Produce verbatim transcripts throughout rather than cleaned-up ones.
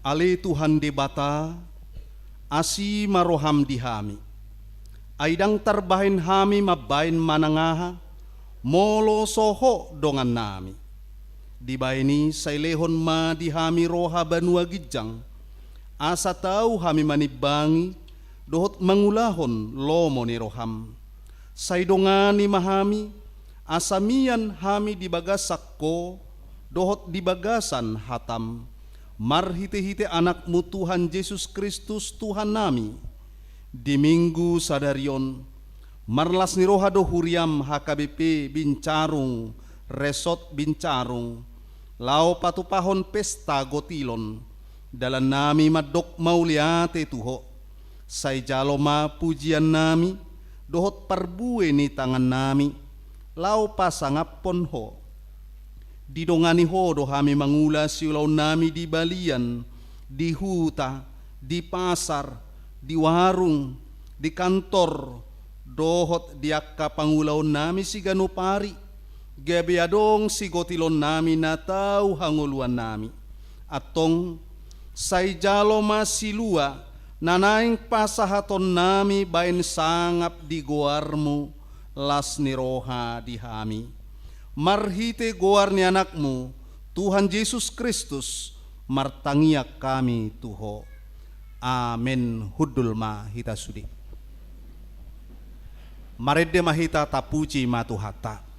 Ale Tuhan Debata, asi ma roham di hami. Ai ndang tarbahen hami mambahen manang aha, molo so Ho dongannami. Dibahen i sai lehon ma di hami roha banua ginjang, asa tau hami manimbangi dohot mangulahon lomo ni roham. Sai dongani ma hami, asa mian hami di bagasan Ho dohot di bagasan hatam, marhitehite Anakmu Tuhan Jesus Kristus Tuhannami. Di Minggu sadari on, marlas ni roha do huriam H K B P Bincarung, Resort Bincarung, laho patupahon pesta gotilon. Dalannami mandok mauliate tu Ho. Sai jalo ma pujiannami dohot parbue ni tangannami, laho pasangaphon Ho. Didongani Ho do hami mangula siulaonnami di balian, di huta, di pasar, di warung, di kantor, dohot di angka pangulaonnami siganup ari, gabe adong sigotilonnami na tau hangoluannami. Antong, sai jalo ma silua na naeng pasahatonnami baen sangap di goarmu, las ni roha di hami. Marhite goar ni Anakmu, Tuhan Jesus Kristus, martangiang hami tu Ho. Amen. Hundul ma hita sude. Marende ma hita, tapuji ma Tuhanta.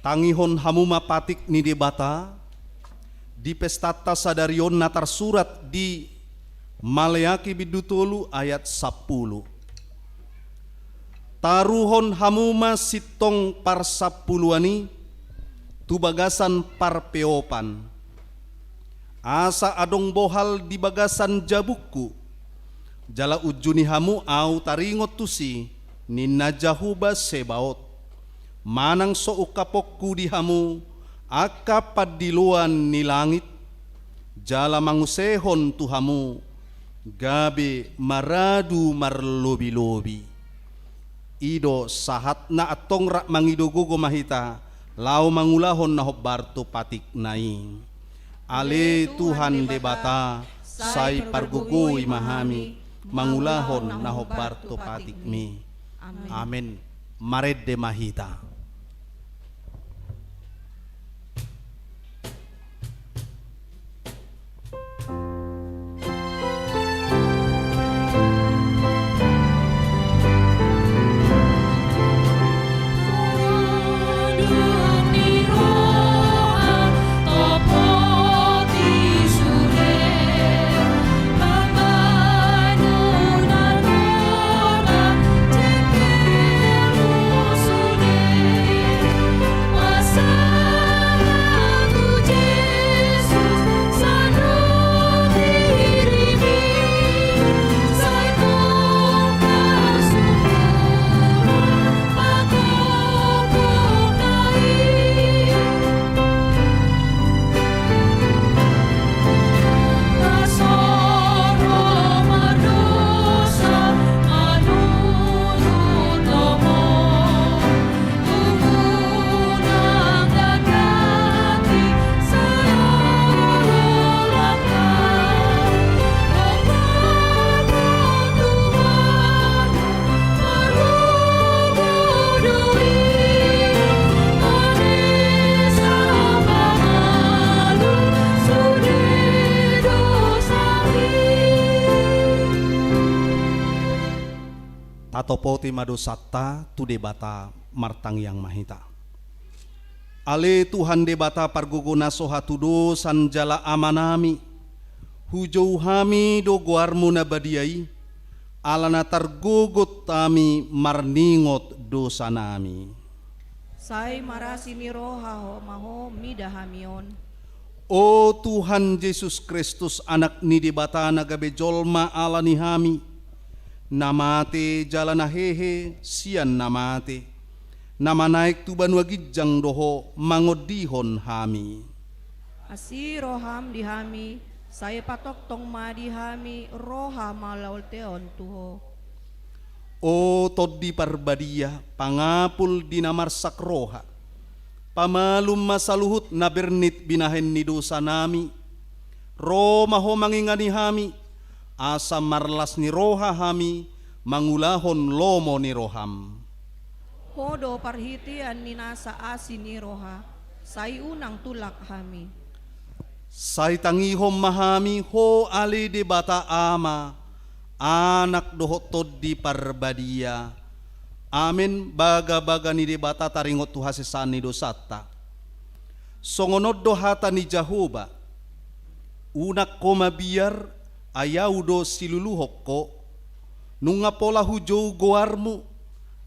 Tangihon hamu ma patik ni Debata di pestanta sadari on na tarsurat di Maleaki bindu tolu ayat sampulu. Taruhon hamu ma sintong parsampuluan i tu bagasan parpeopan, asa adong bohal di bagasan jabungku, jala unjuni hamu ahu taringot tusi, ninna Jahowa Sebaot. Manang so ungkaponku di hamu angka pandiloan ni langit, jala mangusehon tu hamu gabe maradu marlobilobi. I do sahatna. Antong rap mangido gogo ma hita laho mangulahon na hombar tu patikna i. Ale Tuhan Debata, sai pargogoi ma hami mangulahon na hombar tu patikmi. Amen. Marende ma hita. Atopote ma dosanta tu Debata, martangiang ma hita. Ale Tuhan Debata pargogo na so hatudosan jala Amanami, hujou hami do goarmu na badia i, ala na targogot hami marningot dosanami. Sai marasi ni roha ho ma ho mida hami on. O Tuhan Jesus Kristus, Anak ni Debata na gabe jolma ala ni hami, na mate jala na hehe sian na mate, na manaek tu banua ginjang do ho mangondihon hami. Asi roham di hami, sai patongtong ma di hami roha mauliate on tu ho. O Tondi Parbadia, pangapul di na marsak roha, pamalum ma saluhut na bernit binahen ni dosanami. Ro ma ho mangingani hami, asa marlas ni roha hami mangulahon lomo ni roham. Ho do parhitean ni nasa asi ni roha, sai unang tulak hami. Sai tangihon ma hami ho ale Debata Ama, Anak dohot Tondi Parbadia. Amen. Bagabaga ni Debata taringot tu hasesaan ni dosanta. Songon on do hata ni Jahowa: Unang ho mabiar, ai Ahu do siluluhon ho. Nunga pola hujou goarmu,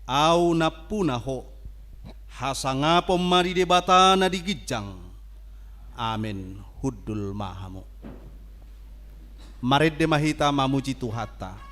Ahu nampuna ho. Hasangapon ma di Debata na di ginjang. Amen. Hundul ma hamu. Marende ma hita mamuji Tuhanta.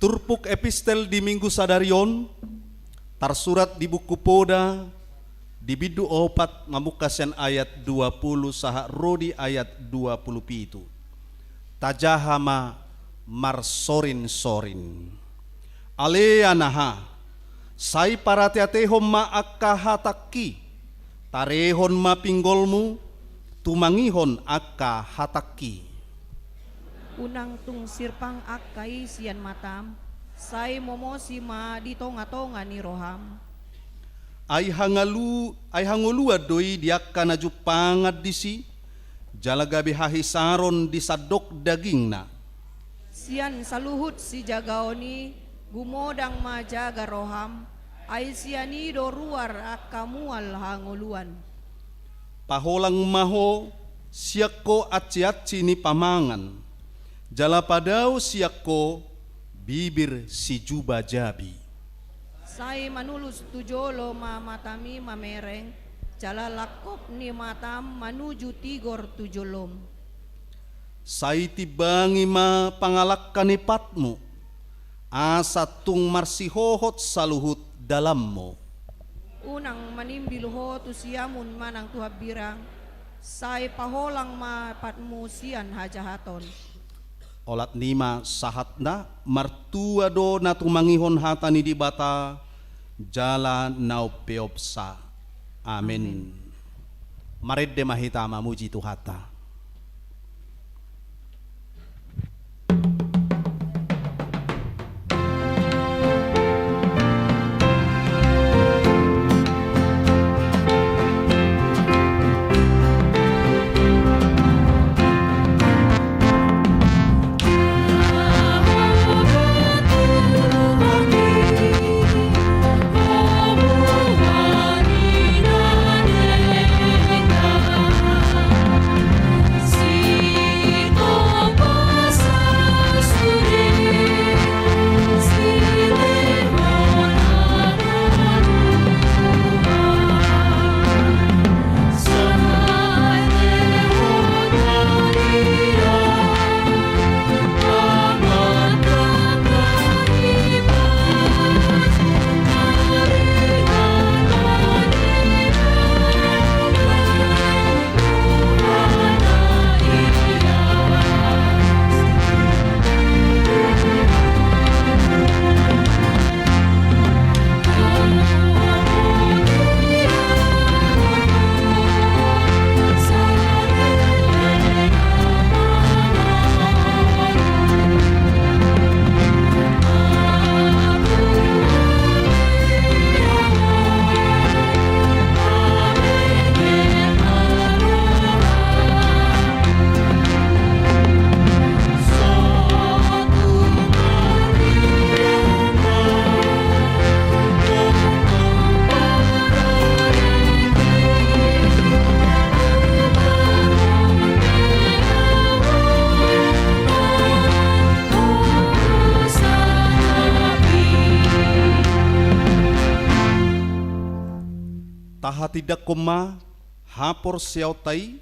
Turpuk epistel di Minggu sadari on tarsurat di Buku Poda, di bindu opat, mamungka sian ayat dua pulu sahat ro di ayat dua pulu pitu. Tajaha ma marsorinsorin. Ale anaha, sai parateatehon ma angka hatangki, tarehon ma pinggolmu tumangihon angka hatangki. Unang tung sirpang angka i sian matam, sai momosi ma di tongatonga ni roham. Ai hangalu-, ai hangoluan do i di angka na jumpangan disi, jala gabe hahisaron di sandok dagingna. Sian saluhut sijagaon i, gumodang ma jaga roham, ai sian i do ruar angka mual hangoluan. Paholang ma ho sian ho ansiansi ni pamangan, jala padao sian ho bibir sijubajabi. Sai manulus tu jolo ma matami mamereng, jala langkop ni matam manuju tigor tu jolom. Sai timbangi ma pangalangka ni patmu, asa tung marsihohot saluhut dalanmu. Unang manimbil ho tu siamun manang tu hambirang, sai paholang ma patmu sian hajahaton. Olat ni ma sahatna, martua do na tumangihon hata ni Debata, jala na umpeopsa. Amen. Amen. Marende ma hita mamuji Tuhanta. Tahatindangkon ma haporseaonta i,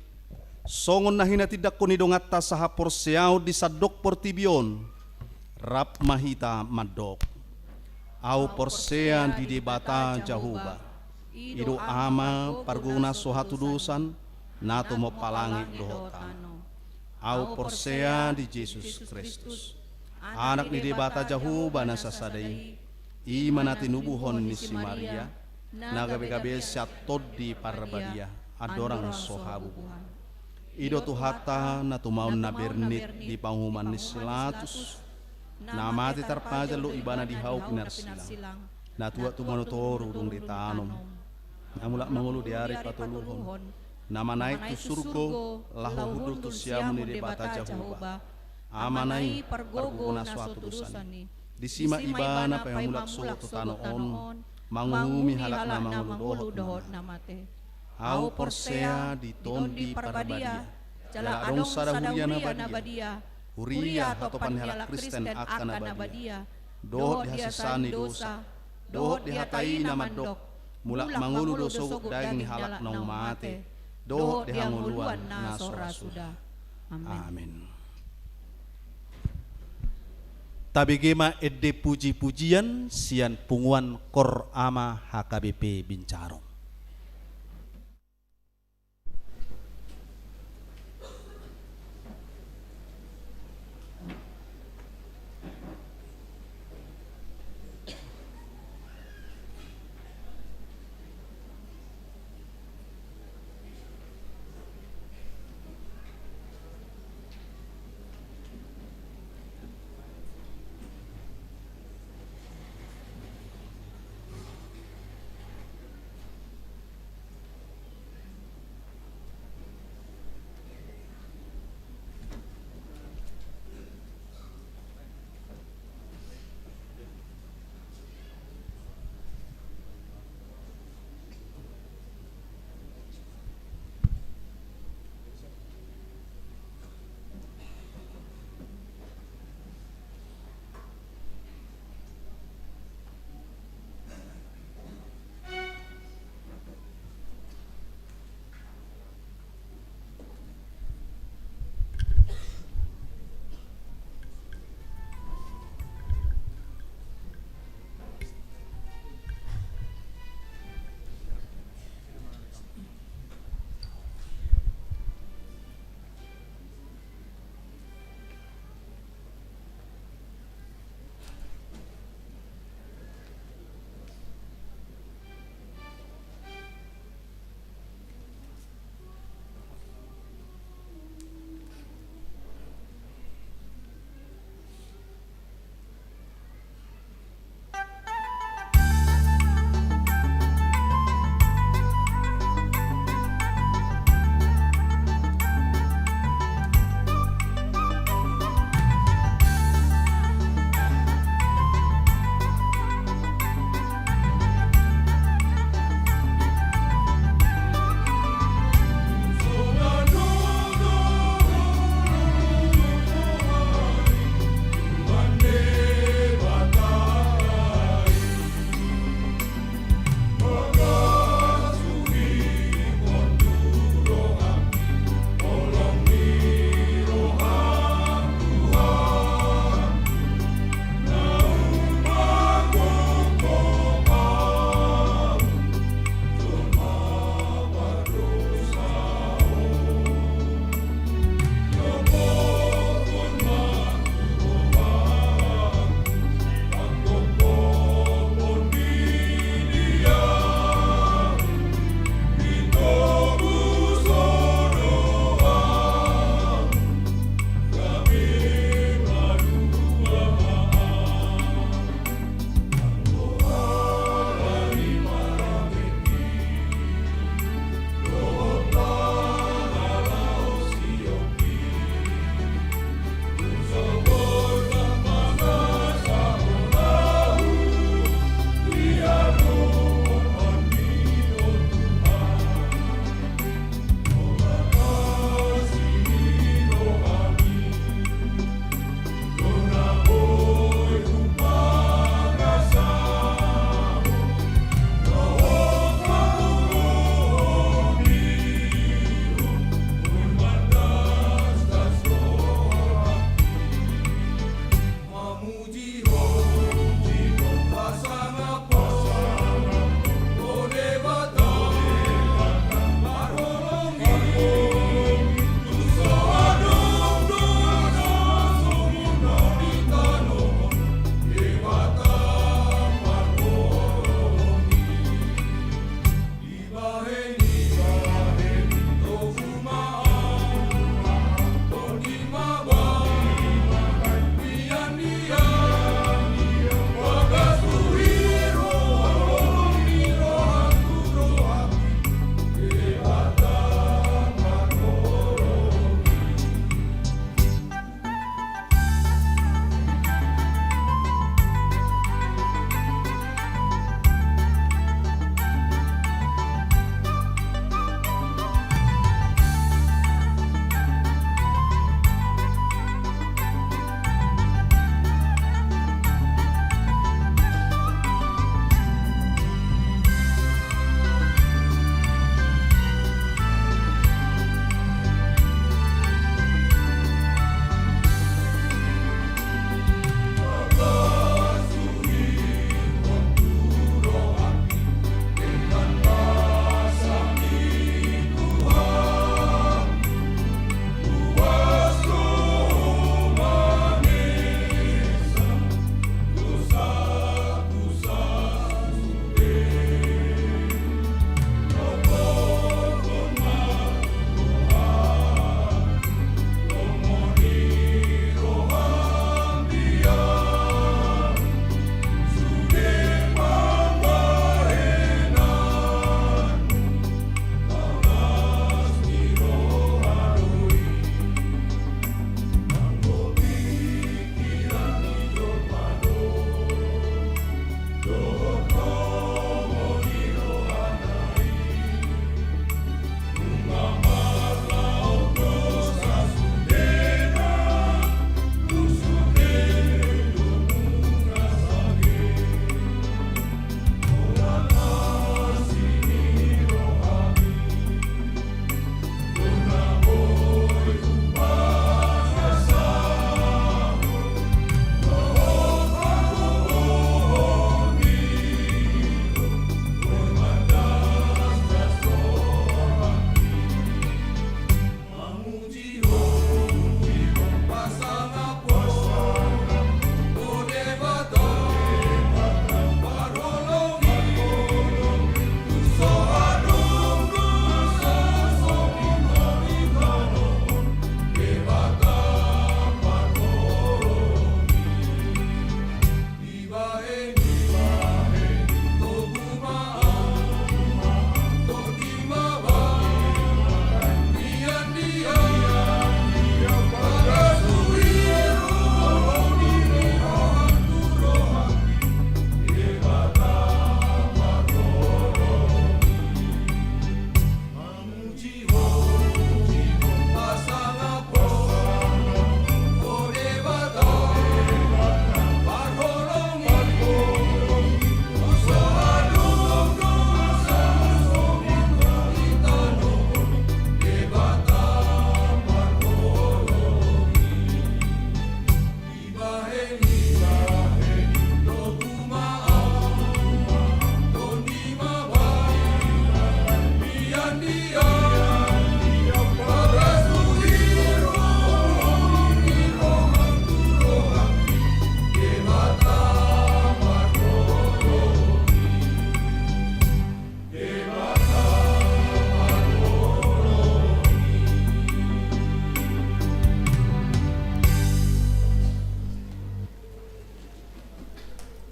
songon na hinatindangkon ni donganta sahaporseaon di sandok portibi on, rap ma hita mandok. Ahu porsea di Debata Jahowa, i do Ama parguru na so hatudosan, na tumompa langit dohot tano. Ahu porsea di Jesus Kristus, Anak ni Debata Jahowa na sasada i, i ma na tinubuhon ni si Maria, na gabe-gabe sian Tondi Parbadia, andorang so habubuhan. I do Tuhanta na tumaon na bernit di panguhuman ni si Pilatus, na mate tarpajal do ibana di hau pinarsilang, na tuat tu banua toru dung ditanom, na mulak mangolu di ari patoluhon, na manaek tu surgo, laho hundul tu siamun ni Debata Jahowa, Amana i pargogo na so hatudosan i. Disi ma ibana paima mulak sogot tu tano on, manguhumi halak na mangolu dohot na mate. Ahu porsea di Tondi Parbadia, jala adong sada huria na badia, huria hatopan ni halak Kristen angka na badia, dohot di hasesaan ni dosa, dohot di hata i na mandok, mulak mangolu do sogot daging ni halak naung mate, dohot di hangoluan na so ra suda. Amen. Amen. Tabege ma ende puji-pujian sian punguan Kor Ama H K B P Bincarong.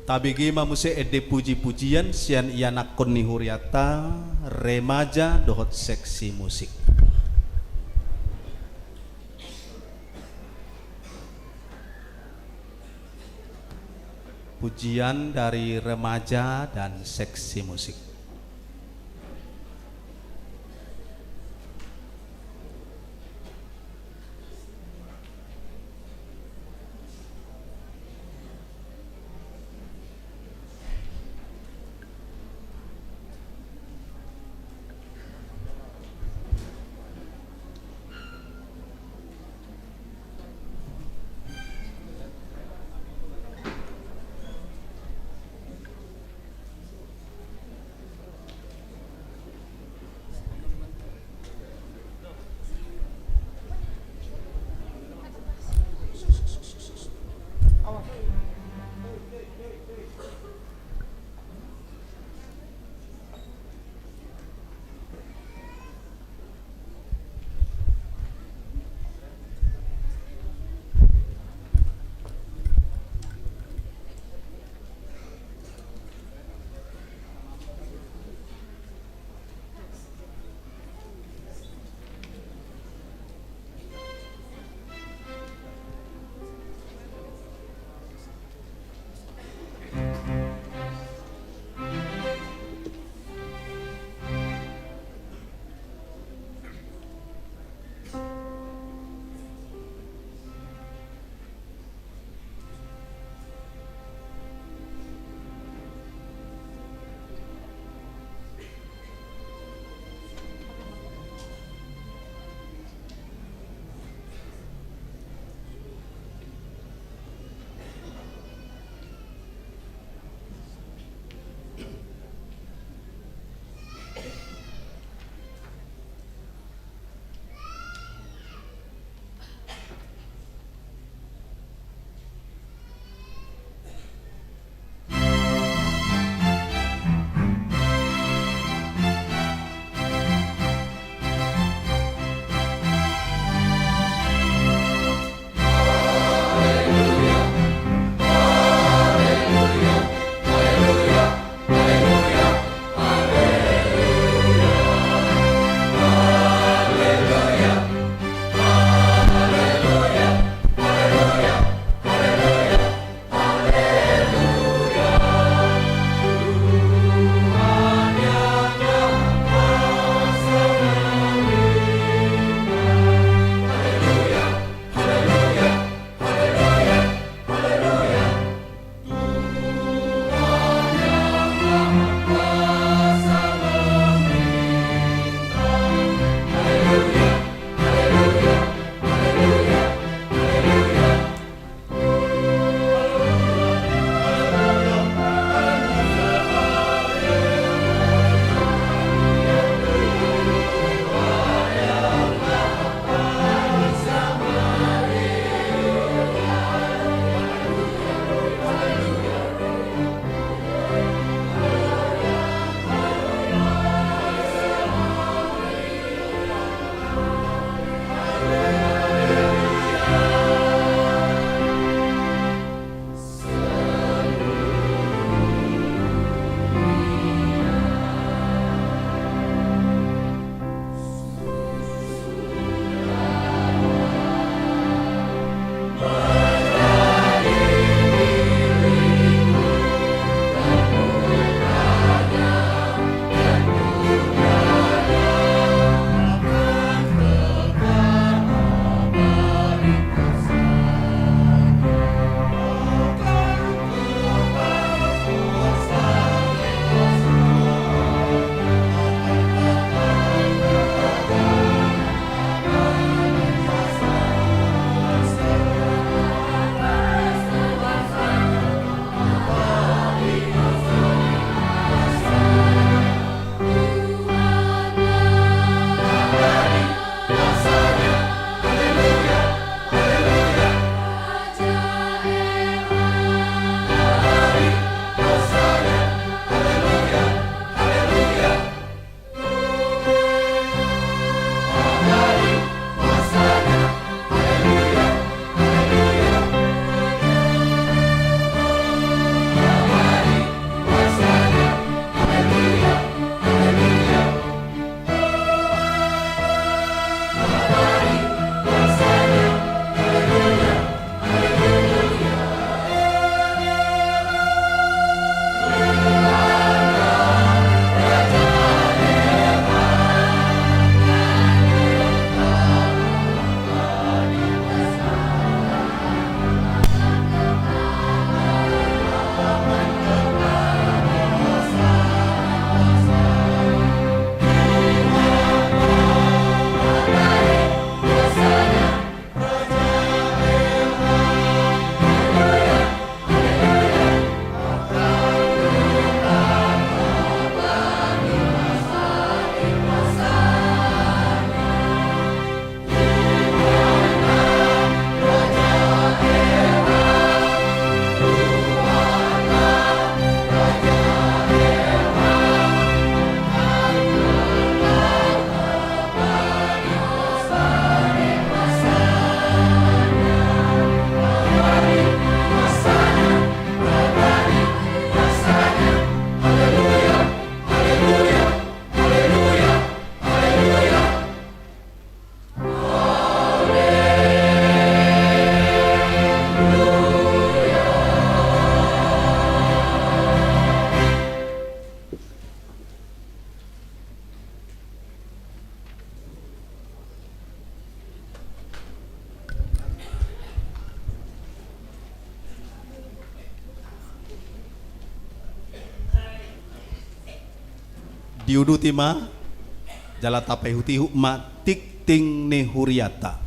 Tabege ma muse ende puji-pujian sian ianakhon ni hurianta, remaja dohot seksi musik. Pujian dari remaja dan seksi musik. Diuduti ma, jala tapaihutihut ma tingting ni hurianta.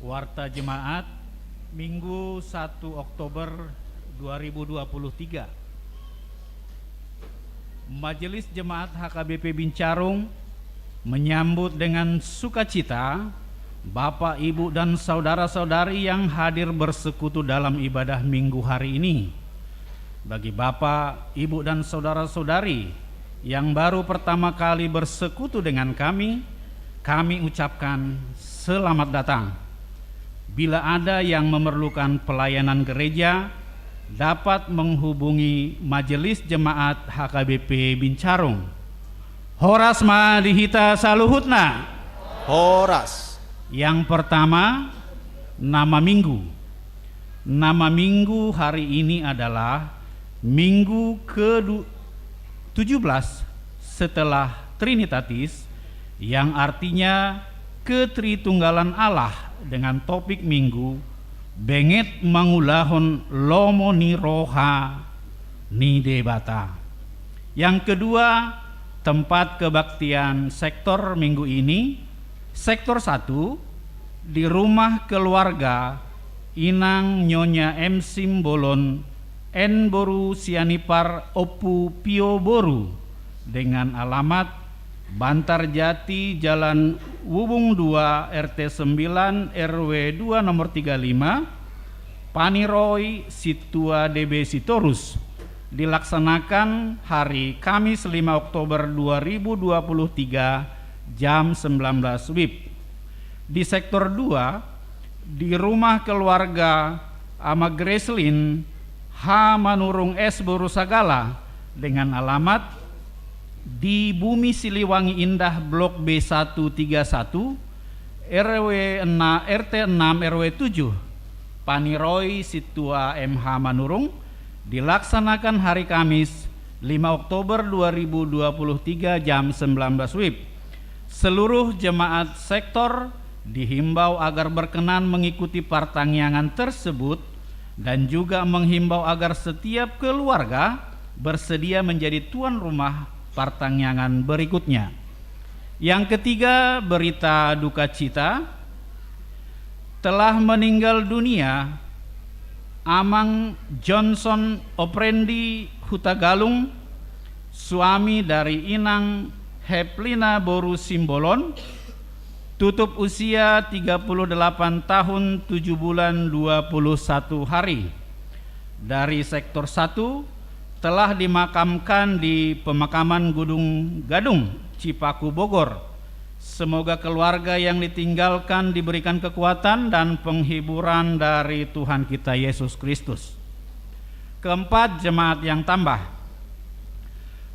Warta Jemaat, Minggu satu Oktober dua ribu dua puluh tiga. Majelis Jemaat H K B P Bincarung menyambut dengan sukacita Bapak, Ibu, dan saudara-saudari yang hadir bersekutu dalam ibadah Minggu hari ini. Bagi Bapak, Ibu, dan saudara-saudari yang baru pertama kali bersekutu dengan kami, kami ucapkan selamat datang. Bila ada yang memerlukan pelayanan gereja, dapat menghubungi Majelis Jemaat H K B P Bincarung. Horas ma di hita saluhutna. Horas. Yang pertama, nama minggu. Nama minggu hari ini adalah Minggu ke du-, tujuh belas setelah Trinitatis, yang artinya Ketritunggalan Allah, dengan topik minggu, Benget Mangulahon Lomo ni Roha ni Debata. Yang kedua, tempat kebaktian sektor minggu ini, sektor satu, di rumah keluarga Inang Nyonya M Simbolon, N boru Sianipar, Ompu Pio boru, dengan alamat Bantar Jati, Jalan Wubung dua, R T sembilan, R W dua nomor tiga lima, Paniroi Sintua D B Sitorus, dilaksanakan hari Kamis lima Oktober dua ribu dua puluh tiga, jam sembilan belas WIB. Di sektor dua, di rumah keluarga Ama Greslin H Manurung, S boru Sagala, dengan alamat di Bumi Siliwangi Indah, Blok B satu tiga satu, R W enam, R T enam, R W tujuh, Paniroi Sintua M H Manurung, dilaksanakan hari Kamis, lima Oktober dua ribu dua puluh tiga, jam sembilan belas WIB. Seluruh jemaat sektor dihimbau agar berkenan mengikuti partangiangan tersebut dan juga menghimbau agar setiap keluarga bersedia menjadi tuan rumah partangiangan berikutnya. Yang ketiga, berita duka cita. Telah meninggal dunia Amang Johnson Oprendi Hutagalung, suami dari Inang Heplina boru Simbolon, tutup usia tiga puluh delapan tahun tujuh bulan dua puluh satu hari. Dari sektor satu, telah dimakamkan di pemakaman Gunung Gadung, Cipaku, Bogor. Semoga keluarga yang ditinggalkan diberikan kekuatan dan penghiburan dari Tuhan kita Yesus Kristus. Keempat, jemaat yang tambah.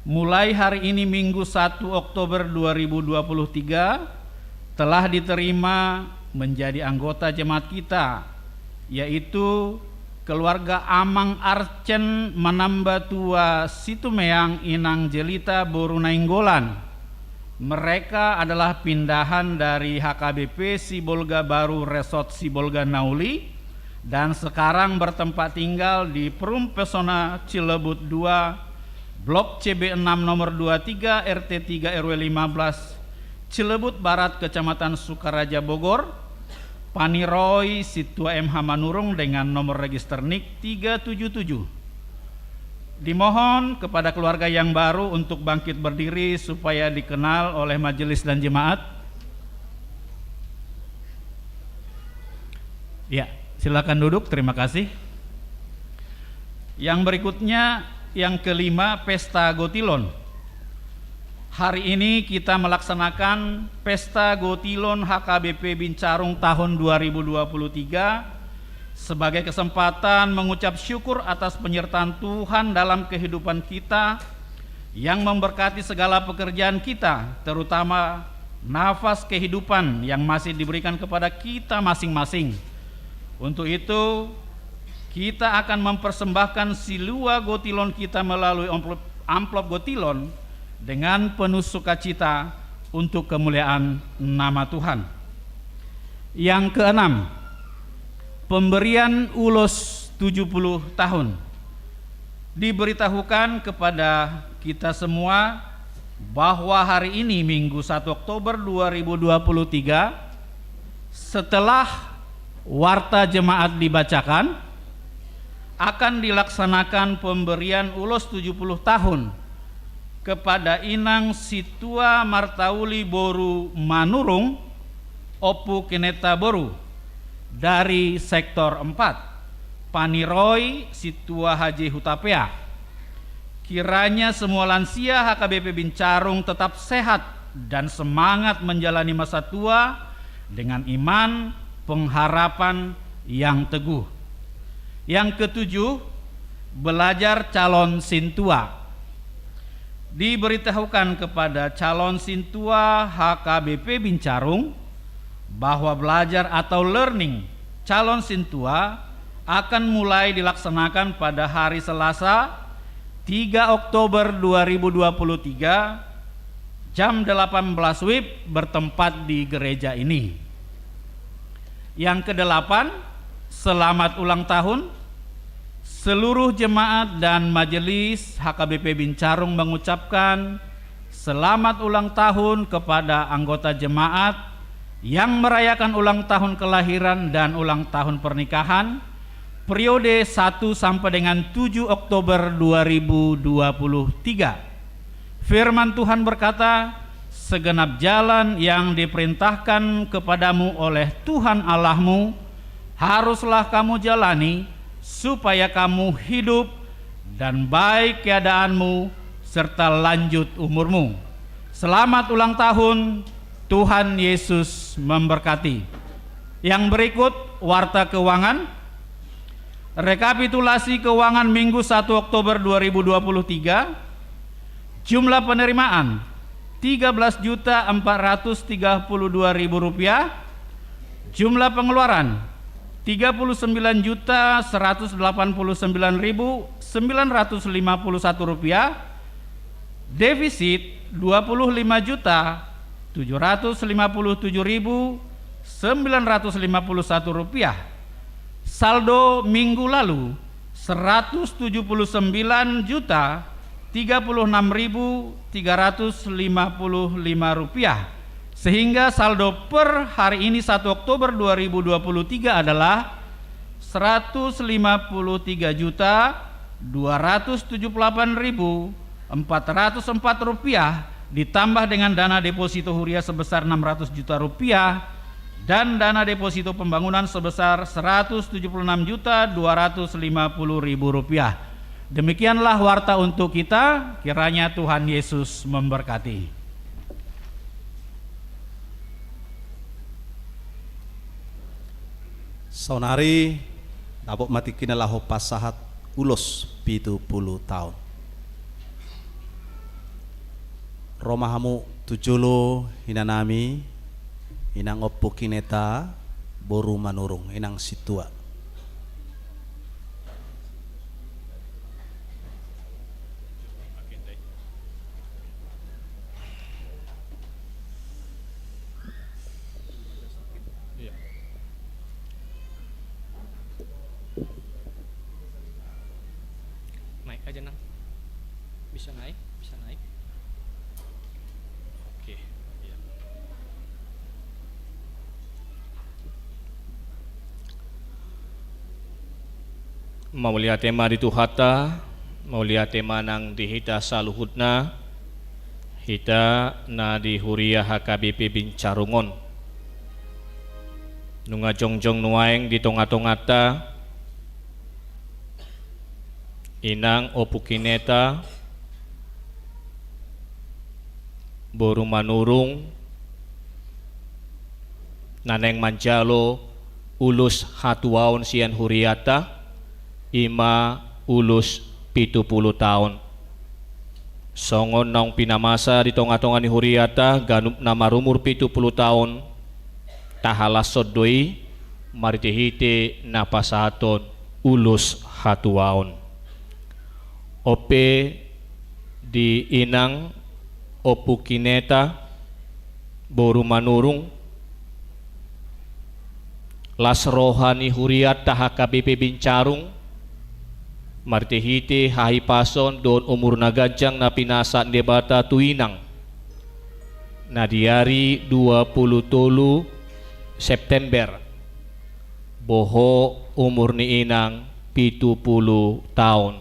Mulai hari ini, Minggu satu Oktober dua ribu dua puluh tiga, telah diterima menjadi anggota jemaat kita, yaitu keluarga Amang Arcen Manambatua Situmeang, Inang Jelita boru Nainggolan. Mereka adalah pindahan dari H K B P Sibolga Baru, Resort Sibolga na Uli, dan sekarang bertempat tinggal di Perumpesona Cilebut dua, Blok C B enam nomor dua tiga, R T tiga, R W lima belas, Cilebut Barat, Kecamatan Sukaraja, Bogor. Paniroi Sintua M H Manurung dengan nomor register nik tiga tujuh tujuh. Dimohon kepada keluarga yang baru untuk bangkit berdiri supaya dikenal oleh majelis dan jemaat. Ya, silakan duduk, terima kasih. Yang berikutnya, yang kelima, Pesta Gotilon. Hari ini kita melaksanakan Pesta Gotilon H K B P Bincarung tahun dua ribu dua puluh tiga, sebagai kesempatan mengucap syukur atas penyertaan Tuhan dalam kehidupan kita, yang memberkati segala pekerjaan kita, terutama nafas kehidupan yang masih diberikan kepada kita masing-masing. Untuk itu, kita akan mempersembahkan silua gotilon kita melalui amplop, amplop gotilon dengan penuh sukacita untuk kemuliaan nama Tuhan. Yang keenam, pemberian ulos tujuh puluh tahun. Diberitahukan kepada kita semua bahwa hari ini, Minggu satu Oktober dua ribu dua puluh tiga, setelah warta jemaat dibacakan, akan dilaksanakan pemberian ulos tujuh puluh tahun kepada Inang Sintua Martauli boru Manurung, Ompu Kineta boru, dari sektor empat, paniroi Sintua Haji Hutapea. Kiranya semua lansia H K B P Bincarung tetap sehat dan semangat menjalani masa tua dengan iman, pengharapan yang teguh. Yang ketujuh, belajar calon sintua. Diberitahukan kepada calon sintua H K B P Bincarung bahwa belajar atau learning calon sintua akan mulai dilaksanakan pada hari Selasa, tiga Oktober dua ribu dua puluh tiga, jam delapan belas W I B bertempat di gereja ini. Yang kedelapan, selamat ulang tahun. Seluruh jemaat dan majelis H K B P Bincarung mengucapkan selamat ulang tahun kepada anggota jemaat yang merayakan ulang tahun kelahiran dan ulang tahun pernikahan periode satu sampai dengan tujuh Oktober dua ribu dua puluh tiga. Firman Tuhan berkata, "Segenap jalan yang diperintahkan kepadamu oleh Tuhan Allahmu, haruslah kamu jalani, supaya kamu hidup dan baik keadaanmu serta lanjut umurmu." Selamat ulang tahun, Tuhan Yesus memberkati. Yang berikut, warta keuangan. Rekapitulasi keuangan Minggu satu Oktober dua ribu dua puluh tiga, jumlah penerimaan tiga belas juta empat ratus tiga puluh dua ribu rupiah, jumlah pengeluaran tiga puluh sembilan juta seratus delapan puluh sembilan ribu sembilan ratus lima puluh satu rupiah, defisit dua puluh lima juta tujuh ratus lima puluh tujuh ribu sembilan ratus lima puluh satu rupiah. Saldo minggu lalu seratus tujuh puluh sembilan juta tiga puluh enam ribu tiga ratus lima puluh lima rupiah. Sehingga saldo per hari ini, satu Oktober dua ribu dua puluh tiga, adalah seratus lima puluh tiga juta dua ratus tujuh puluh delapan ribu empat ratus empat rupiah, ditambah dengan dana deposito huria sebesar enam ratus juta rupiah dan dana deposito pembangunan sebesar seratus tujuh puluh enam juta dua ratus lima puluh ribu rupiah. Demikianlah warta untuk kita, kiranya Tuhan Yesus memberkati. Saonari, dapot ma tingkina laho pasahat ulos pitu pulu taon. Ro ma hamu tu jolo, inanami, inang Ompu Kineta boru Manurung, inang sintua. Iya. Naik aja, Nang. Bisa naik, bisa naik. Oke, iya. Mauliate ma di Tuhanta, mauliate ma nang di hita saluhutna, hita na di huria H K B P Bincarung on. Nunga jongjong nuaeng di tongatonganta, inang Ompu Kineta boru Manurung, na naeng manjalo ulos hatuaon sian huriata, i ma ulos pitu pulu taon. Songon naung pinamasa di tonga-tonga ni huriata, ganup na marumur pitu pulu taon, tahalashon do i marhite-hite na pasahathon ulos hatuaon. On pe di inang Ompu Kineta, boru Manurung, las roha ni huriata H K B P Bincarung, marhite-hite hahipason dohot umur na ganjang na pinasahat ni Debata tu inang, na di ari dua pulu tolu September, boho umur ni inang pitu pulu taon.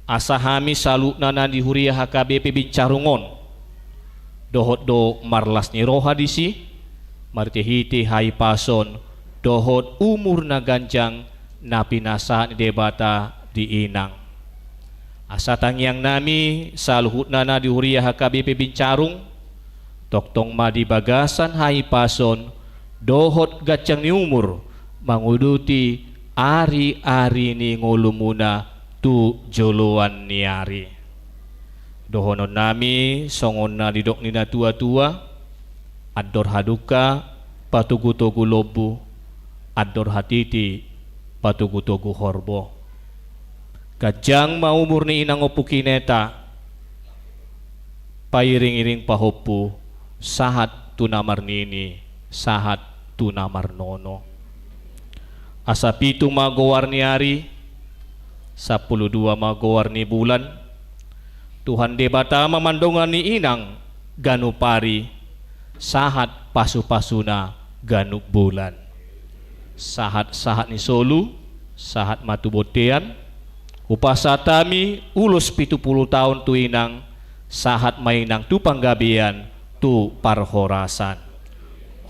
Asa hami saluhutna na di huria H K B P Bincarung on, dohot do marlas ni roha disi, marhite-hite hahipason dohot umur na ganjang na pinasahat ni Debata di inang. Asa tangiang nami saluhutna na di huria H K B P Bincarung, tongtong ma di bagasan hahipason dohot ganjang ni umur, manguduti ari-ari ni ngolumuna tu joloan ni ari. Dohonon nami songon na nidok ni na tua-tua: Andor hadungka patogu-togu lombu, andor hatiti patogu-togu horbo. Ganjang ma umur ni inang Ompu Kineta, pairing-iring pahompu, sahat tu na marnini, sahat tu na marnono. Asa pitu ma goar ni ari, sampulu dua ma goar ni bulan. Tuhan Debata ma mandongani inang ganup ari, sahat pasu-pasuna ganup bulan. Sahat-sahat ni solu, sahat ma tu bontean. Hupasahat hami ulos pitu pulu taon tu inang, sahat ma inang tu panggabean, tu parhorasan.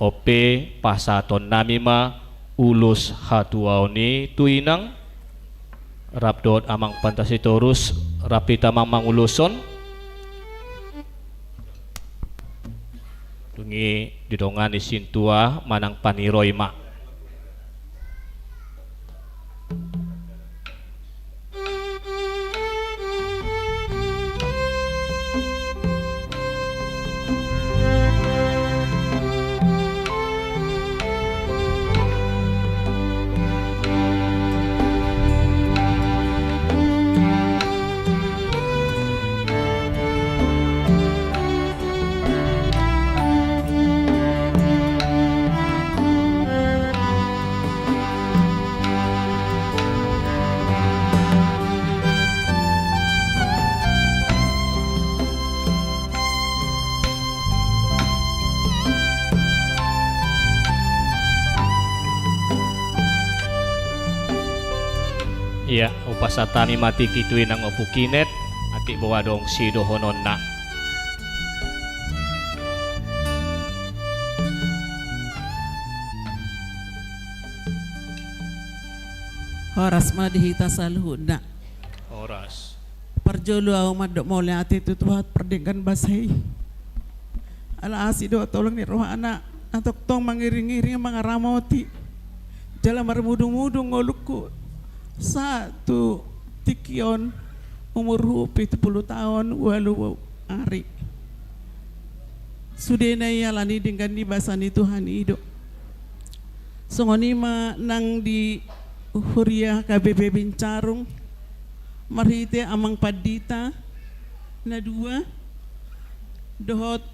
On pe pasahaton nami ma ulos hatuaon i tu inang, rap dohot amang panta Sitorus, rap hita ma manguloshon. Dung i didongani sintua manang paniroi ma. Ia, hupasahat hami ma tingki tu inang Ompu Kinet, atik boi adong sidohononna. Horas ma di hita saluhutna. Horas. Parjolo ahu mandok mauliate tu Tuhan pardenggan basa i. Ala asi dohot holong ni rohana, na tongtong mangiring-iring mangaramoti jala marmudu-mudu ngolungku sahat tu tingki on, umurhu pitu pulu taon ualu ari. Sudena i alani denggan ni basa ni Tuhan i do. Songon i ma nang di huria H K B P Bincarung, marhite amang pandita na dua dohot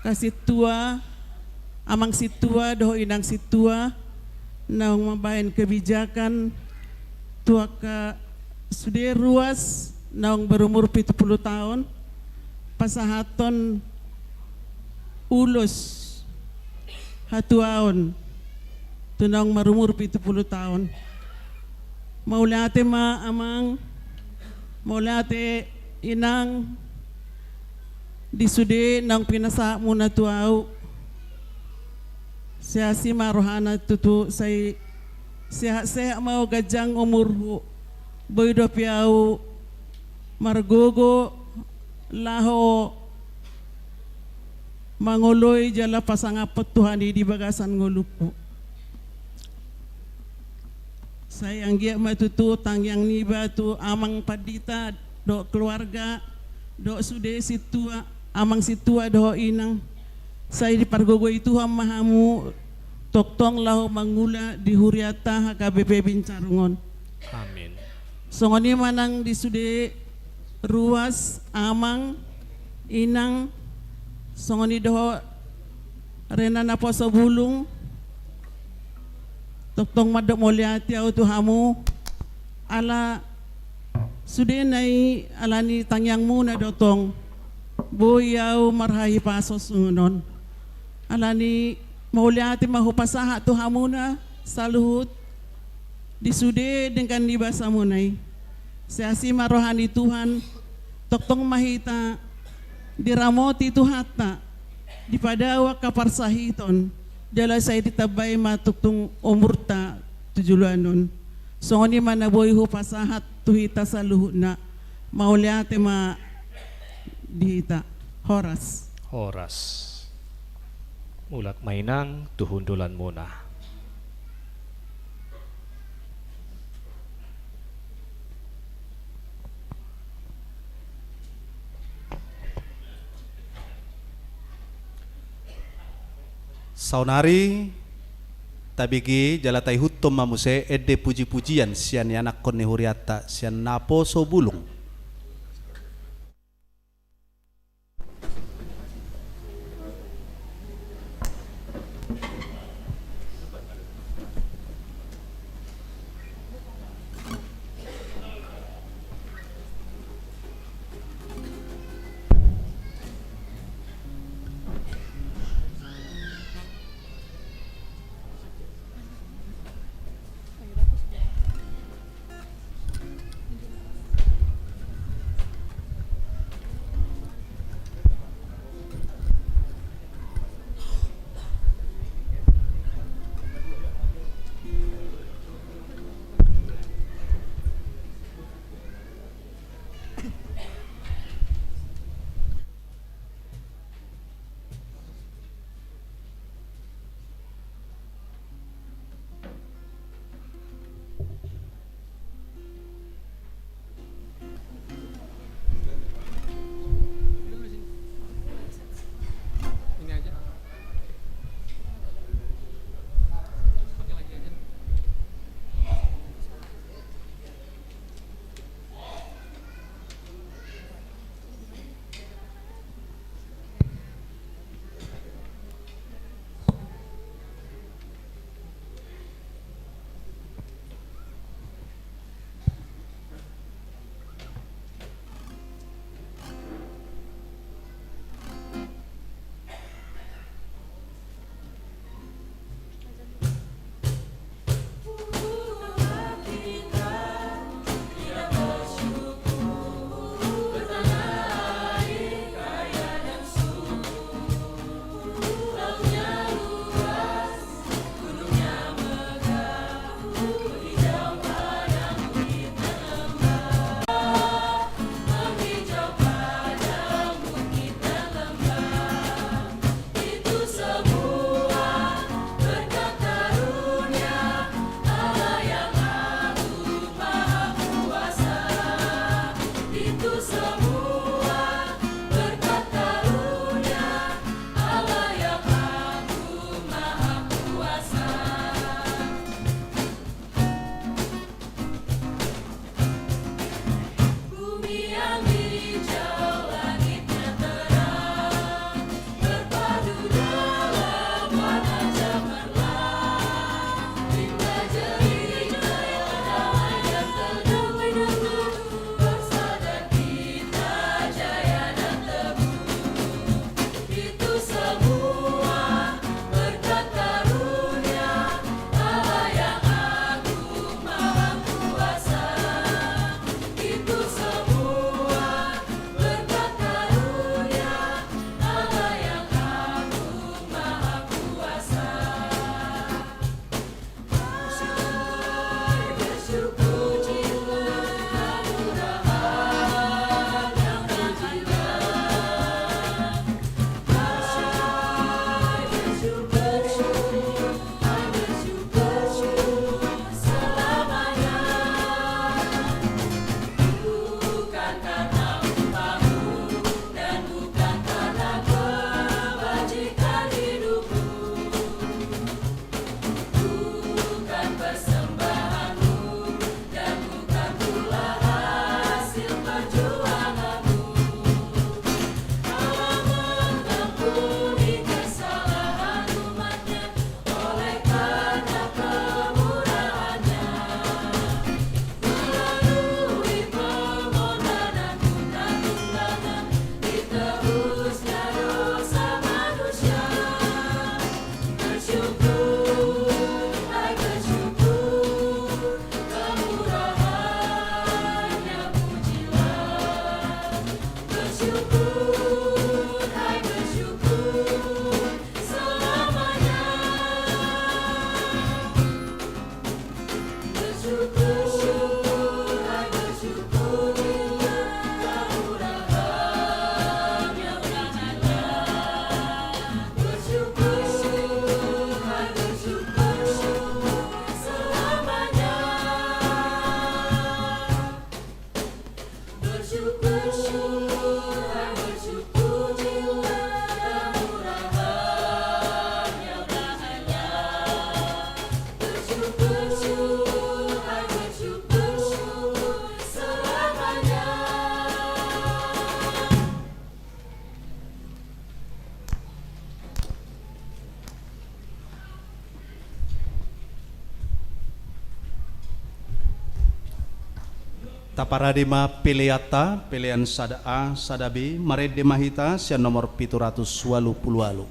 kasintua, amang sintua dohot inang sintua, naung mambahen kebijakan tu angka sude ruas naung berumur pitu pulu taon, pasahathon ulos hatuaon tu naung marumur pitu pulu taon. Mauliate ma amang, mauliate inang, di sude naung pinasahatmuna tu ahu. Sai asi ma rohana tutu, sai sehat-sehat ma ahu, ganjang umurhu. Boi dope ahu margogo laho mangoloi jala pasangaphon Tuhan i di bagasan ngolungku. Sai anggiat ma tutu tangiang niba tu Amang Pandita dohot keluarga, dohot sude sintua, amang sintua dohot inang. Sai dipargogoi Tuhan ma hamu tongtong laho mangula di hurianta H K B P Bincarung on. Amin. Songon i ma nang di sude ruas, amang, inang, songon i dohot rena naposo bulung. Tongtong mandok mauliate au tu hamu, ala sudena i, ala ni tangiangmuna do tong boi au marhahipason songon on. Ala ni mauliate ma hupasahat tu hamuna saluhut di sude denggan ni basamuna i. Sai asi ma roha ni Tuhan, tongtong ma hita diramoti Tuhanta, dipadao angka parsahiton, jala sai ditambai ma tongtong umurta tu joloan on. Songon i ma na boi hupasahat tu hita saluhutna. Mauliate ma di hita. Horas. Horas. Mulak ma inang tu hundulanmuna. Saonari tabege jala taihuthon ma muse ende pujipujian sian ianakhon ni hurianta sian naposo bulung. Taparade ma peleanta, pelean sada A, sada B, marende ma hita sian nomor pitu ratus ualu pulu ualu.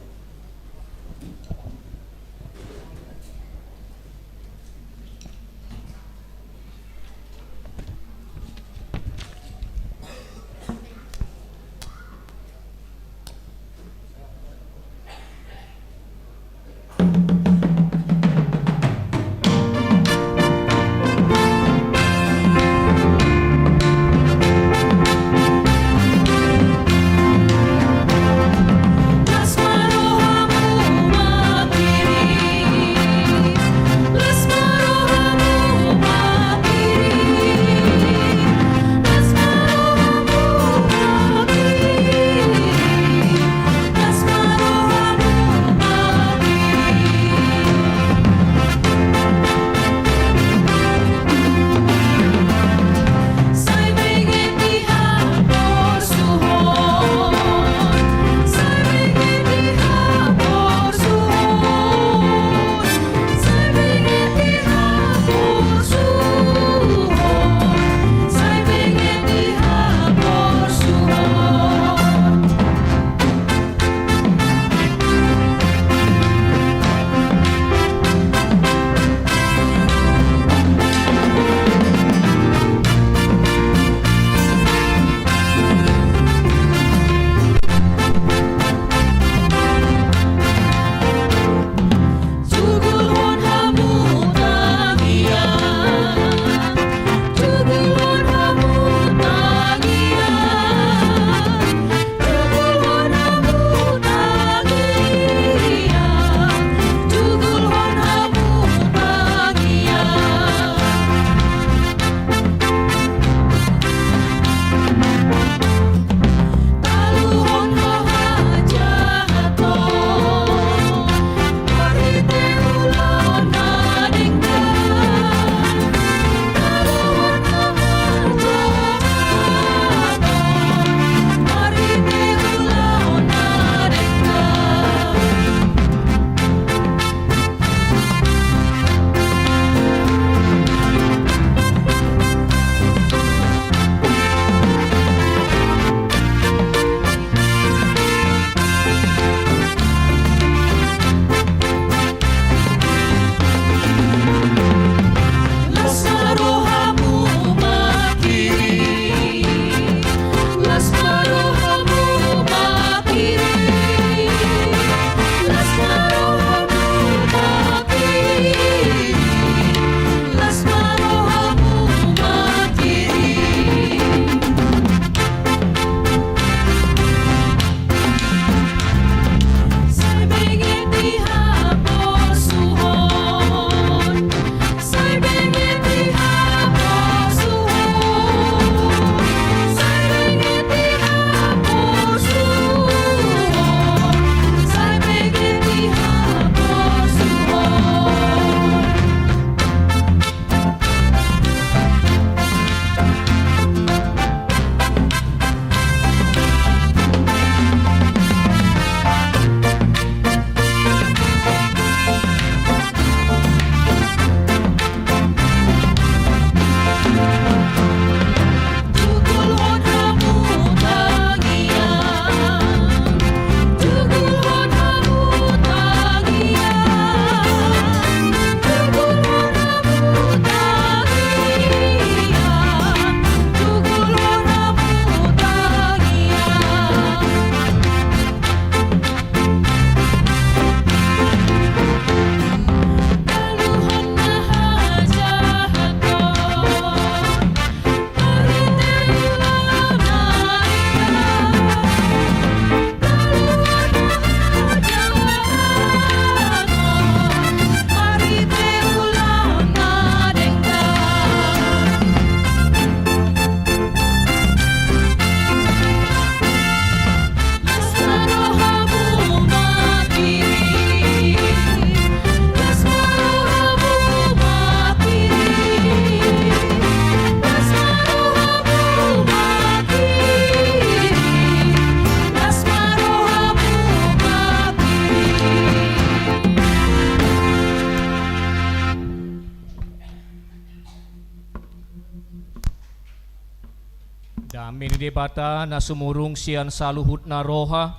Dame ni Debata na sumurung sian saluhut na roha,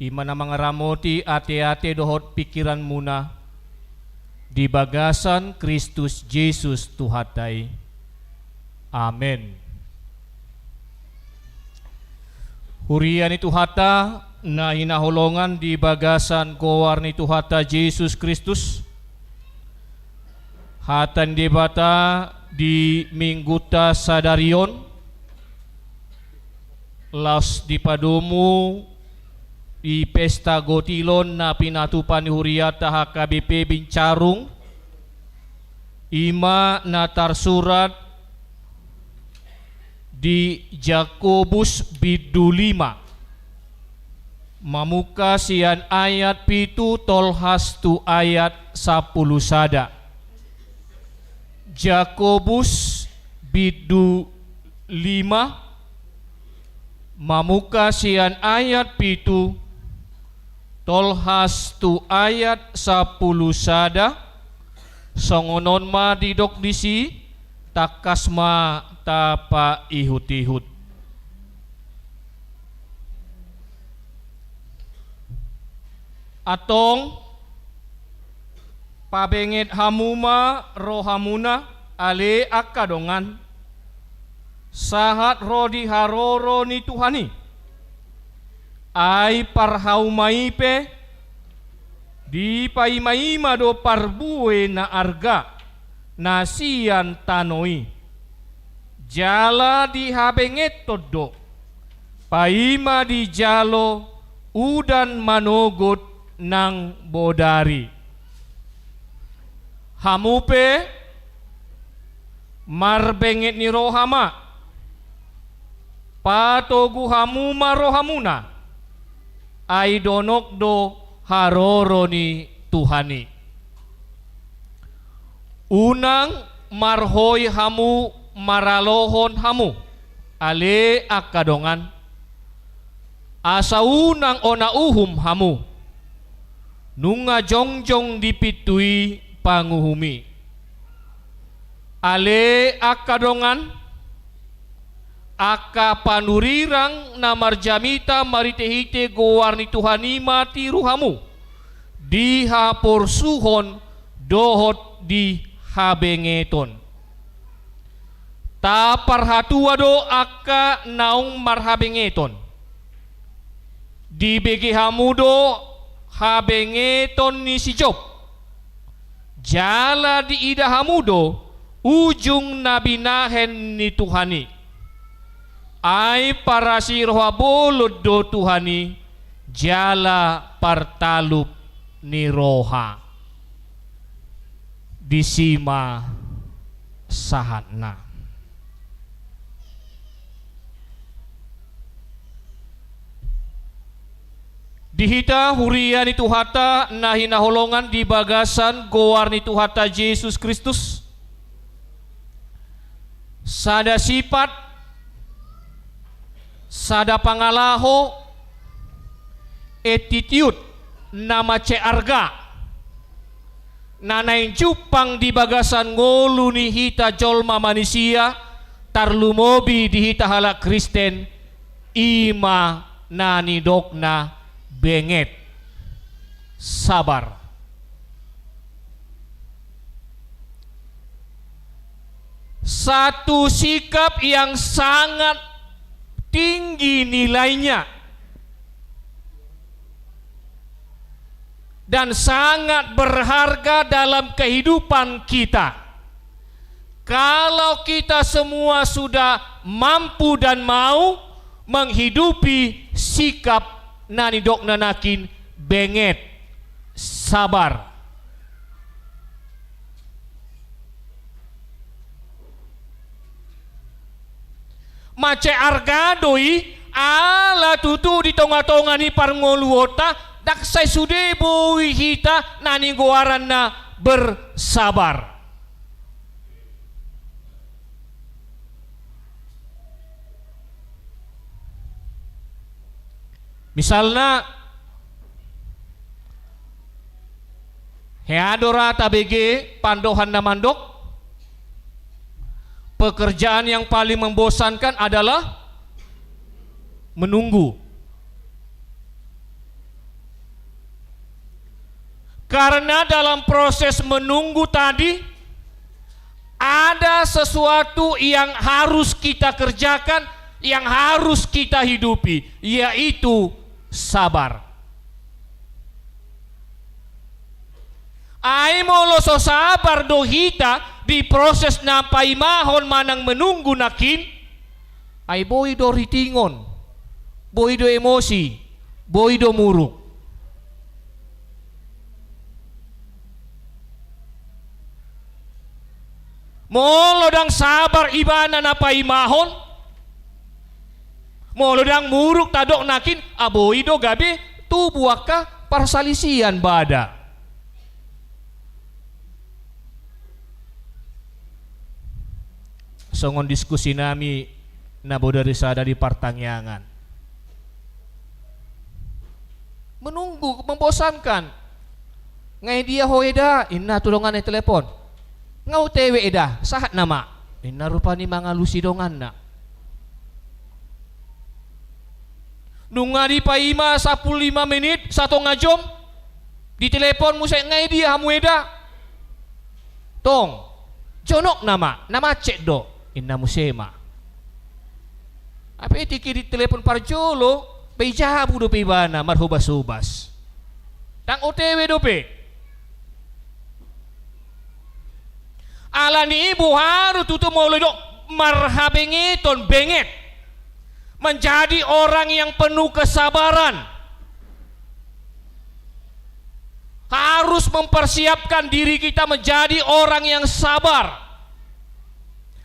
i ma na mangaramoti ateate dohot pingkiranmuna di bagasan Kristus Jesus Tuhanta i. Amen. Huria ni Tuhanta na hinaholongan di bagasan goar ni Tuhanta Jesus Kristus, hata ni Debata di Minggunta sadari on, laos dipadomu di pesta gotilon na pinatupa ni huriata H K B P Bincarung, i ma na tarsurat di Jakobus bindu lima, mamungka sian ayat pitu tolhas tu ayat sampulu sada. Jakobus bindu lima, mamungka sian ayat pitu tolhas tu ayat sampulu sada. Songon on ma didok disi, tangkas ma tapaihutihut. Antong, pabenget hamu ma rohamuna, ale angka dongan, sahat ro di haroro ni Tuhan i. Ai parhauma i pe dipaimaima do parbue na arga na sian tano i. Jala dihabengethon do, paima dijalo udan manogot nang bodari. Hamu pe marbenget ni roha ma, patogu hamu ma rohamuna, ai donok do haroro ni Tuhan i. Unang marhoi hamu maralohon hamu, ale angka dongan, asa unang ona uhum hamu, nunga jongjong di pintu i panguhum i. Ale angka dongan, angka panurirang na marjamita marhitehite goar ni Tuhan i ma tiru hamu di haporsuhon dohot di habengeton. Taparhatua do angka naung marhabengeton. Dibege hamu do habengeton ni si Job. Jala diida hamu do ujung na binahen ni Tuhan i. Ai parasi roha bolon do Tuhan i, jala partalup ni roha. Disi ma sahatna. Di hita huria ni Tuhanta na hinaholongan di bagasan goar ni Tuhanta Jesus Kristus, sada sipat, sada pangalaho, attitude na mansai arga na naeng jumpang di bagasan ngolu ni hita jolma manisia, tarlumobi di hita halak Kristen, i ma na nidokna benget, sabar. Satu sikap yang sangat tinggi nilainya dan sangat berharga dalam kehidupan kita. Kalau kita semua sudah mampu dan mau menghidupi sikap na nidokna nangkin benget, sabar. Mansai arga do i, ala tutu di tongatonga ni parngoluonta, ndang sai sude boi hita na nigoaranna bersabar. Misalna, hea do ra tabege pandohan na mandok, Pekerjaan yang paling membosankan adalah menunggu. Karena dalam proses menunggu tadi, ada sesuatu yang harus kita kerjakan, yang harus kita hidupi, yaitu sabar. Ai molo so sabar do hita di proses na paimahon manang menunggu nangkin, ai boi do ritingon, boi do emosi, boi do muruk. Molo ndang sabar ibana na paimahon, molo ndang muruk tadok nangkin, a boi do gabe tubu angka parsalisian bada. Songon diskusi nami na bodari sada di partangiangan. Menunggu, membosankan. Nga i dia ho eda, inna tu donganna i telepon. Nga O T W eda, sahat nama. Inna rupani mangalusi donganna. Nunga dipaima sampulu lima menit, satonga jom, ditelepon muse, nga i dia hamu eda. Tong, jonok nama, na macet do, inna muse ma. Hape tingki ditelepon parjolo, pe i jabu dope ibana, marhobas-hobas. Ndang O T W dope. Alani i boha do tutu molo didok marhabengeton, benget. Menjadi orang yang penuh kesabaran. Harus mempersiapkan diri kita menjadi orang yang sabar.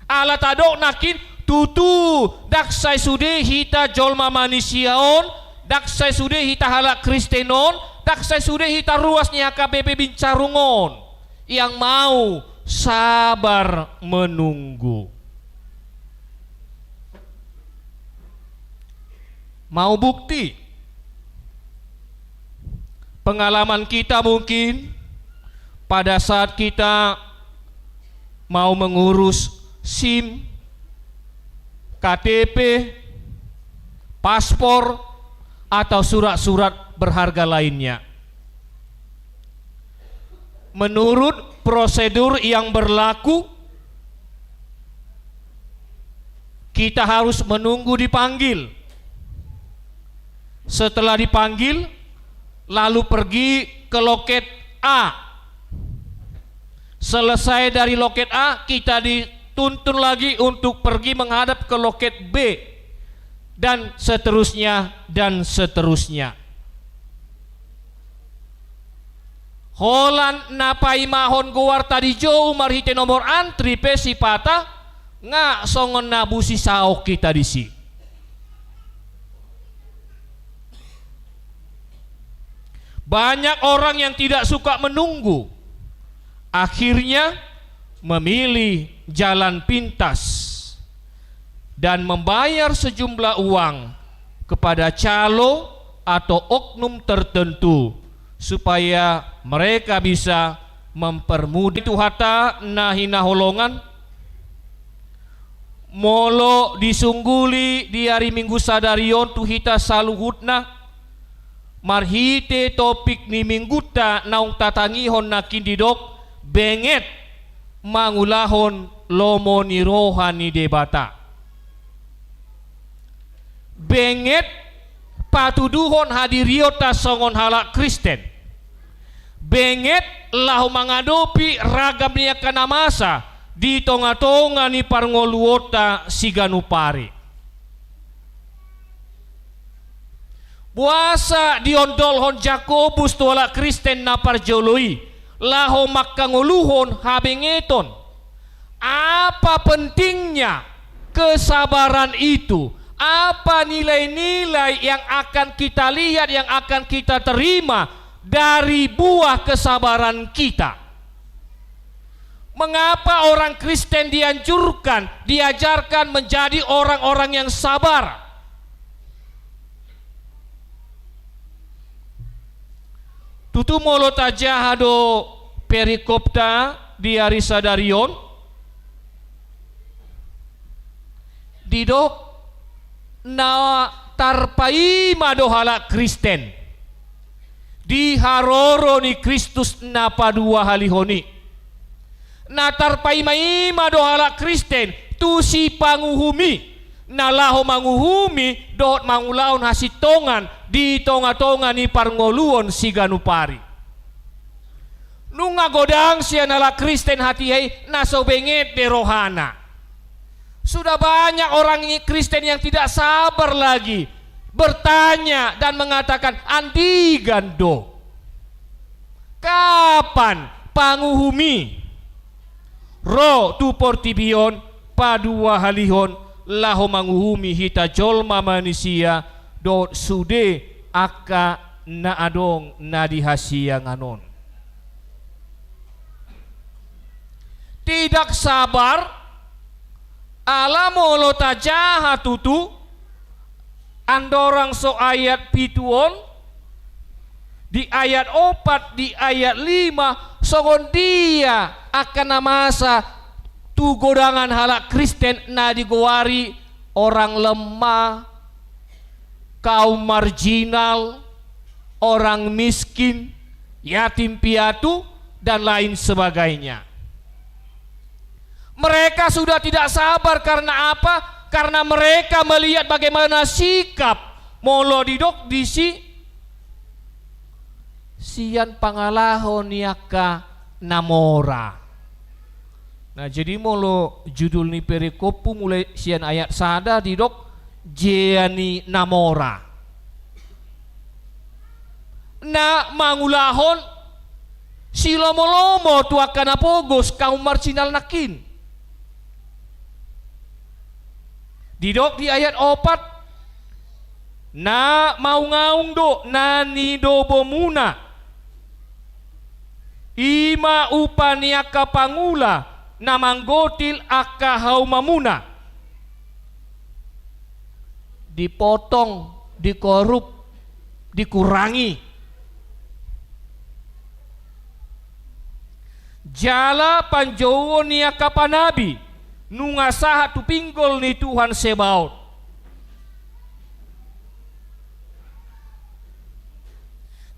Ala tadok nangkin, tutu, ndang sai sude hita jolma manisia on, ndang sai sude hita halak Kristen on, ndang sai sude hita ruas ni H K B P Bincarung on, yang mau sabar menunggu. Mau bukti? Pengalaman kita mungkin pada saat kita mau mengurus SIM, K T P, paspor, atau surat-surat berharga lainnya. Menurut prosedur yang berlaku, kita harus menunggu dipanggil. Setelah dipanggil, lalu pergi ke loket A. Selesai dari loket A, kita dituntun lagi untuk pergi menghadap ke loket B, dan seterusnya, dan seterusnya. Holan na paimahon goarta di jou marhite nomor antri pe sipata, nga songon na busisaon hita disi. Banyak orang yang tidak suka menunggu, akhirnya memilih jalan pintas dan membayar sejumlah uang kepada calo atau oknum tertentu supaya mereka bisa mempermudah. Tuhanta na hinaholongan, molo disungguli di ari Minggu sadari on tu hita saluhutna, marhite topik ni minggunta naung tatangihon nangkin didok, benget mangulahon lomo ni roha ni Debata. Benget patuduhon hadirionta songon halak Kristen. Benget laho mangadopi ragam ni angka na masa di tonga-tonga ni parngoluonta siganup ari. Boasa diondolhon Jakobus tu halak Kristen na parjolo i laho mangkangoluhon habengeton? Apa pentingnya kesabaran itu? Apa nilai-nilai yang akan kita lihat, yang akan kita terima dari buah kesabaran kita? Mengapa orang Kristen dianjurkan, diajarkan menjadi orang-orang yang sabar? Tutu molo tajaha do perikopta di ari sadari on, Didok na tarpaima do halak Kristen di haroro ni Kristus na paduahalihon i. Na tarpaimaima do halak Kristen tu sipanguhum i, na laho manguhumi dohot mangulahon hasintongan di tongatonga ni parngoluon siganup ari. Nunga godang sian halak Kristen hatiha i na so benget be rohana. Sudah banyak orang Kristen yang tidak sabar lagi bertanya dan mengatakan, "Andigan do? Kapan panguhum i ro tu portibi on paduahalihon laho manguhumi hita jolma manisia dohot sude angka na adong na di hasiangan on?" Tidak sabar, ala molo tajaha tutu, andorang so ayat pitu on, di ayat opat, di ayat lima, songon dia angka na masa tu godangan halak Kristen na digoari orang lemah, kaum marginal, orang miskin, yatim piatu, dan lain sebagainya. Mereka sudah tidak sabar karena apa? Karena mereka melihat bagaimana sikap, molo didok disi, sian pangalaho ni angka na mora. Nah, jadi molo judul ni perikophu mulai sian ayat sada didok, jea ni na mora. Na mangulahon silomolomo tu angka na pogos, kaum marginal nangkin. Didok di ayat opat, na maungaung do na nidobomuna. I ma upa ni angka pangula na manggotil angka haumamuna. Dipotong, dikorup, dikurangi. Jala panjouon ni angka panabi nunga sahat tu pinggol ni Tuhan Sebaot.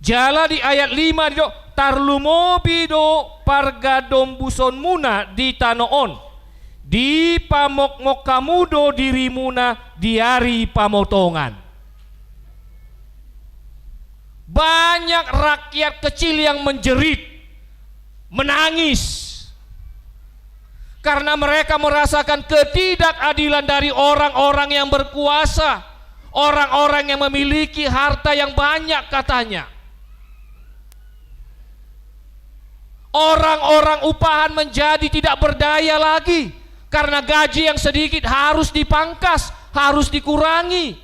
Jala di ayat lima didok, tarlumobi do pargadombusonmuna di tano on, dipamokmok hamu do dirimuna di ari pamotongan. Banyak rakyat kecil yang menjerit, menangis, karena mereka merasakan ketidakadilan dari orang-orang yang berkuasa, orang-orang yang memiliki harta yang banyak katanya. Orang-orang upahan menjadi tidak berdaya lagi karena gaji yang sedikit harus dipangkas, harus dikurangi,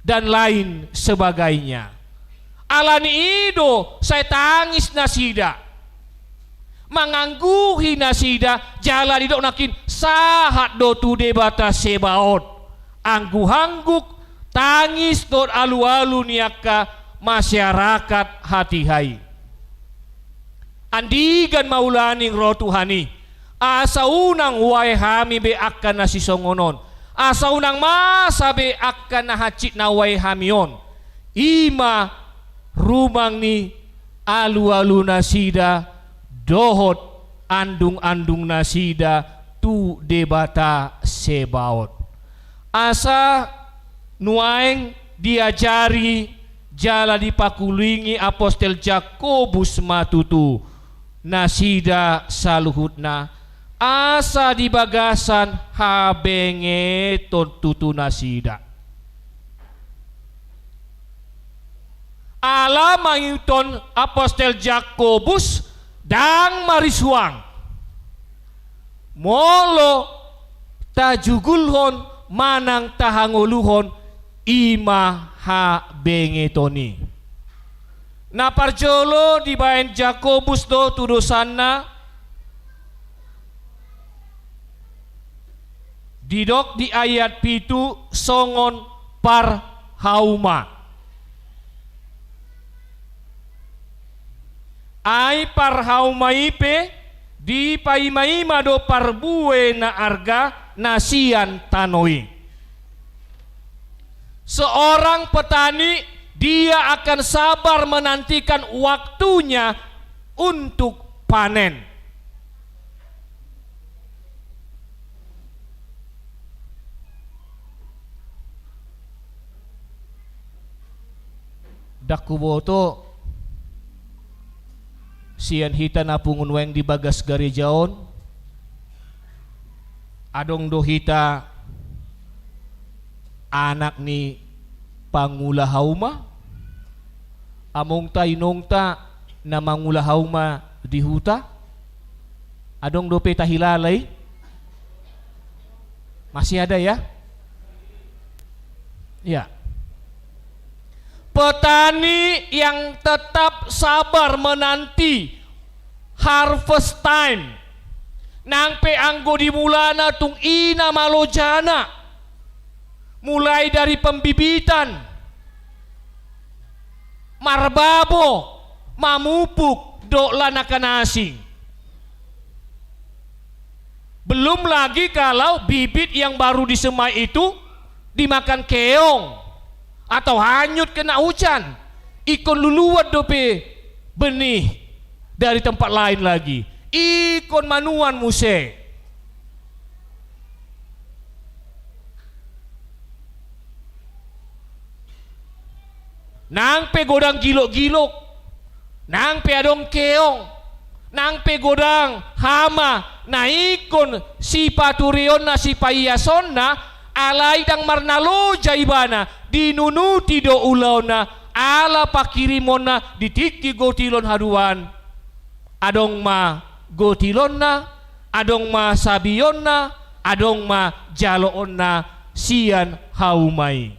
dan lain sebagainya. Ala ni i do sai tangis nasida, mangangguhi nasida, jala didok nangkin sahat do tu Debata Sebaot angguhangguk, tangis dohot alualu ni angka masyarakat hatiha i. Andigan ma ulaning ro Tuhan i, asa unang uae hami be angka na sisongon on, asa unang masa be angka na hansit na uae hami on. I ma rumang ni alualu nasida dohot andungandung nasida tu Debata Sebaot. Asa nuaeng diajari jala dipakulingi apostel Jakobus ma tutu nasida saluhutna, asa di bagasan habengeton tutu nasida. Ala mangihuthon apostel Jakobus, ndang marisuang molo tajugulhon manang tahangoluhon i ma habengeton i. Na parjolo dibaen Jakobus do tu dosanna, didok di ayat pitu songon parhauma. Ai parhauma i pe dipaimaima do parbue na arga, na sian tano i. Seorang petani, dia akan sabar menantikan waktunya untuk panen. Ndang huboto sian hita na pungu nuaeng di bagas gareja on, adong do hita anak ni pangula hauma, amongta inongta na mangula hauma di huta? Adong dope tahilala i? Masih ada ya? Ya. Petani yang tetap sabar menanti harvest time. Nang pe anggo di mulana tung i na malojana. Mulai dari pembibitan, marbabo, mamupuk, dohot lanakan asing. Belum lagi kalau bibit yang baru disemai itu dimakan keong atau hanyut kena hujan. Ingkon luluan dope benih dari tempat lain lagi. Ingkon manuan muse. Nang pe godang gilok-gilok, nang pe adong keong, nang pe godang hama na ingkon sipatureonna, sipaiasonna, alai ndang marnaloja ibana, dinunuti do ulaonna, ala panghirimonna di tingki gotilon haduan. Adong ma gotilonna, adong ma sabionna, adong ma jaloonna sian hauma i.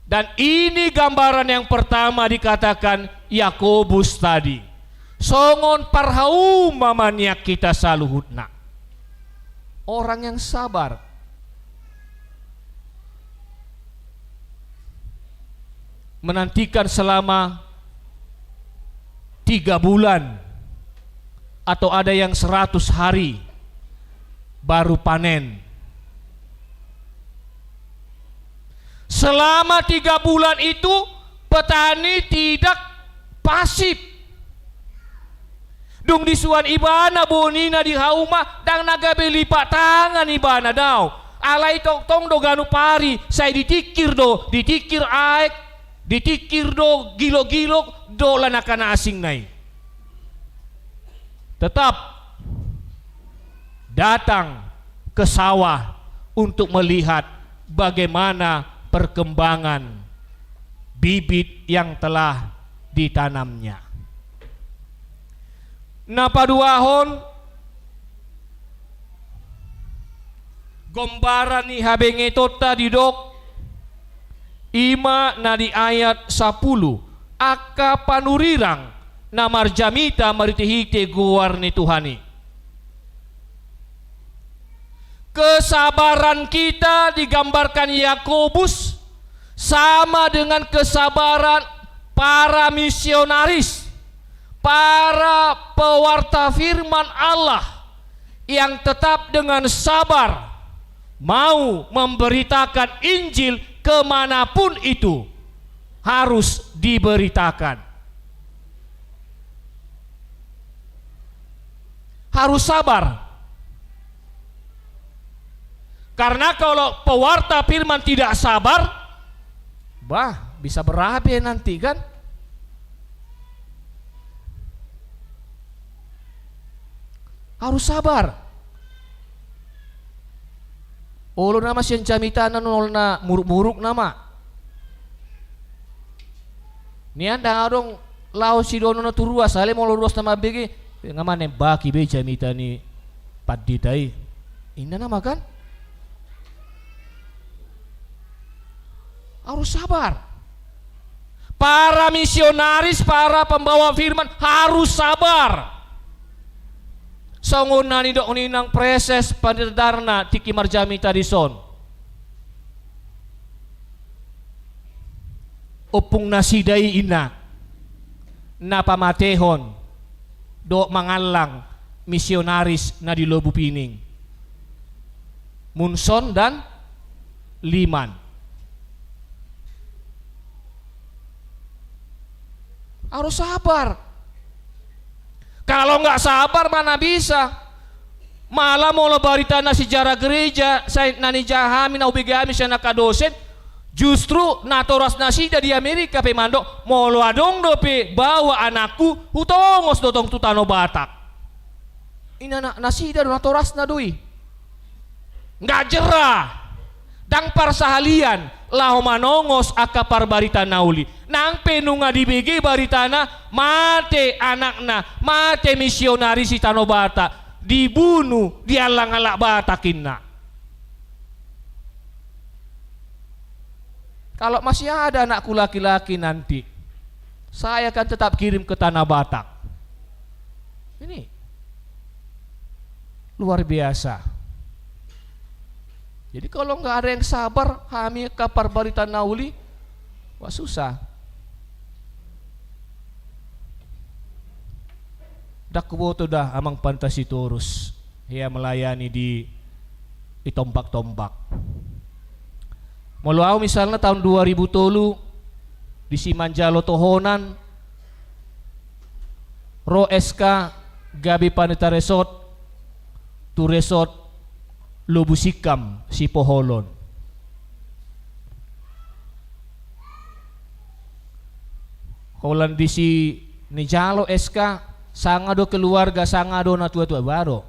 Dan ini gambaran yang pertama dikatakan Yakobus tadi. Songon parhauma ma nian hita saluhutna. Orang yang sabar. Menantikan selama tiga bulan atau ada yang seratus hari baru panen. Selama tiga bulan itu petani tidak pasif. Dung disuan ibana bonina di hauma, ndang na gabe lipat tangan ibana, daong. Alai tongtong do ganup ari, sai ditingkir do, ditingkir aek, ditingkir do gilok-gilok, dohot lanakan asing na i. Tetap datang ke sawah untuk melihat bagaimana perkembangan bibit yang telah ditanamnya. Na paduahon, gombaran ni habengetonta didok, i ma na di ayat sapuluh, angka panurirang na marjamita marhite-hite goar ni Tuhan i. Kesabaran kita digambarkan Yakobus sama dengan kesabaran para misionaris, para pewarta firman Allah yang tetap dengan sabar mau memberitakan Injil ke mana pun itu harus diberitakan. Harus sabar. Karena kalau pewarta firman tidak sabar, bah, bisa berabe nanti, kan? Harus sabar. Olo nama sian jamitana, nol na muruk-muruk nama. Nian ndang adong laho sidohononna tu ruas, alai molo ruas na mambege, nga ma na imbaki be jamita ni pandita i. Inna nama, kan? Harus sabar. Para misionaris, para pembawa firman harus sabar. Songon na nidok ni inang Praeses, pandedarna tingki marjamita dison. Ompung nasida i, inna, na pamatehon dohot mangallang misionaris na di Lobu Pining. Munson dan Liman. Harus sabar. Kalau nggak sabar, mana bisa? Malah molo barita na sejarah gereja, sai na nijahami, na hubege hami sian angka dosen, justru natoras nasida di Amerika pe mandok, molo adong dope baoa anakku, hutongos do tong tu tano Batak. Ina na, nasida do, natorasna do i. Nggak jera, ndang parsahalian, laho manongos angka parbarita na uli. Nang pe nunga dibege baritana, mate anakna, mate misionaris di tano Batak, dibunu di hallang halak Batak inna. Kalau masih ada anakku laki-laki nanti, saya akan tetap kirim ke Tanah Batak. Ini luar biasa. Jadi kalau nggak ada yang sabar, hami angka parbarita na uli, wah, susah. Ndang huboto da Amang Panta Sitorus hea melayani di, di tombak-tombak. Molo au misalna tahun dua ribu tolu, disi manjalo tohonan, ro S K gabe panita resort tu resort Lobu Sikam Sipoholon. Holan disi nijalo S K, sanga do keluarga, sanga do natua-tua, baru.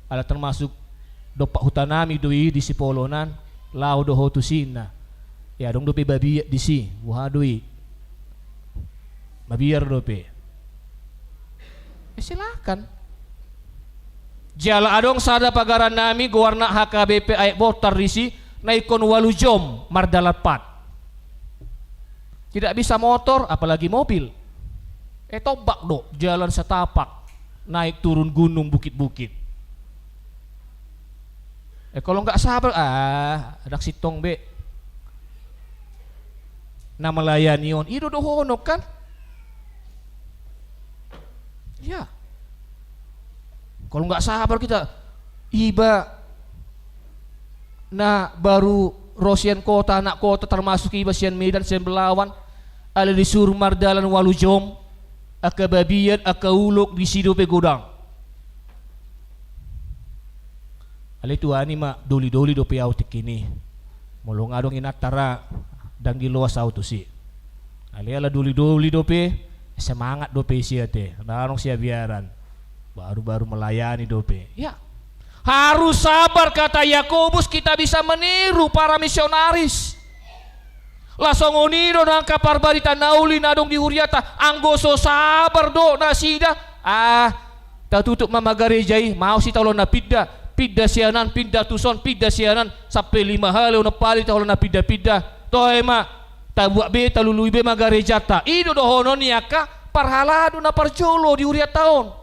Ala termasuk dompak hutanami do i di Sipoholon an, laho do ho tusi inna. Ya, adong dope babiat disi, boha do i. Mabiar dope. Eh, silakan. Jala adong sada pagarannami, goarna H K B P Aek Botar disi, na ingkon ualu jom mardalan pat. Tidak bisa motor, apalagi mobil. Eh, tombak do, jalan setapak, naik turun gunung, bukit-bukit. Eh, kalau nggak sabar, ah, ndang sintong be na melayani on. I do dohonon, kan? Ya. Kalau nggak sabar kita, iba na baru ro sian kota, anak kota, termasuk iba sian Medan, sian Belawan, alai disuruh mardalan ualu jom, angka babiat, angka ulok, disi dope godang. Alai tuani ma, doli-doli dope au tingki i. Molo nga adong inanta ra, ndang giloas au tusi. Alai ala doli-doli dope, semangat dope isi ate. Ndang adong siabiaran. Baru-baru melayani dope. Ya. Harus sabar, kata Yakobus, kita bisa meniru para misionaris. Lah songon i do nang angka parbarita na uli na adong di huriata, anggo so sabar do nasida, ah, tatutup ma, ma gareja i, maos hita holan na pinda, pinda sian an, pinda tuson, pinda sian an, sampe lima hali, onom hali hita holan na pinda-pinda. Toe ma, tabuat be, talului be ma garejanta. I do dohonon ni angka parhalado na parjolo di huriata on.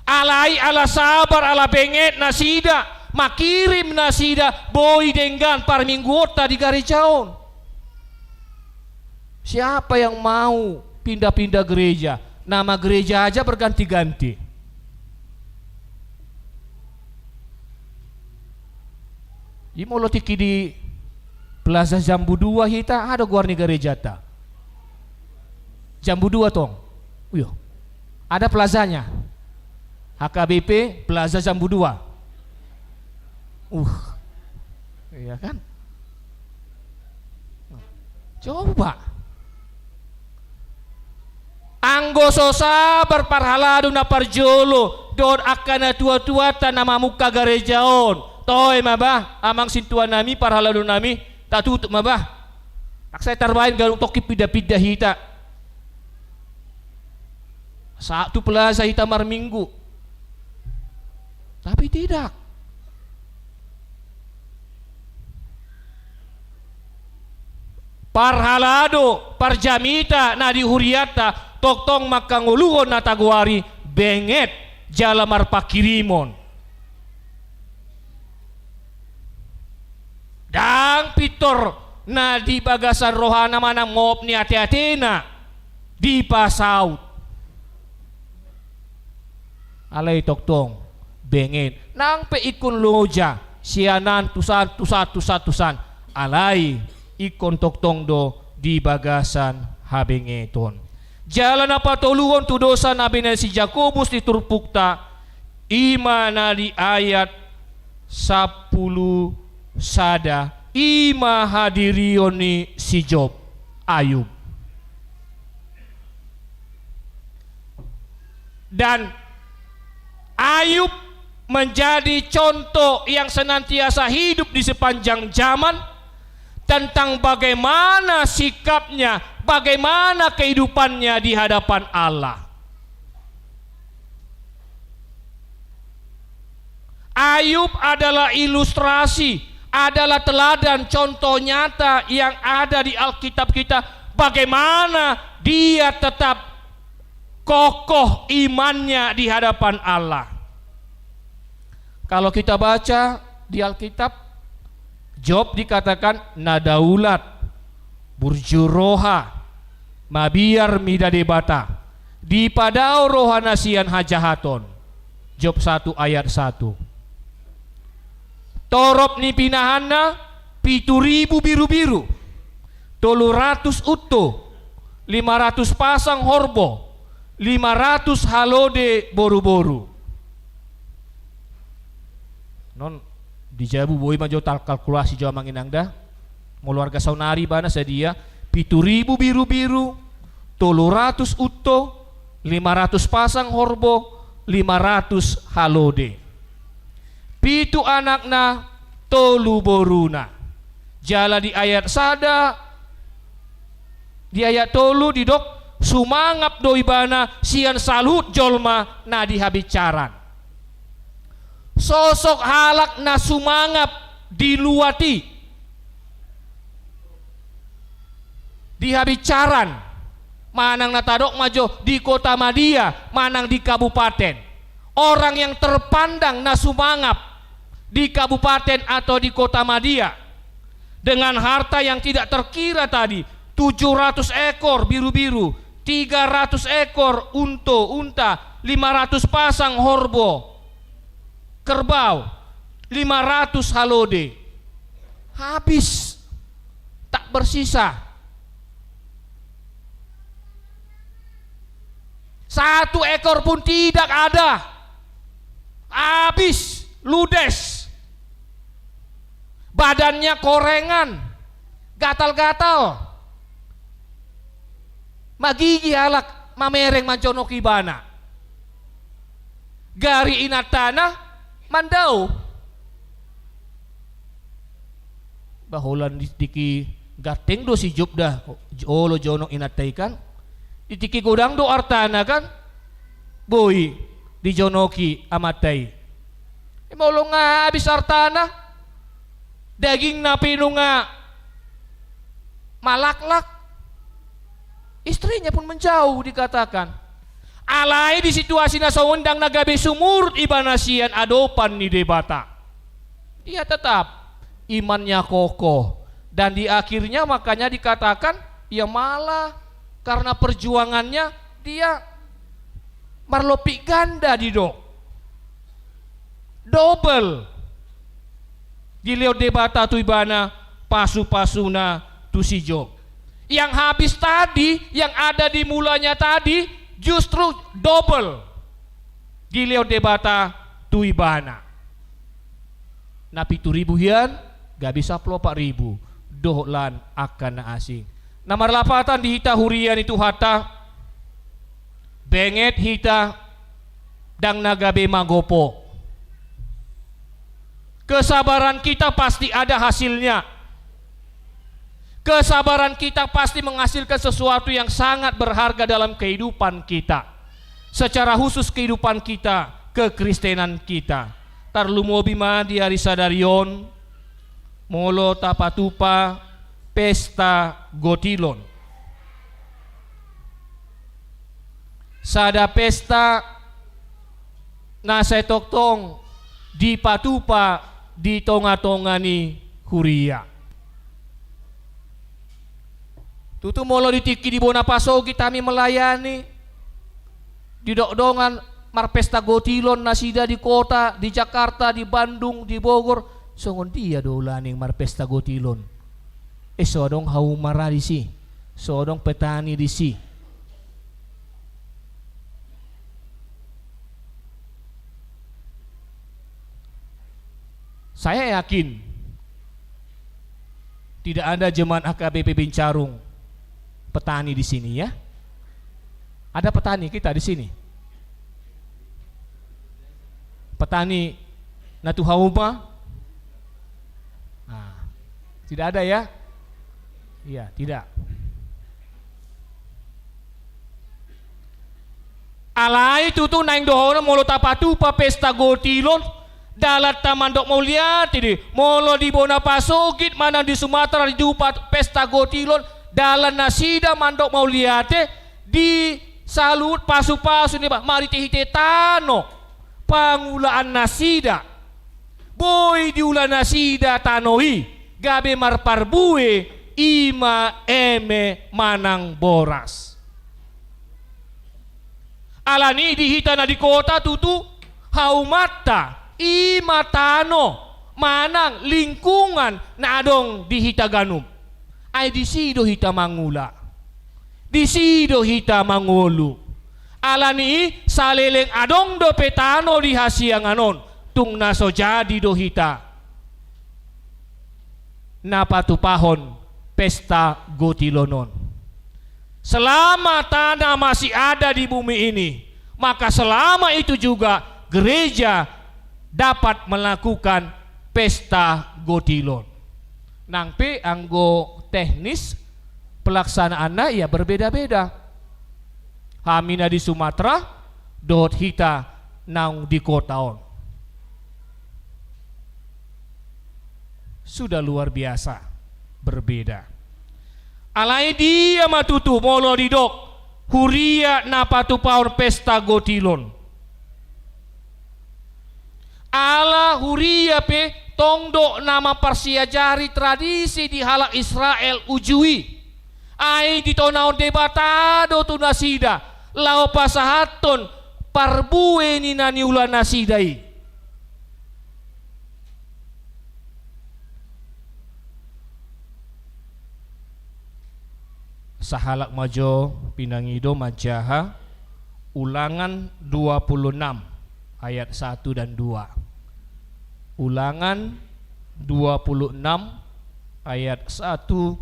Alai ala sabar, ala benget nasida, mangkirim nasida boi denggan parmingguonta di gareja on. Siapa yang mau pindah-pindah gereja? Nama gereja aja berganti-ganti. Jadi molo tingki di Plaza Jambu Dua hita, aha do goar ni garejanta? Jambu Dua tong. Iyo. Ada plazanya. H K B P Plaza Jambu Dua. Uh. Iya kan? Coba. Anggo so sabar parhalado na parjolo dohot angka natua-tuanta na mamungka gareja on, toe ma bah, amang sintuanami, parhaladonami, tatutup ma bah. Ndang sai tarbaen ganup tongkin pinda-pinda hita. Sahat tu plaza hita marminggu. Tapi tidak. Parhalado, parjamita na di hurianta, tongtong mangkangoluhon na tagoari benget jala marpangkirimon. Ndang pintor na di bagasan rohana manang mop ni ate-atena dipasaut. Alai tongtong benget. Nang pe ingkon loja, sian an tu san, tu san, tu san, tu san. Alai ingkon tongtong do di bagasan habengeton. Jala na patoluhon tu dosa na binahen si Jakobus di turpukta, i ma na di ayat sampulu sada, i ma hadirion ni si Job, Ayub. Dan Ayub menjadi contoh yang senantiasa hidup di sepanjang zaman tentang bagaimana sikapnya, bagaimana kehidupannya di hadapan Allah. Ayub adalah ilustrasi, adalah teladan, contoh nyata yang ada di Alkitab kita, bagaimana dia tetap kokoh imannya di hadapan Allah. Kalau kita baca di Alkitab, Job dikatakan na daulat, burju roha, mabiar mida Debata, dipadao rohana sian hajahaton. Job satu ayat satu. Torop ni pinahanna pitu ribu birubiru, tolu ratus unto, lima ratus pasang horbo, lima ratus halode boruboru. Non di jabu boi ma jo talkalkulasi jo amang inang da. Molo arga saonari ibana sadia, pitu ribu birubiru, tolu ratus unto, lima ratus pasang horbo, lima ratus halode. Pitu anakna, tolu boruna. Jala di ayat sada, di ayat tolu didok, sumangap do ibana sian saluhut jolma na di habinsaran. Sosok halak na sumangap di luat i, di habinsaran, manang na tadok ma jo di kota madia, manang di kabupaten. Orang yang terpandang na sumangap di kabupaten atau di kota madia, dengan harta yang tidak terkira tadi, tujuh ratus ekor birubiru, tiga ratus ekor unto, unta, lima ratus pasang horbo, kerbau, lima ratus halode. Habis, tak bersisa. Satu ekor pun tidak ada. Habis, ludes. Badannya korengan, gatal-gatal. Magigi halak mamereng manjonok ibana. Gari inantana mandao. Ba holan di tingki ganteng do si Job da, olo jonok inanta i kan. Di tingki godang do artana kan. Boi dijonoki amanta i. Molo nga habis artana, dagingna pe nunga malaklak, istrinya pun menjauh dikatakan. Alai di situasi na songon i ndang na gabe sumurut ibana sian adopan ni Debata. Ia tetap imannya kokoh. Dan di akhirnya makanya dikatakan, ia malah karena perjuangannya dia marlompit ganda didok. Dobel dilehon Debata tu ibana pasu-pasuna tu si Job. Yang habis tadi, yang ada di mulanya tadi, justru dobel dilehon Debata tu ibana. Na pitu ribu hian, gabe sampulu opat ribu, dohot lan angka na asing. Na marlapatan di hita huria ni Tuhanta, benget hita, ndang na gabe magopo. Kesabaran kita pasti ada hasilnya. Kesabaran kita pasti menghasilkan sesuatu yang sangat berharga dalam kehidupan kita. Secara khusus kehidupan kita, kekristenan kita. Tarlumobi ma di ari sadari on, molo tapatupa pesta gotilon. Sada pesta na sai tongtong dipatupa di tonga-tonga ni huria. Tutu molo di tingki di bona pasogit hami melayani, didok dongan marpesta gotilon nasida di kota, di Jakarta, di Bandung, di Bogor, songon dia do ulaning marpesta gotilon? E, so adong hauma ra disi, so adong petani disi. Saya yakin tidak ada jemaat H K B P Bincarung petani di sini, ya. Ada petani kita di sini? Petani na tu hauma? Nah, tidak ada, ya? Iya, tidak. Alai tutu naeng dohonon, molo tapatupa pesta gotilon, dalanta mandok mauliate do i. Molo di bona pasogit manang di Sumatera ditupa pesta gotilon, dalan nasida mandok mauliate di saluhut pasupasu ni ba-, marhitehite tano pangulaan nasida. Boi diula nasida tano i gabe marparbue, i ma eme manang boras. Alani i di hita na di kota tutu, haumanta i ma tano manang lingkungan na adong di hita ganup. Ai disi do hita mangula, disi do hita mangolu. Alani i saleleng adong dope tano di hasiangan on, tung na so jadi do hita na patupahon pesta gotilon on. Selama tanah masih ada di bumi ini, maka selama itu juga gereja dapat melakukan pesta gotilon. Nang pe anggo teknis pelaksanaanna, ya, berbeda-beda. Hami na di Sumatera dohot hita naung di kota on, sudah luar biasa berbeda. Alai dia ma tutu molo didok huria na patupahon pesta gotilon? Ala huria pe tong do na mamparsiajari tradisi di halak Israel uju i. Ai ditonahon Debata do tu nasida laho pasahathon parbue ni na niula nasida i. Sahalak ma jo pinangido manjaha Ulangan dua puluh enam ayat satu dan dua. Ulangan dua puluh enam ayat satu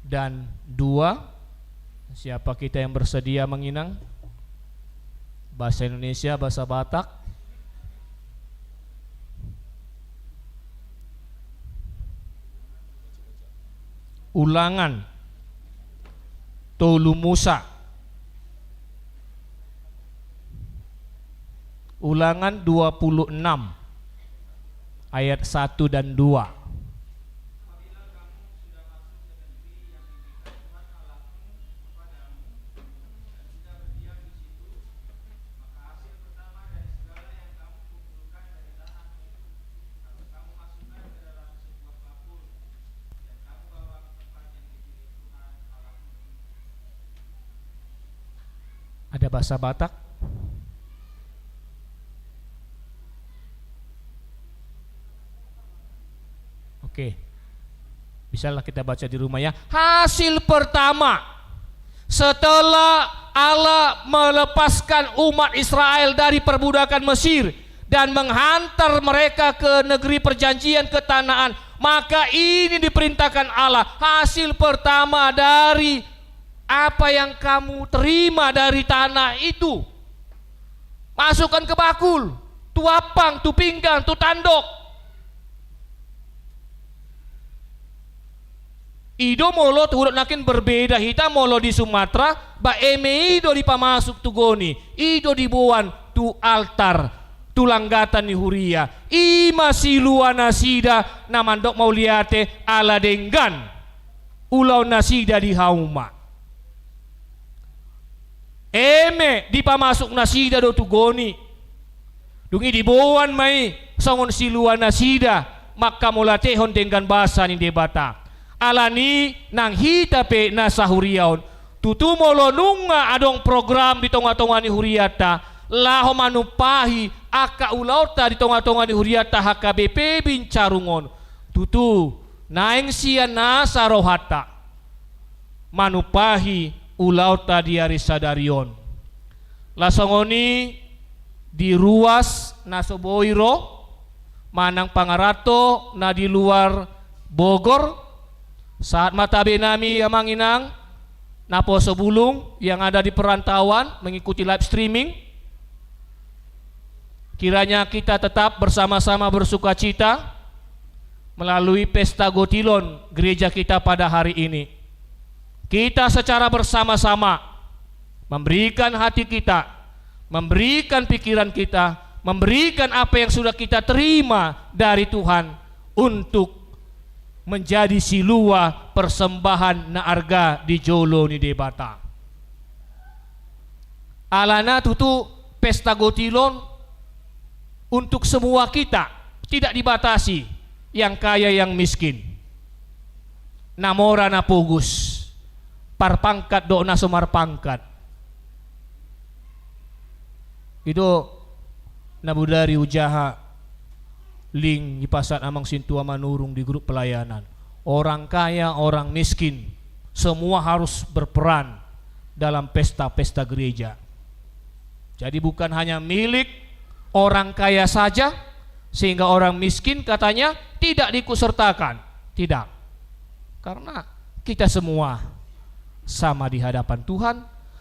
dan dua. Siapa kita yang bersedia menginang? Bahasa Indonesia, bahasa Batak. Ulangan tolu Musa. Ulangan dua puluh enam ayat satu dan dua. Ada bahasa Batak? Oke. Bisalah kita baca di rumah, ya. Hasil pertama, setelah Allah melepaskan umat Israel dari perbudakan Mesir dan menghantar mereka ke negeri perjanjian, ketanaan, maka ini diperintahkan Allah, hasil pertama dari apa yang kamu terima dari tanah itu, masukkan ke bakul, tu ampang, tu pinggan, tu tandok. I do molo tu hudok nangkin berbeda hita molo di Sumatera, ba eme i do dipamasuk tu goni, i do diboan tu altar, tu langgatan ni huria. I ma silua nasida na mandok mauliate ala denggan ulaon nasida di hauma. Eme dipamasuk nasida do tu goni. Dung i diboan ma i songon silua nasida manghamauliatehon denggan basa ni Debata. Alani nang hita pe na sahuria on, tutu molo nunga adong program di tonga-tonga ni hurianta, laho manumpahi angka ulaonta di tonga-tonga ni hurianta H K B P Bincarung on. Tutu, naeng sian nasa rohanta manumpahi ulaonta di ari sadari on. Laos songon i di ruas na so boi ro manang pangaranto na di luar Bogor, sahat ma tabe nami amang inang naposo bulung yang ada di perantauan mengikuti live streaming. Kiranya kita tetap bersama-sama bersukacita melalui pesta gotilon gereja kita pada hari ini. Kita secara bersama-sama memberikan hati kita, memberikan pikiran kita, memberikan apa yang sudah kita terima dari Tuhan untuk menjadi silua persembahan na arga di jolo ni Debata. Alana tutu pesta gotilon untuk semua kita, tidak dibatasi yang kaya yang miskin, na mora na pogos, parpangkat dohot na so marpangkat. I do na bodari hujaha link dipasahat amang sintua Manurung di grup pelayanan. Orang kaya, orang miskin, semua harus berperan dalam pesta-pesta gereja. Jadi bukan hanya milik orang kaya saja, sehingga orang miskin katanya tidak diikutsertakan. Tidak. Karena kita semua sama di hadapan Tuhan.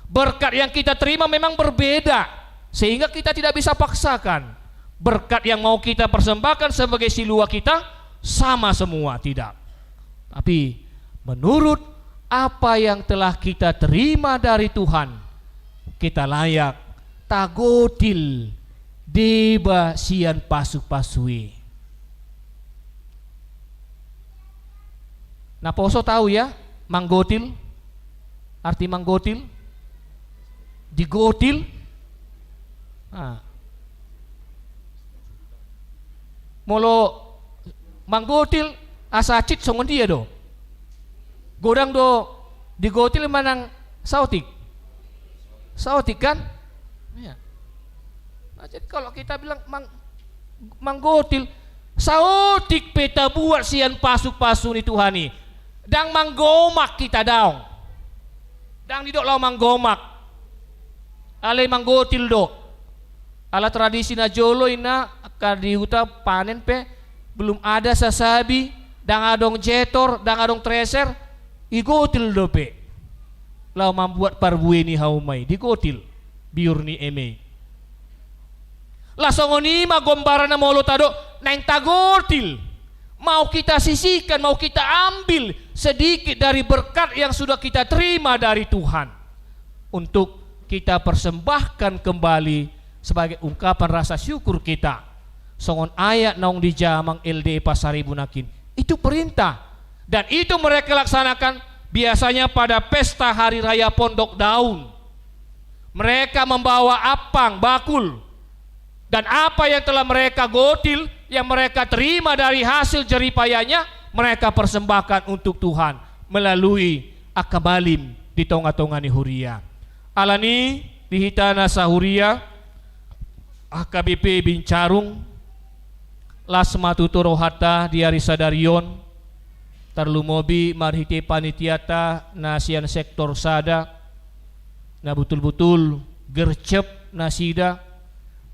Berkat yang kita terima memang berbeda, sehingga kita tidak bisa paksakan. Berkat yang mau kita persembahkan sebagai silua kita sama semua, tidak. Tapi menurut apa yang telah kita terima dari Tuhan, kita layak tagotil deba sian pasu-pasu i. Naposo tahu ya, manggotil? Arti manggotil? Digotil? Ah. Molo manggotil asa cit songon dia do? Godang do digotil manang saotik? Saotik kan? Iya. Nah, jadi kalau kita bilang mang-, manggotil, saotik pe tabuat sian pasu-pasu ni Tuhan i, ndang manggomak kita daong. Ndang didok laho manggomak. Alai manggotil do. Ala tradisi na jolo inna, angka di huta panen pe, belum ada sasabi, ndang adong jetor, ndang adong treser, igotil dope. Laho mambuat parbue ni hauma i, digotil biur ni eme i. Laos songon i ma gombaranna molo tadok naeng tagotil. Mau kita sisihkan, mau kita ambil sedikit dari berkat yang sudah kita terima dari Tuhan untuk kita persembahkan kembali sebagai ungkapan rasa syukur kita. Songon ayat naung dijaha amang L D Pasaribu nangkin. Itu perintah. Dan itu mereka laksanakan biasanya pada pesta hari raya Pondok Daun. Mereka membawa apang, bakul, dan apa yang telah mereka gotil, yang mereka terima dari hasil jerih payahnya, mereka persembahkan untuk Tuhan melalui angka malim di tonga-tonga ni huria. Alani i, di hita nasa huria H K B P Bincarung, las ma tutu rohanta di ari sadari on, tarlumobi marhite panitianta na sian sektor sada, na butul-butul gercep nasida,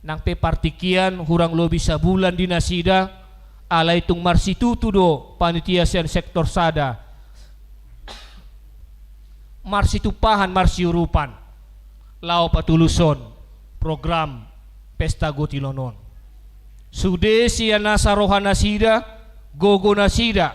nang pe partingkian hurang lobi sabulan di nasida, alai tung marsitutu do panitia sian sektor sada marsitumpahan, marsiurupan laho patuluson program pesta gotilon on. Sude sian nasa roha nasida, gogo nasida,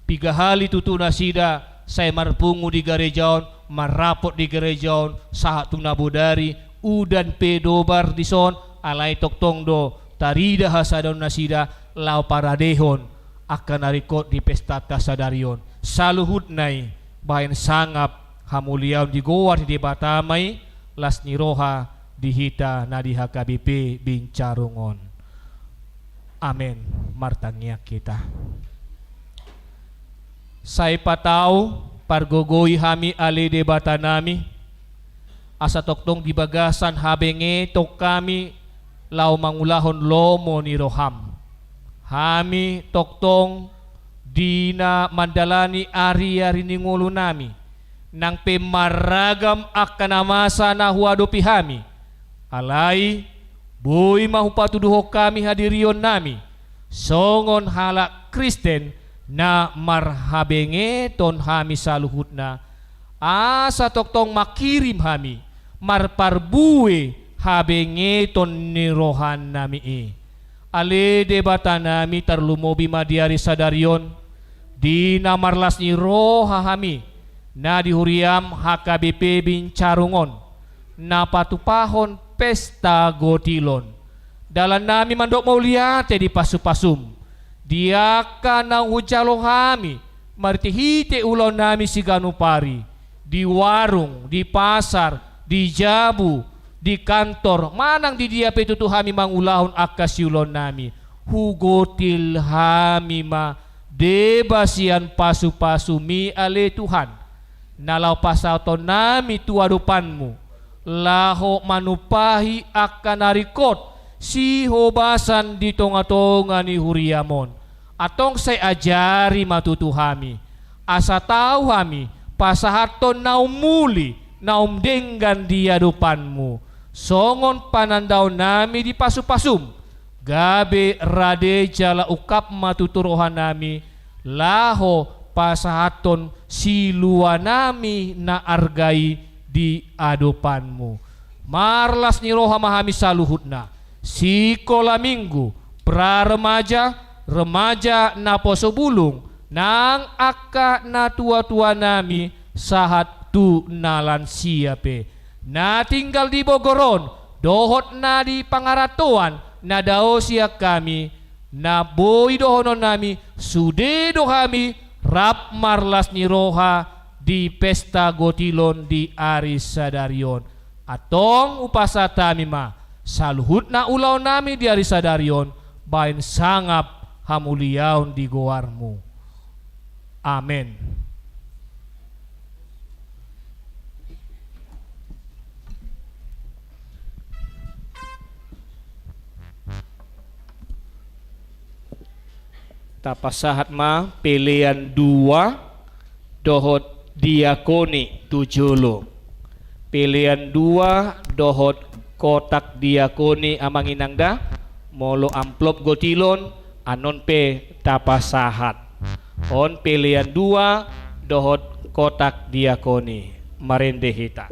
piga hali tutu nasida sai marpungu di gareja on, marrapot di gareja on, sahat tu na bodari, udan pe dobar dison, alai tongtong do tarida hasadaon nasida laho paradehon angka na ringkot di pestanta sadari on. Saluhutna i bahen sangap hamuliaon di goar ni Debata ma i, las ni roha di hita na di H K B P Bincarung on. Amen. Martangiang hita. Sai patau pargogoi hami ale Debata nami, asa tongtong di bagasan habengeton hami laho mangulahon lomo ni roham. Hami tongtong di na mandalani ari-ari ni ngolunami, nang pe marragam angka na masa na huadopi hami. Alai, boi ma hupatuduhon hami hadirionnami, songon halak Kristen na marhabengeton hami saluhutna, asa tongtong mangkirim hami, marparbue habengeton ni rohanami i. Ale Debatanami, tarlumobi ma di ari sadari on, di na marlas ni roha hami, na di huriam H K B P Bincarung on, na patupahon pesta gotilon. Dalannami mandok mauliate di pasupasum, di angka naung hujalo hami, marhitehite ulaonnami siganup ari, di warung, di pasar, di jabu, di kantor, manang di dia pe tutu hami mangulahon angka siulaonnami. Hugotil hami ma deba sian pasupasumi ale Tuhan, na laho pasahatonnami tu adopanmu, laho manumpahi angka na ringkot sihobasan di tongatonga ni huriam on. Antong sai ajari ma tutu hami, asa tau hami pasahathon na umuli, na umdenggan di adopanmu, songon panandaonnami di pasupasum, gabe rade jala ungkap ma tutu rohanami, laho pasahathon siluanami na arga i di adopanmu. Marlas ni roha ma hami saluhutna, sikola minggu, pra remaja, remaja naposo bulung, nang angka natuatuanami sahat tu na lansia pe, na tinggal di Bogor on, dohot na di pangarantoan, na dao sian hami, na boi dohononnami, sude do hami rap marlas ni roha di pesta gotilon di ari sadari on. Antong hupasahat hami ma saluhutna ulaonnami di ari sadari on, bahen sangap hamuliaon di goarmu. Amen. Tapasahat ma pelean dua dohot diakoni tu jolo. Pelean dua dohot kotak diakoni, amang inang da, molo amplop gotilon, annon pe tapasahat. On pelean dua dohot kotak diakoni. Marende hita.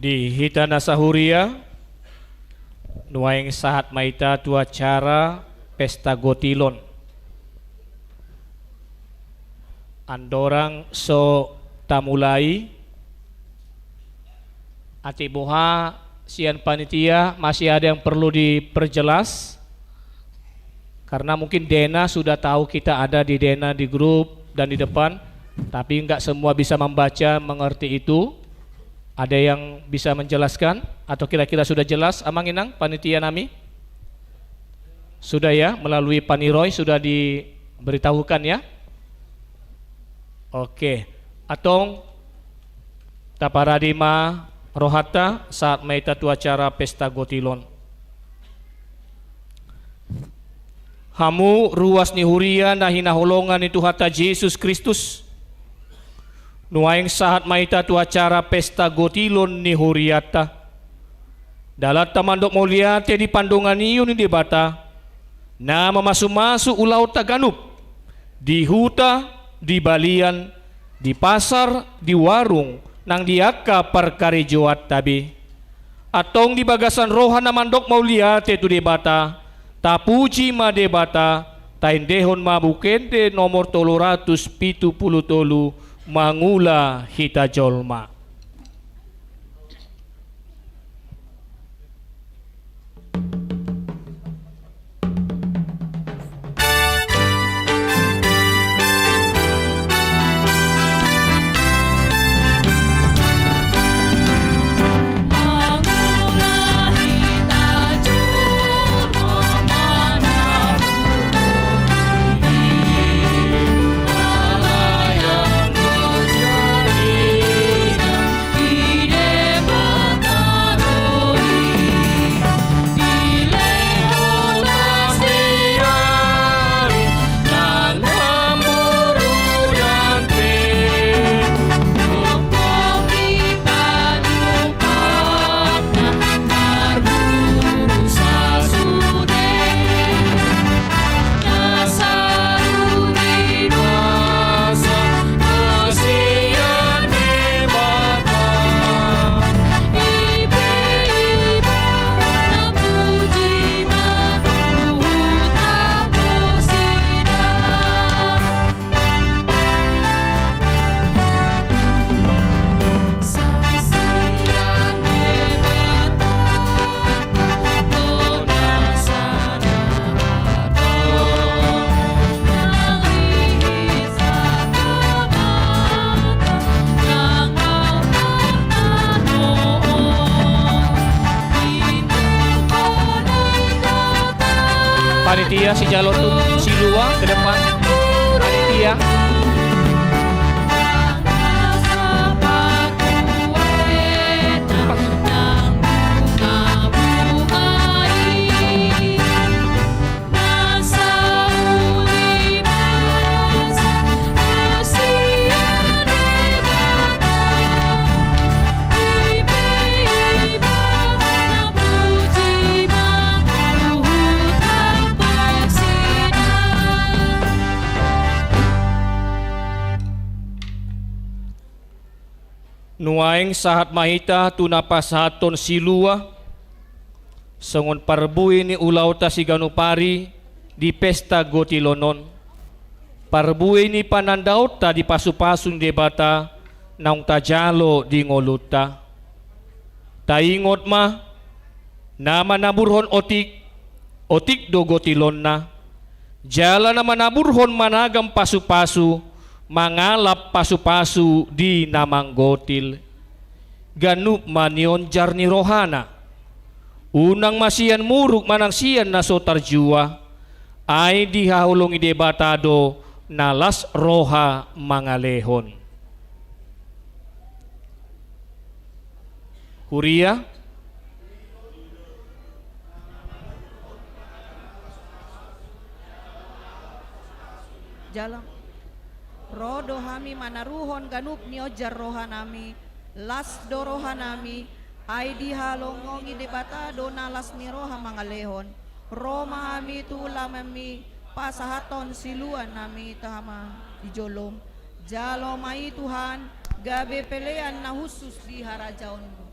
Di hita na sahuria, nuaeng sahat ma hita tu acara pesta gotilon. Andorang so tamulai, atik boha sian panitia masih ada yang perlu diperjelas? Karena mungkin Dena sudah tahu kita ada di Dena, di grup, dan di depan, tapi nggak semua bisa membaca, mengerti itu. Ada yang bisa menjelaskan? Atau kira-kira sudah jelas, Amang Inang, panitia nami? Sudah ya, melalui paniroi sudah diberitahukan ya? Oke. Antong, taparade ma rohanta, sahat ma hita tu acara pesta gotilon. Hamu ruas ni huria na hinaholongan ni Tuhanta Jesus Kristus, nuaeng sahat ma hita tu acara pesta gotilon ni hurianta. Dalanta mandok mauliate di pandonganion ni Debata, na mamasumasu ulaonta ganup, di huta, di balian, di pasar, di warung, nang di angka parkarejoanta be. Antong di bagasan roha na mandok mauliate tu Debata, tapuji ma Debata, taendehon ma Buku Ende nomor tolu ratus pitu pulu tolu, Mangula Hita Jolma. Panitia, sijalo tu silua ke depan. Panitia. Nuaeng sahat ma hita tu na pasahathon silua, songon parbue ni ulaonta siganup ari di pesta gotilon on, parbue ni panandaonta di pasupasu ni Debata naung tajalo di ngolunta. Taingot ma, na manaburhon otik, otik do gotilonna. Jala na manaburhon managam pasupasu, mangalap pasupasu di na manggotil. Ganup ma nionjar ni rohana. Unang ma sian muruk manang sian na so tarjua, ai dihaholongi Debata do na las roha mangalehon. Huria. Jala ro do hami manaruhon ganup nionjar rohanami, las do rohanami, ai dihaholongi Debata do na las ni roha mangalehon. Ro ma hami tu ulaonmi, pasahathon siluanami tu Ho ma di jolom. Jalo ma i Tuhan, gabe pelean na hushus di harajaonmu.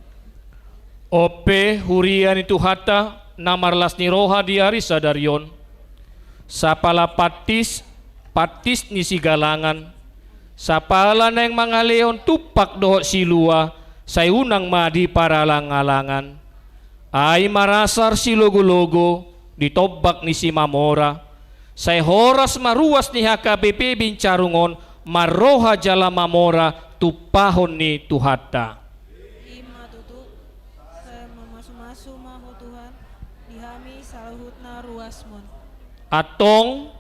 On pe huria ni Tuhanta na marlas ni roha di ari sadari on, sapala pantis, pantis ni sigalangan, sapala naeng mangalehon tumpak dohot silua, sai unang ma diparalang-alangan. Ai marasar silogologo di tombak ni Simamora, sai horas ma ruas ni H K B P Bincarung on marroha jala mamora tumpahon ni Tuhanta. I ma tutu, sai mamasumasu ma Ho Tuhan di hami saluhutna ruasmon. Antong,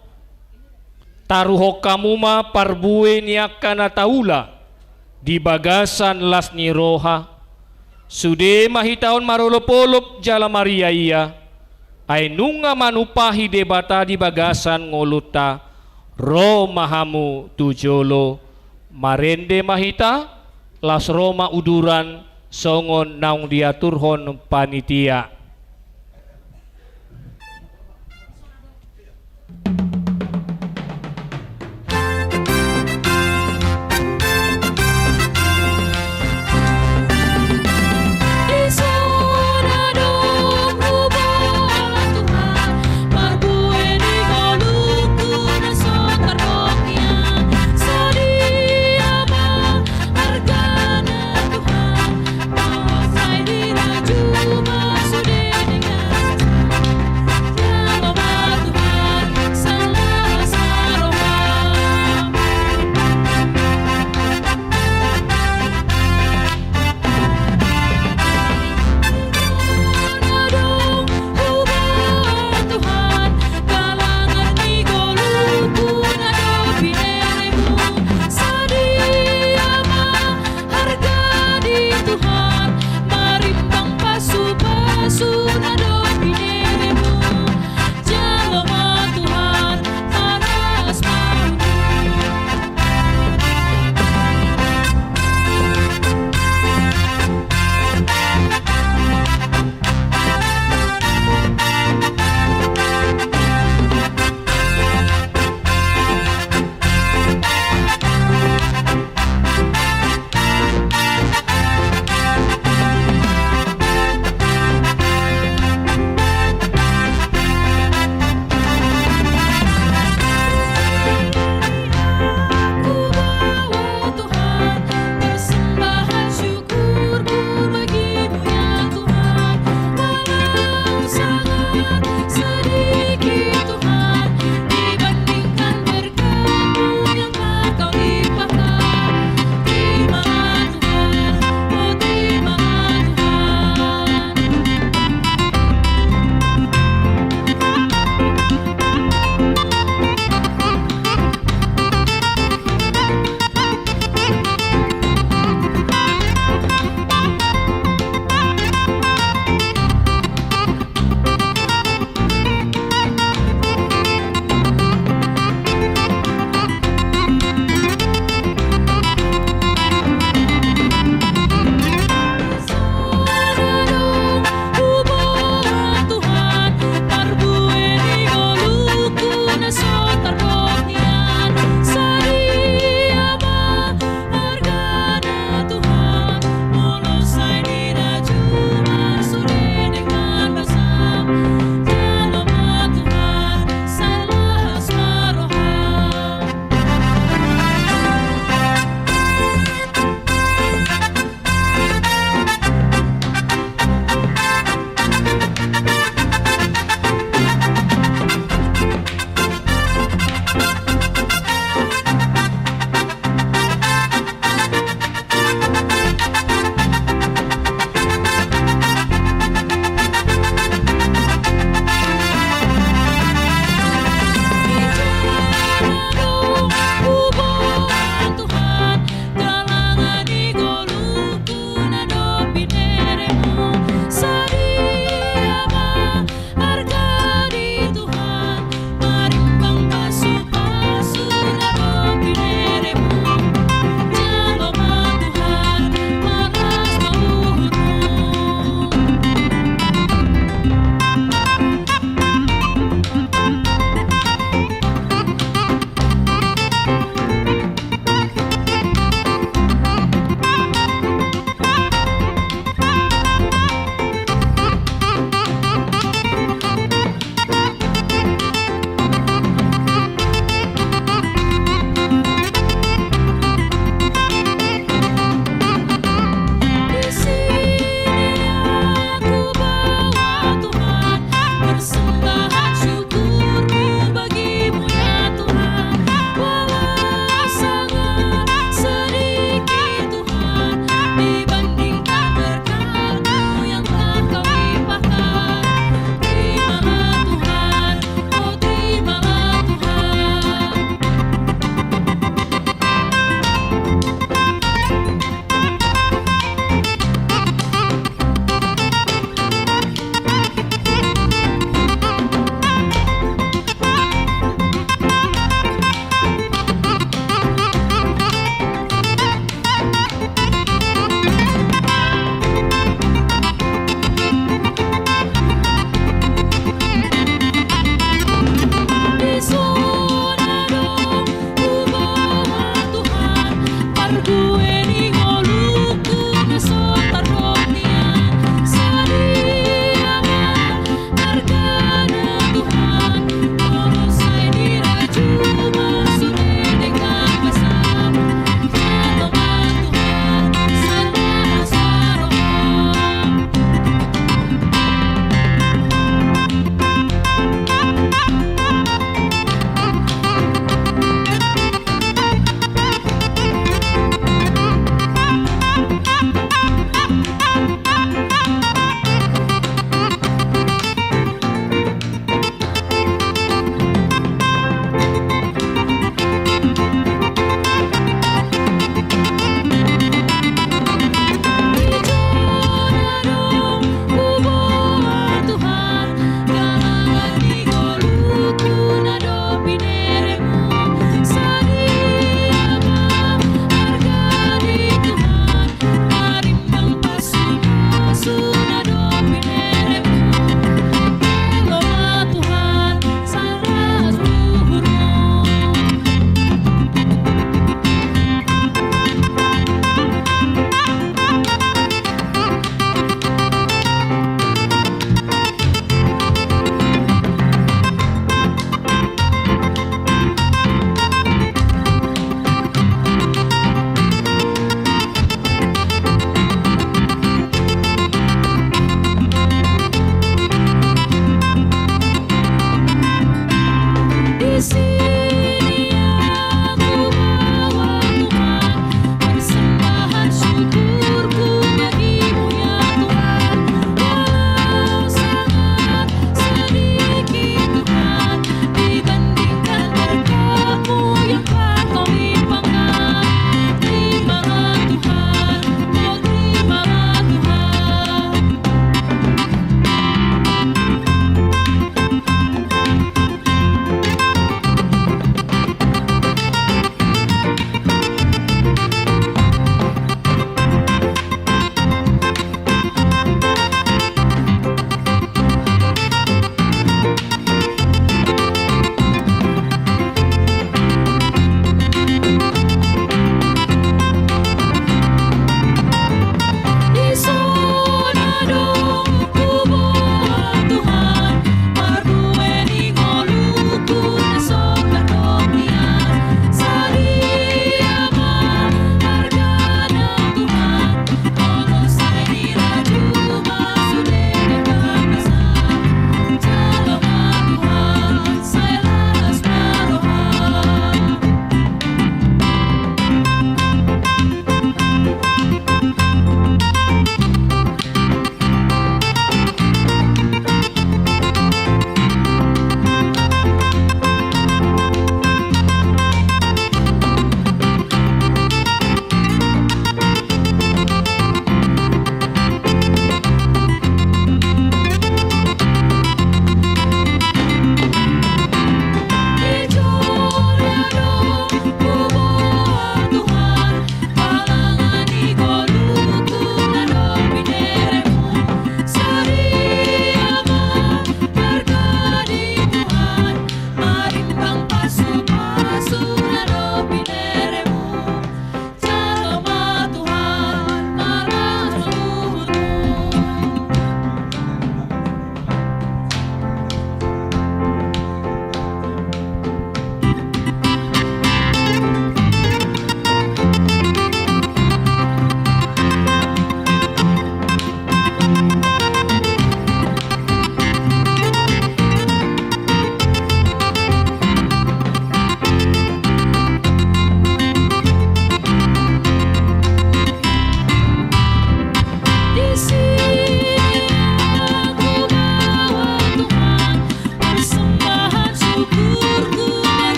taruhon hamu ma parbue ni angka na taula di bagasan las ni roha. Sude ma hita on marolopolop jala mariaia, ai nunga manumpahi Debata di bagasan ngolunta. Ro ma hamu tu jolo, marende ma hita, laos ro ma uduran songon naung diaturhon panitia.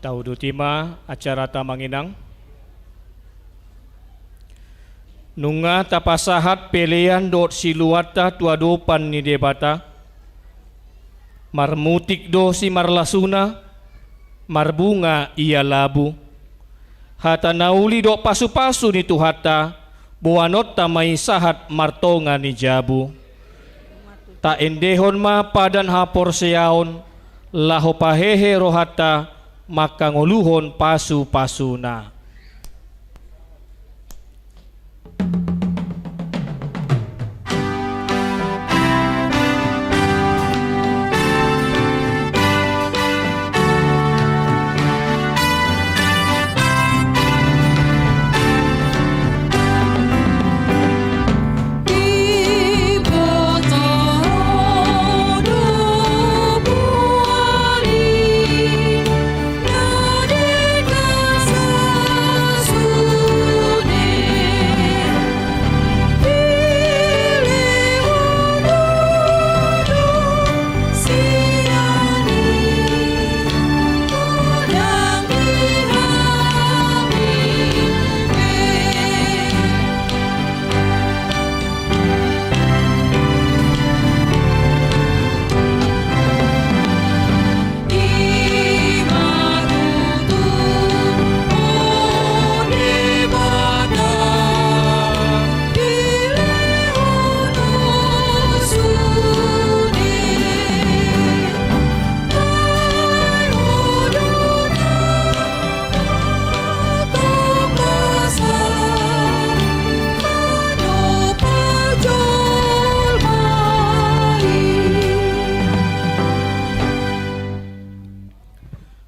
Tauduti ma acarata, Amang Inang. Nunga tapasahat pelean dohot siluanta tu adopan ni Debata. Marmutik do simarlasuna, marbunga ia labu. Hata na uli dohot pasupasu ni Tuhanta, boanonta ma i sahat martonga ni jabu. Taendehon ma padan haporseaon, laho pahehe rohanta, mangkangoluhon pasupasuna.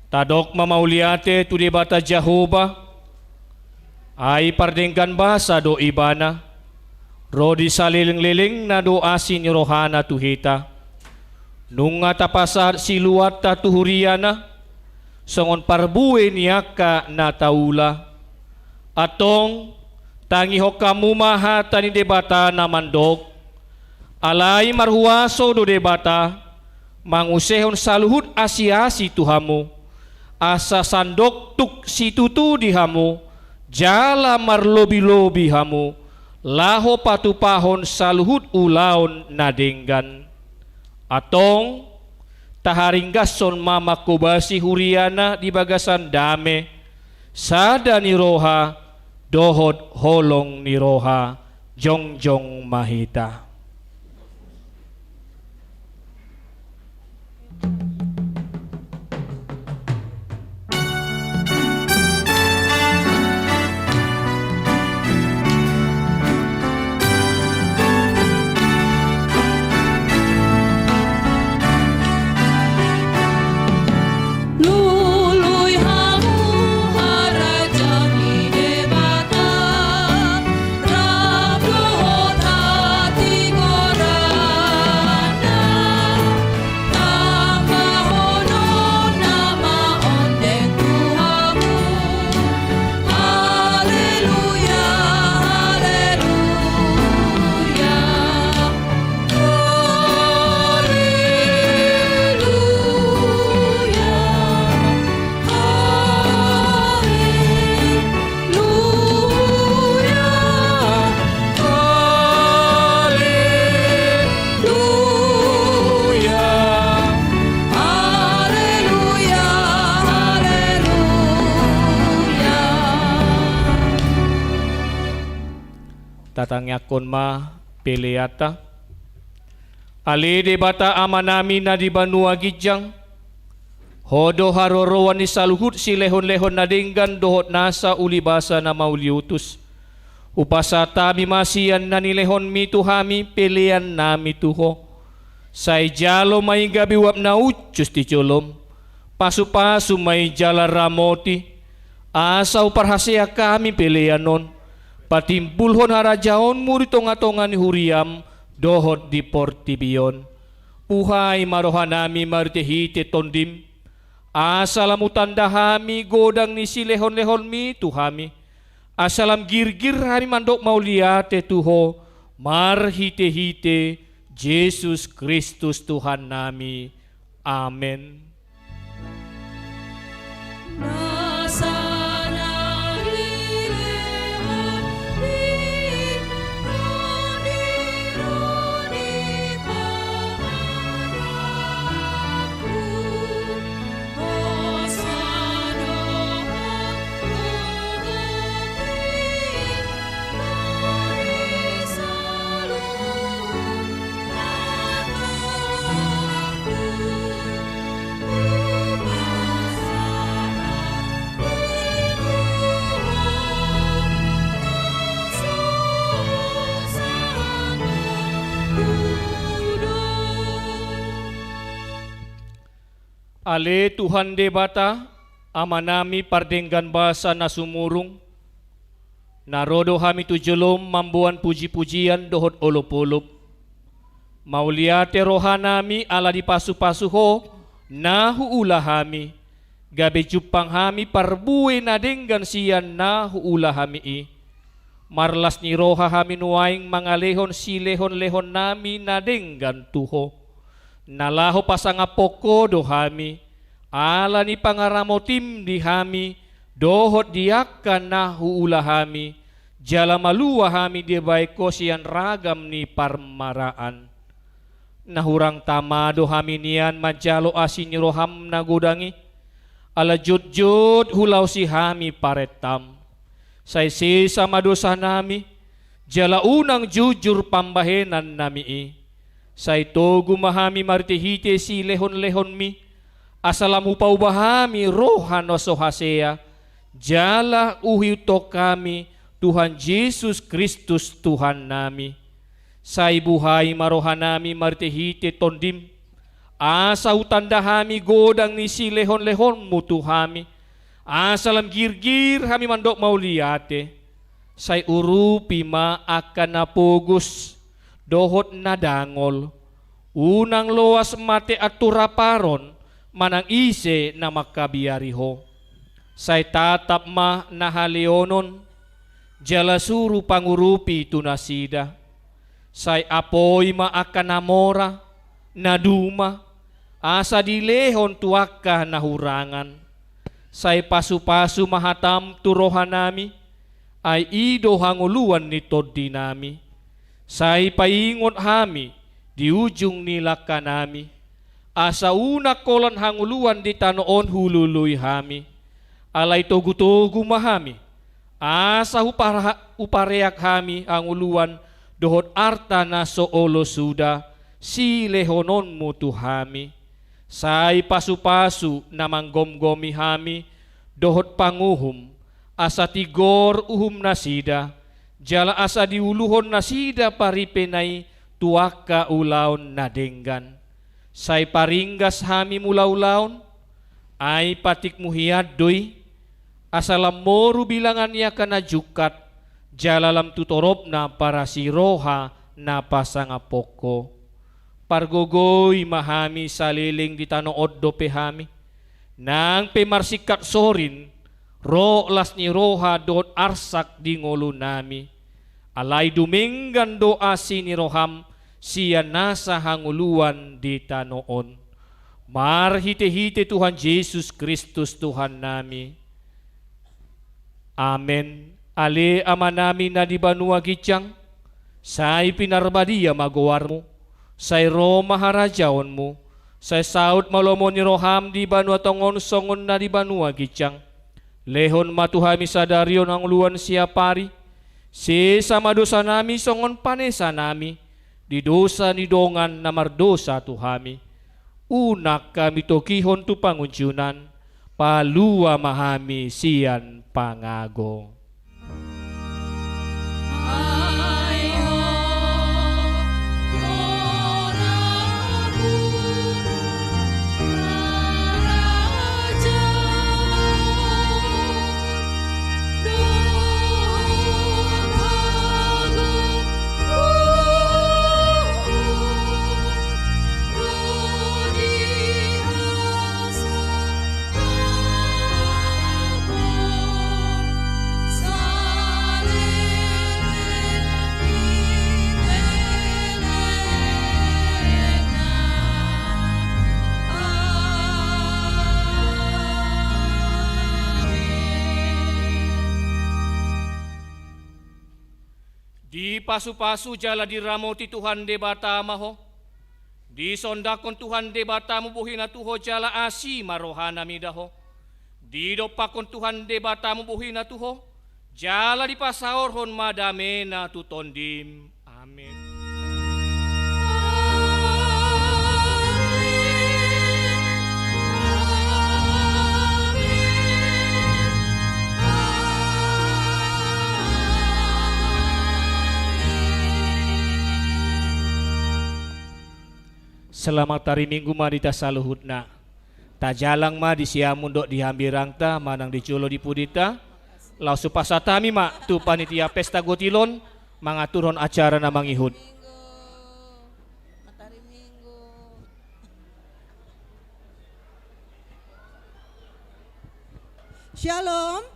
Tadok ma mauliate tu Debata Jahowa, ai pardenggan basa do Ibana, ro di salelenglelengna do asi ni rohana tu hita. Nunga tapasahat siluanta tu huriana, songon parbue ni angka na taula. Antong, tangihon hamu ma hata ni Debata na mandok: Alai marhuaso do Debata, mangusehon saluhut asiasi tu hamu, asa sandok tuk situtu di hamu, jala marlobilobi hamu, laho patupahon saluhut ulaon na denggan. Antong, taharinggashon ma manghobasi huriana di bagasan dame, sada ni roha, dohot holong ni roha. Jongjong ma hita. Lului hamu harajaon ni Debata, rap dohot hatigoranna, tambahononna ma ondeng tu hamu. Haleluya, haleluya. Tatangiangkon ma peleanta. Ale Debata Amanami na di banua ginjang, Ho do haroroan ni saluhut silehonlehon na denggan dohot nasa ulibasa na mauliutus. Hupasahat hami ma sian na nilehonmi tu hami peleannami tu Ho. Sai jalo ma i gabe uap na uncus di jolom. Pasupasu ma i jala ramoti, asa huparhaseang hami pelean on patimbulhon harajaonmu di tongatonga ni huriam dohot di portibi on. Buhai ma rohanami marhitehite Tondim, asa lam hutanda hami godang ni silehonlehonmi tu hami, asa lam girgir hami mandok mauliate tu Ho, marhitehite Jesus Kristus Tuhannami. Amen. Na Ale Tuhan Debata, Amanami pardenggan basa na sumurung, na ro do hami tu jolom mamboan puji-pujian dohot olop-olop. Mauliate rohanami ala dipasu-pasu Ho na huula hami, gabe jumpang hami parbue na denggan sian na huula hami i. Marlas ni roha hami nuaeng mangalehon silehon-lehonnami na denggan tu Ho. Na laho pasangaphon Ho do hami, ala ni pangaramotim di hami, dohot di angka na huula hami, jala malua hami dibahen Ho sian ragam ni parmaraan. Na hurang tama do hami nian manjalo asi ni roham na godang i, ala jotjot hulaosi hami parentaM. Sai sesa ma dosanami, jala unang jujur pambahenannami i. Sai togu ma hami marhite-hite silehon-lehonmi, asa lam hupauba hami roha na so hasea, jala huihuthon hami Tuhan Jesus Kristus Tuhannami. Sai buhai ma rohanami marhite-hite TondiM, asa hutanda hami godang ni silehon-lehonMu tu hami, asa lam girgir hami mandok mauliate. Sai urupi ma angka na pogos dohot na dangol, unang loas mate anturaparon manang ise na mangkabiari Ho. Sai tatap ma na haleonon, jala suru pangurupi tu nasida. Sai apoi ma angka na mora, na duma, asa dilehon tu angka na hurangan. Sai pasu-pasu ma hataM tu rohanami, ai i do hangoluan ni tondinami. Sai paingot hami di ujung ni langkanami, asa unang holan hangoluan di tano on hulului hami. Alai togu-togu ma hami, asa hupara-, hupareak hami hangoluan dohot arta na so olo suda silehononMu tu hami. Sai pasu-pasu na manggomgomi hami dohot panguhum, asa tigor uhum nasida, jala asa diuluhon nasida paripena i tu angka ulaon na denggan. Sai paringgas hami mulaulaon, ai patikMu hian do i, asa lam moru bilangan ni angka na jungkat, jala lam tu toropna parasi roha na pasangaphon Ho. Pargogoi ma hami saleleng di tano on dope hami, nang pe marsingkat sorin, ro las ni roha dohot arsak di ngolunami. Alai dumenggan do asi ni rohaM sian nasa hangoluan di tano on. Marhite-hite Tuhan Jesus Kristus Tuhannami. Amen. Ale Amanami na di banua ginjang, sai pinarbadia ma goarMu, sai ro ma harajaonMu, sai saut ma lomo ni rohaM di banua tonga on songon na di banua ginjang. Lehon ma tu hami sadari on hangoluan siapari, sesa ma dosanami songon panesanami di dosa ni dongan na mardosa tu hami. Unang hami togihon tu pangunjunan, palua ma hami sian pangago. Dipasu-pasu jala diramoti Tuhan Debata ma ho. Disondangkon Tuhan Debatamu bohina tu ho jala asi ma rohana mida ho. Didompakkon Tuhan Debatamu bohina tu ho, jala dipasaorhon ma damena tu tondim. Amen. Selamat hari Minggu ma di hita saluhutna. Tajalang ma di siamun dohot di hambirangta manang di jolo di pudita. Laos hupasahat hami ma tu panitia pesta gotilon mangaturhon acara na mangihut. Shalom.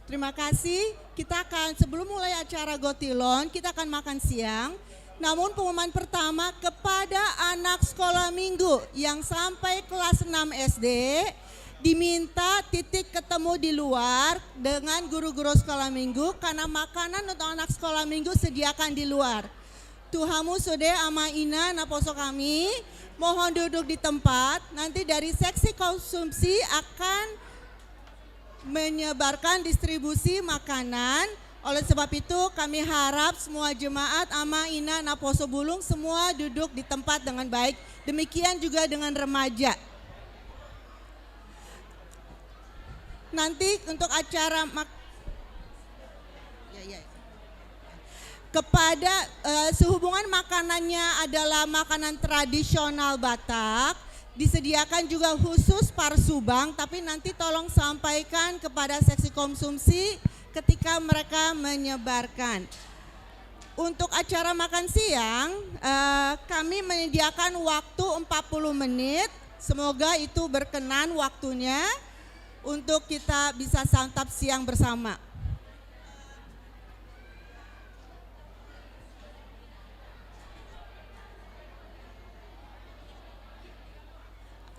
Terima kasih. Kita akan, sebelum mulai acara gotilon, kita akan makan siang. Namun pengumuman pertama, kepada anak sekolah minggu yang sampai kelas enam S D, diminta titik ketemu di luar dengan guru-guru sekolah minggu, karena makanan untuk anak sekolah minggu sediakan di luar. Tu hamu sude ama ina naposo hami, mohon duduk di tempat. Nanti dari seksi konsumsi akan menyebarkan distribusi makanan. Oleh sebab itu, kami harap semua jemaat, ama ina naposo bulung, semua duduk di tempat dengan baik. Demikian juga dengan remaja. Nanti untuk acara mak-, ya, ya. Kepada, eh, sehubungan makanannya adalah makanan tradisional Batak, disediakan juga khusus parsubang, tapi nanti tolong sampaikan kepada seksi konsumsi ketika mereka menyebarkan. Untuk acara makan siang, eh, kami menyediakan waktu empat puluh menit. Semoga itu berkenan waktunya untuk kita bisa santap siang bersama.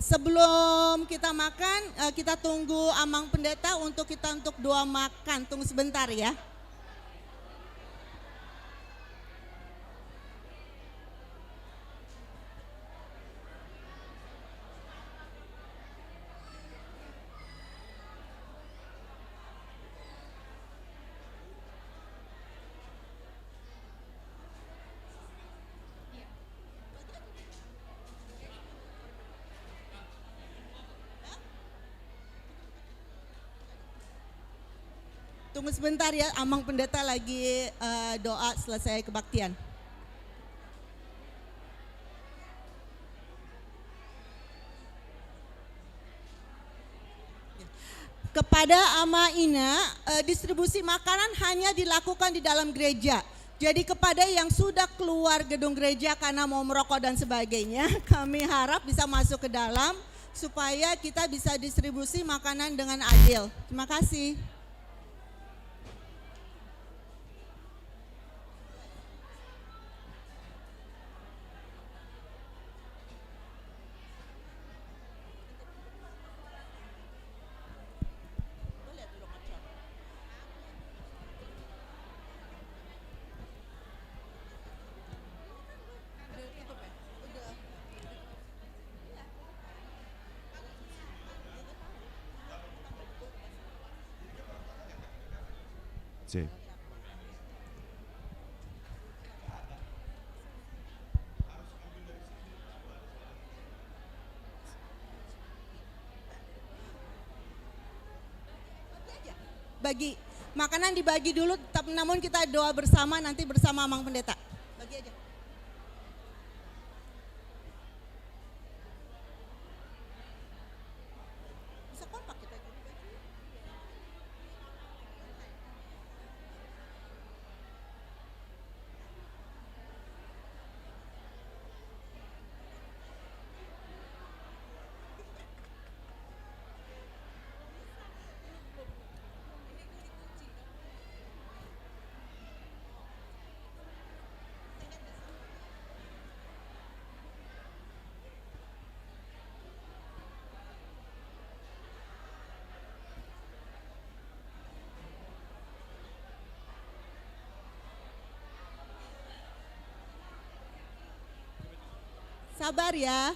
Sebelum kita makan, eh, kita tunggu Amang Pendeta untuk kita untuk doa makan. Tunggu sebentar ya. Tunggu sebentar ya, Amang Pendeta lagi, eh, doa selesai kebaktian. Kepada ama ina, eh, distribusi makanan hanya dilakukan di dalam gereja. Jadi kepada yang sudah keluar gedung gereja karena mau merokok dan sebagainya, kami harap bisa masuk ke dalam supaya kita bisa distribusi makanan dengan adil. Terima kasih. Bagi makanan dibagi dulu, tap-, namun kita doa bersama nanti bersama Amang Pendeta. Bagi aja. Bisa kompak kita gini, bagi. Sabar ya.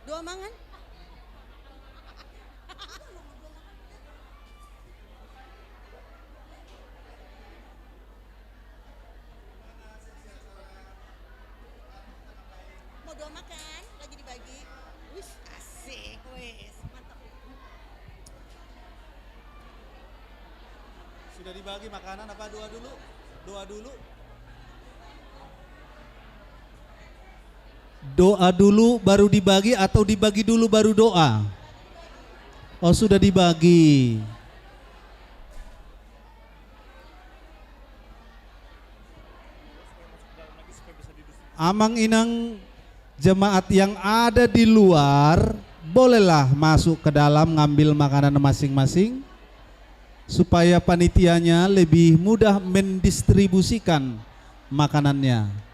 Dua mangan. Mau dua makan, lagi dibagi. Wis, asik, wis, mantap. Dibagi makanan apa doa dulu? Doa dulu. Doa dulu baru dibagi atau dibagi dulu baru doa? Oh, sudah dibagi. Amang inang jemaat yang ada di luar, bolehlah masuk ke dalam ngambil makanan masing-masing, supaya panitianya lebih mudah mendistribusikan makanannya.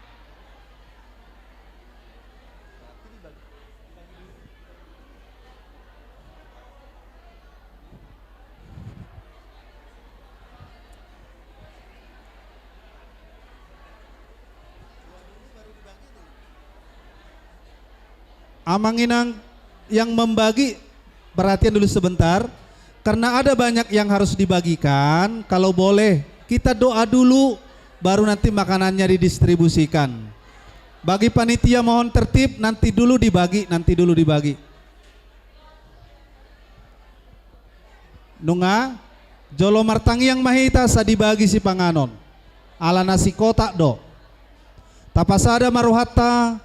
Amang inang yang membagi, perhatian dulu sebentar. Karena ada banyak yang harus dibagikan, kalau boleh kita doa dulu, baru nanti makanannya didistribusikan. Bagi panitia mohon tertib, nanti dulu dibagi, nanti dulu dibagi. Nunga, jolo martangiang ma hita asa dibagi sipanganon. Ala na sikotak do. Tapasada ma rohanta,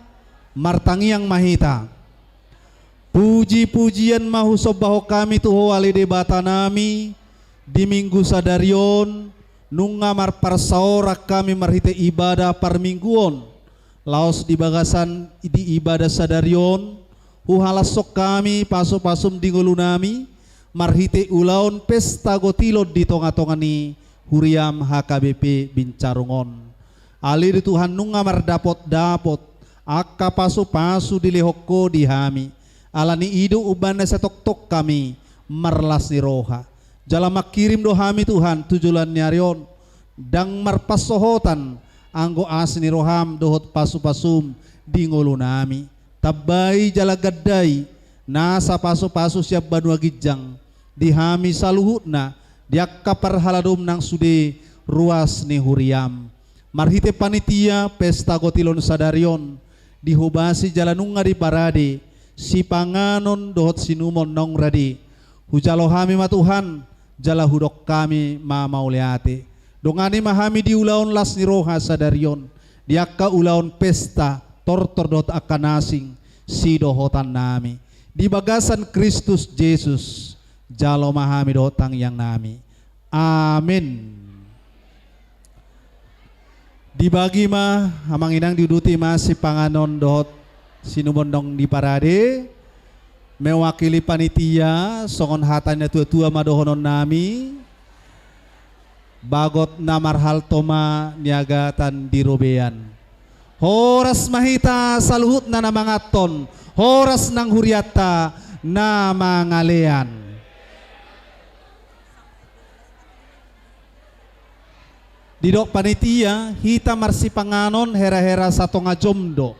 martangiang ma hita. Puji-pujian ma husombahon hami tu Ho ale Debata nami, di Minggu sadari on, nunga marparsaoran hami marhite ibadah parmingguon. Laos di bagasan di ibadah sadari on, huhalashon hami pasu-pasum di ngolu nami, marhite ulaon pesta gotilon di tonga-tonga ni huriam H K B P Bincarung on. Ale do Tuhan nunga mardapot-dapot angka pasu-pasu dilehon Ho di hami. Ala ni i do umbahen na sai tongtong hami marlas ni roha. Jala mangkirim do hami Tuhan tu joloan ni ari on, ndang marpansohotan anggo asi ni roham dohot pasu-pasum di ngolu nami. Tambai jala gandai nasa pasu-pasu sian banua ginjang di hami saluhutna, di angka parhaladoM nang sude ruas ni huriam. Marhite panitia pesta gotilon sadari on, dihobasi jala nunga diparade sipanganon dohot siinumon naung rade. Hujalo hami ma Tuhan, jala hudok hami ma mauliate. Dongani ma hami di ulaon las ni roha sadari on, di angka ulaon pesta, tortor dohot angka na asing sidohotan nami. Di bagasan Kristus Jesus, jalo ma hami dohot tangiang nami. Amin. Dibagi ma, amang inang, diuduti ma sipanganon dohot siinumon naung diparade. Mewakili panitia, songon hata ni natua-tua ma dohonon nami: Bagot na marhalto ma niagatan di robean. Horas ma hita saluhutna na manganhon, horas nang hurianta na mangalean. Didok panitia, hita marsipanganon hera-hera satonga jom do.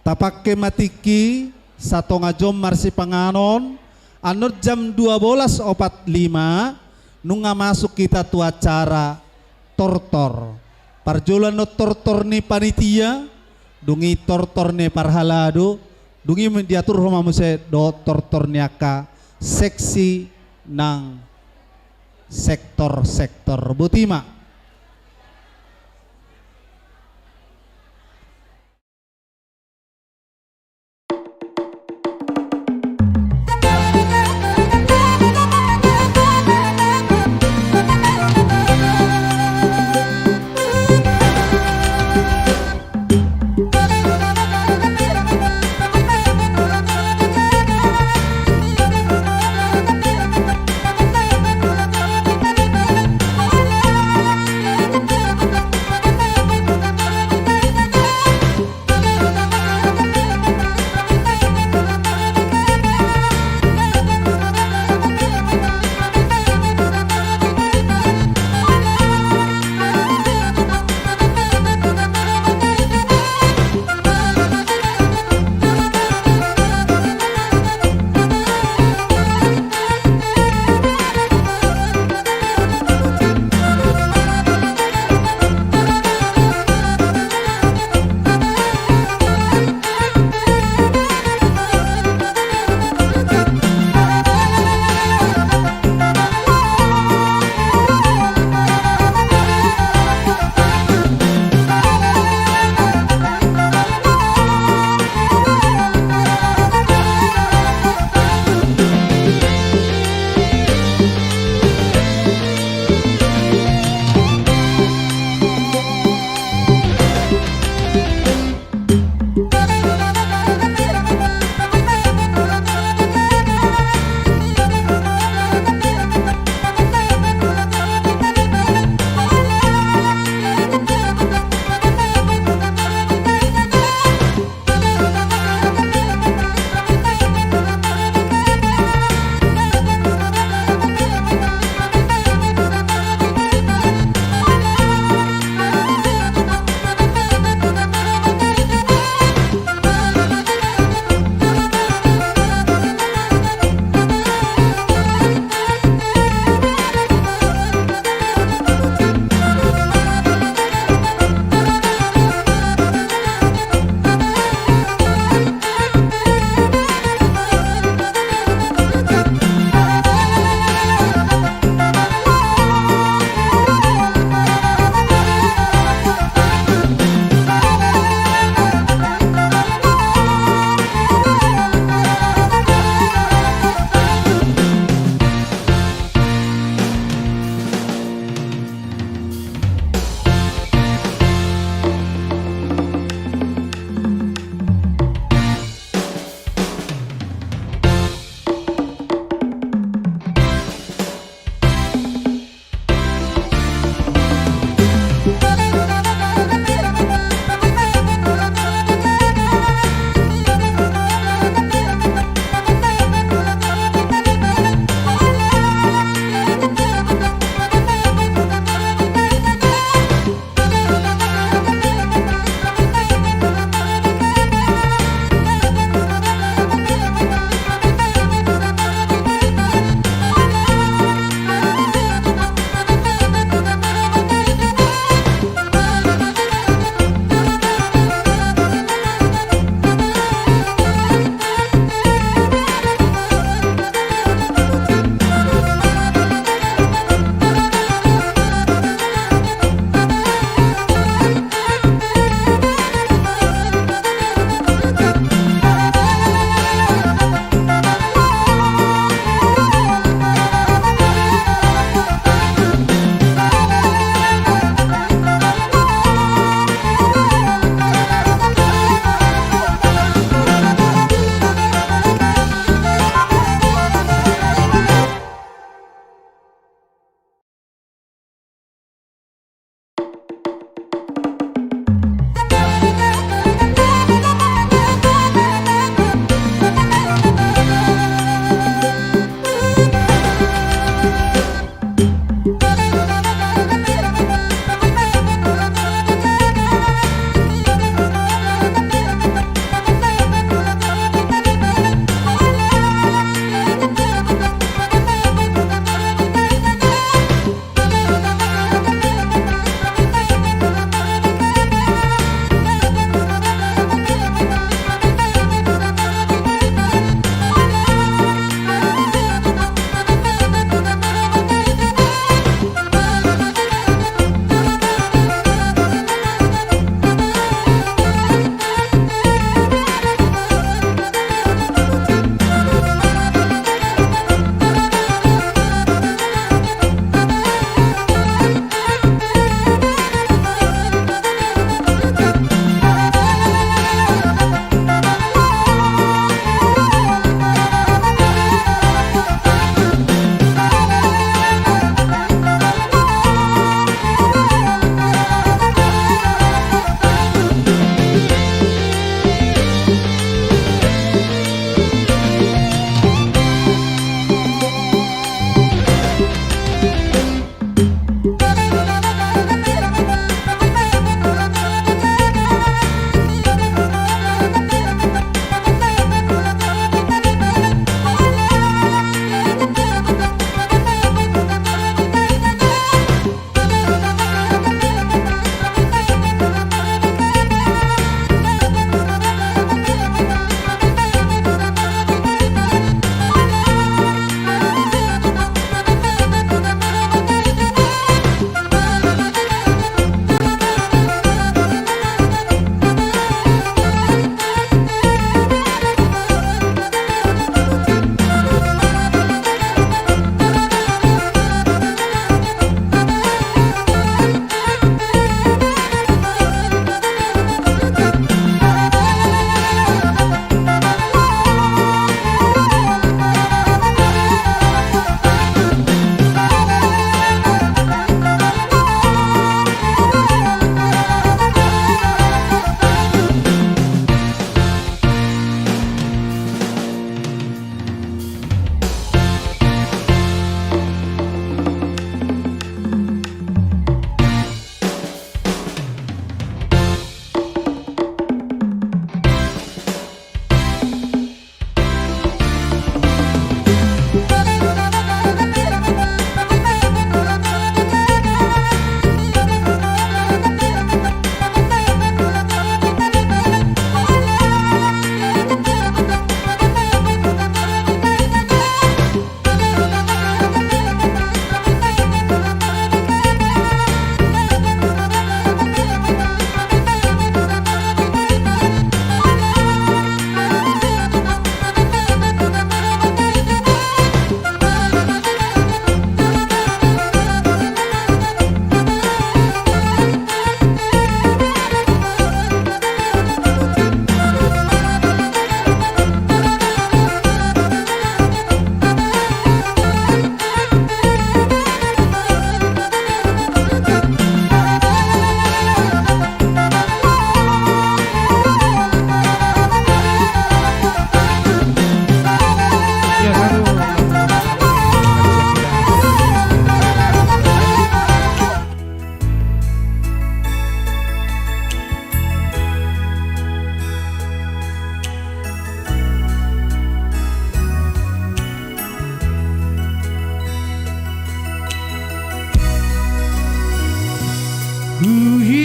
Tapangke ma tingki satonga jom marsipanganon, annon jam dua bolas opat lima, nunga masuk hita tu acara tortor. Parjolo annon tortor ni panitia, dung i tortor ni parhalado, dung i diaturhon ma muse dohot tortor ni angka seksi nang sektor-sektor. Boti ma.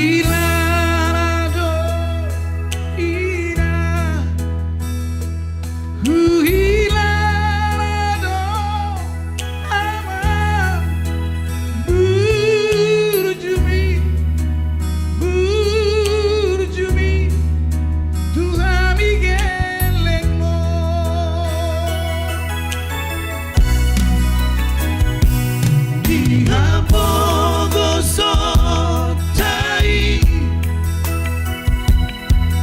Huhilala do, ina. Huhilala do, amang. Burju mi, burju mi, tu hami gellengmon. Di hapogoson tai,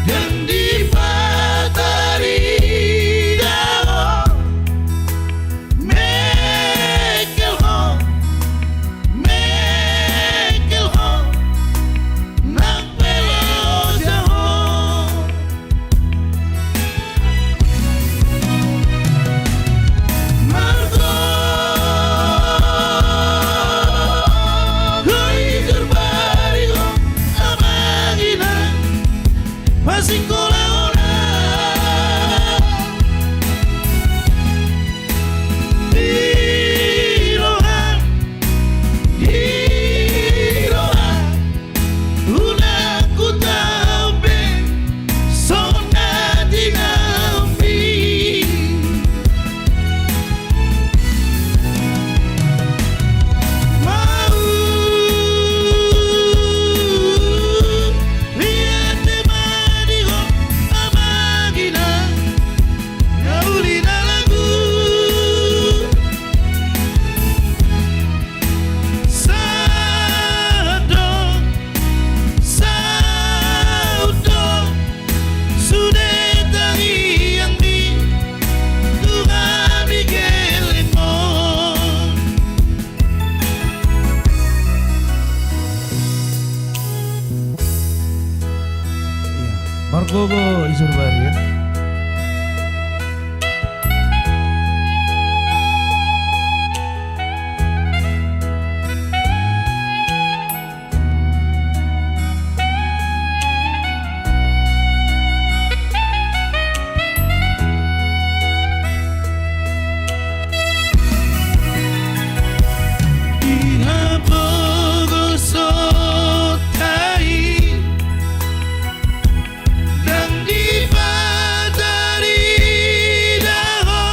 ndang dipatarida ho, mengkel ho, mengkel ho, nang pe loja ho. Margogo i jur bari ho, amang inang, pasingkolahon. Di roham, di roham, unang hutahon be songon na tinambi. Mauliate ma di ho, amang inang, na uli na lagu. Sahat do, saut do, sude tangiangmi tu hami gellengmon. Iya, margogo i jur bari, ya. Di hapogoson tai, ndang dipatarida ho,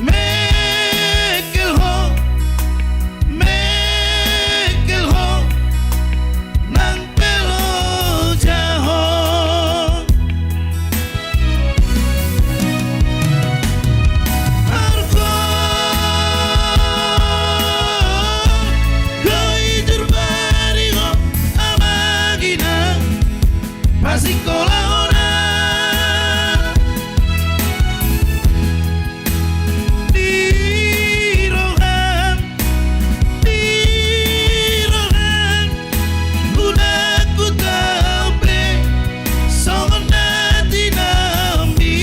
mengkel ho, mengkel ho, nang pe loja ho. Margogo i jur bari ho, amang inang, pasingkolahon. Di roham, di roham, unang hutahon be songon na tinambi.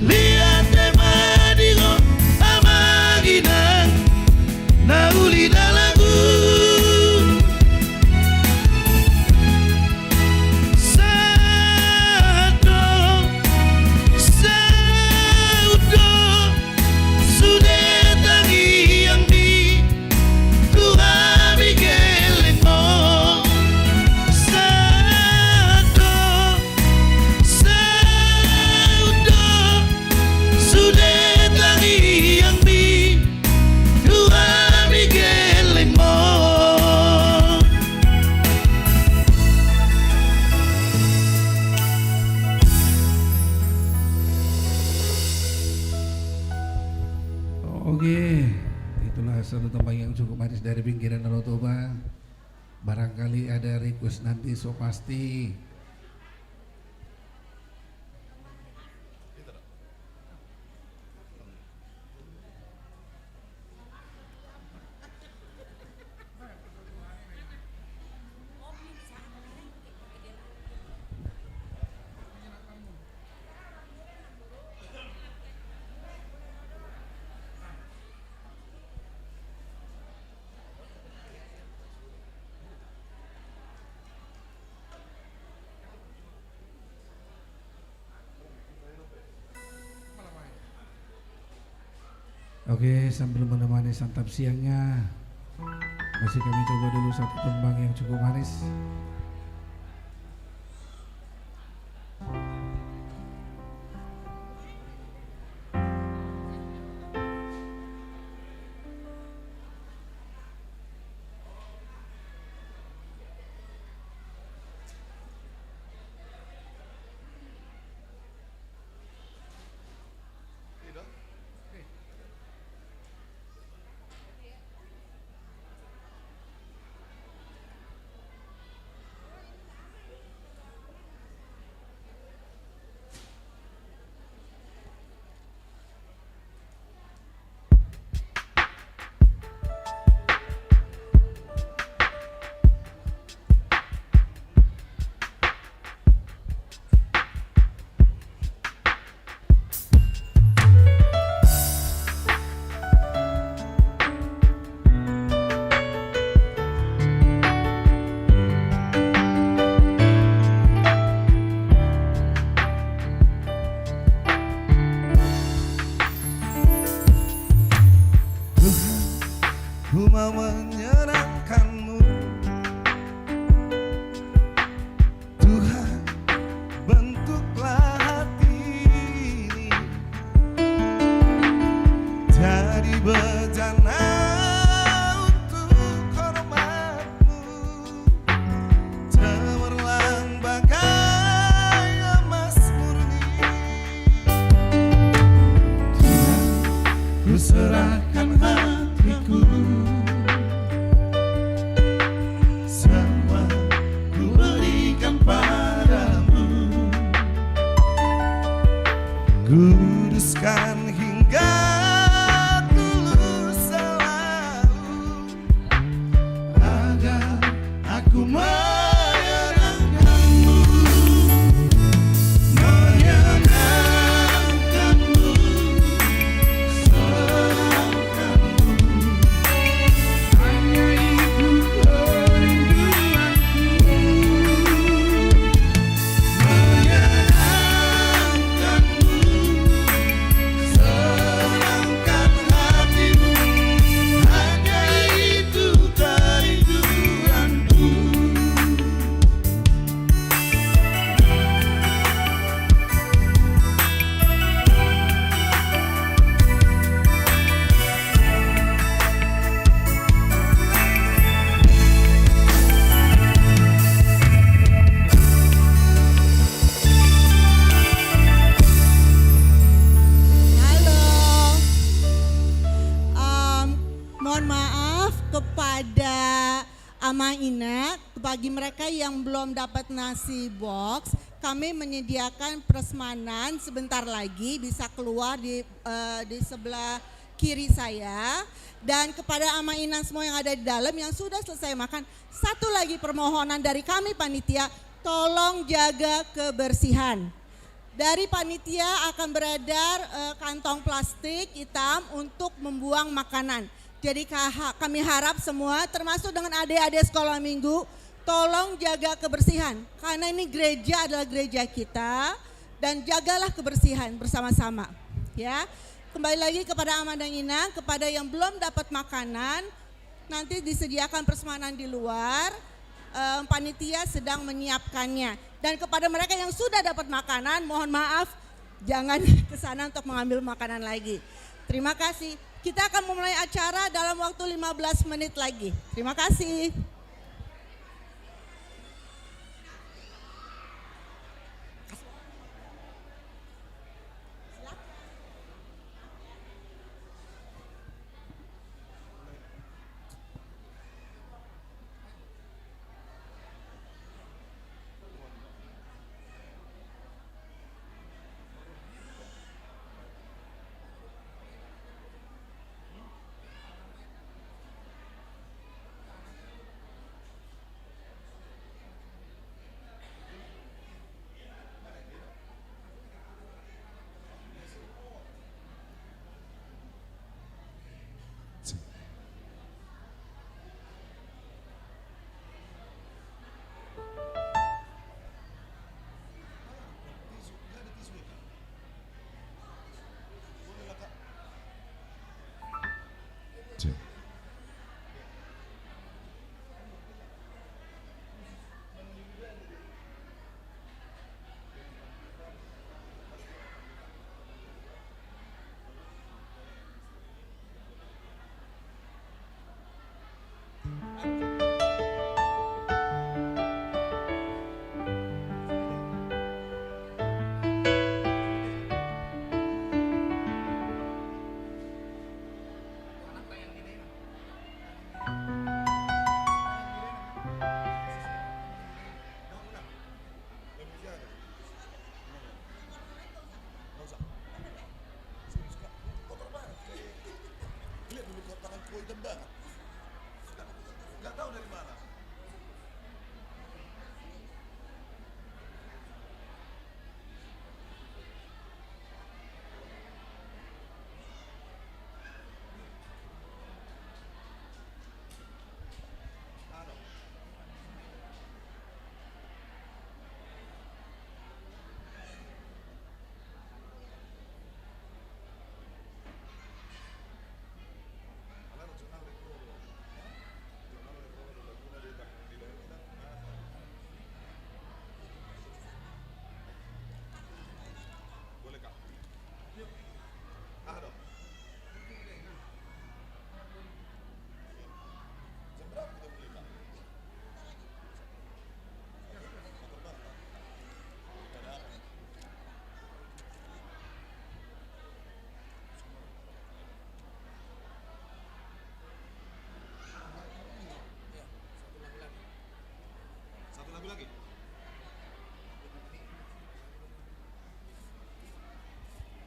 Mauliate ma di ho, amang inang, na uli na lagu. Sahat do, saut do, sude tangiangmi tu hami gellengmon. Sahat do, saut do, sude tangiangmi tu hami gellengmon. Oke, itulah satu tembang yang cukup manis dari pinggiran Danau Toba. Barangkali ada request nanti, so pasti. Oke, sambil menemani santap siangnya, masih kami coba dulu satu tembang yang cukup manis. Tuhan, ku mau menyerahkanmu. Tuhan, bentuklah hati ini jadi bejana untuk hormat-Mu, cemerlang bagai emas murni. Tuhan, ku serahkan hatiku, semua ku berikan pada-Mu. Kuduskan hingga tulus selalu, agar aku menyenangkan-Mu, menyenangkan-Mu, senangkan-Mu. Hanya itu kerinduanku. Menyenangkan-Mu, senangkan hatimu, hanya itu kerinduanku. Halo. Em, mohon maaf kepada Ama Ina, bagi mereka yang belum dapat nasi box, kami menyediakan prasmanan sebentar lagi, bisa keluar di, eh, di sebelah kiri saya. Dan kepada Ama Ina semua yang ada di dalam yang sudah selesai makan, satu lagi permohonan dari kami panitia, tolong jaga kebersihan. Dari panitia akan beredar, eh, kantong plastik hitam untuk membuang makanan. Jadi, kaha-, kami harap semua, termasuk dengan adik-adik sekolah minggu, tolong jaga kebersihan. Karena ini gereja adalah gereja kita, dan jagalah kebersihan bersama-sama. Ya. Kembali lagi kepada Ama dan Inang, kepada yang belum dapat makanan, nanti disediakan prasmanan di luar, eh, panitia sedang menyiapkannya. Dan kepada mereka yang sudah dapat makanan, mohon maaf, jangan ke sana untuk mengambil makanan lagi. Terima kasih. Kita akan memulai acara dalam waktu lima belas menit lagi. Terima kasih. Sip.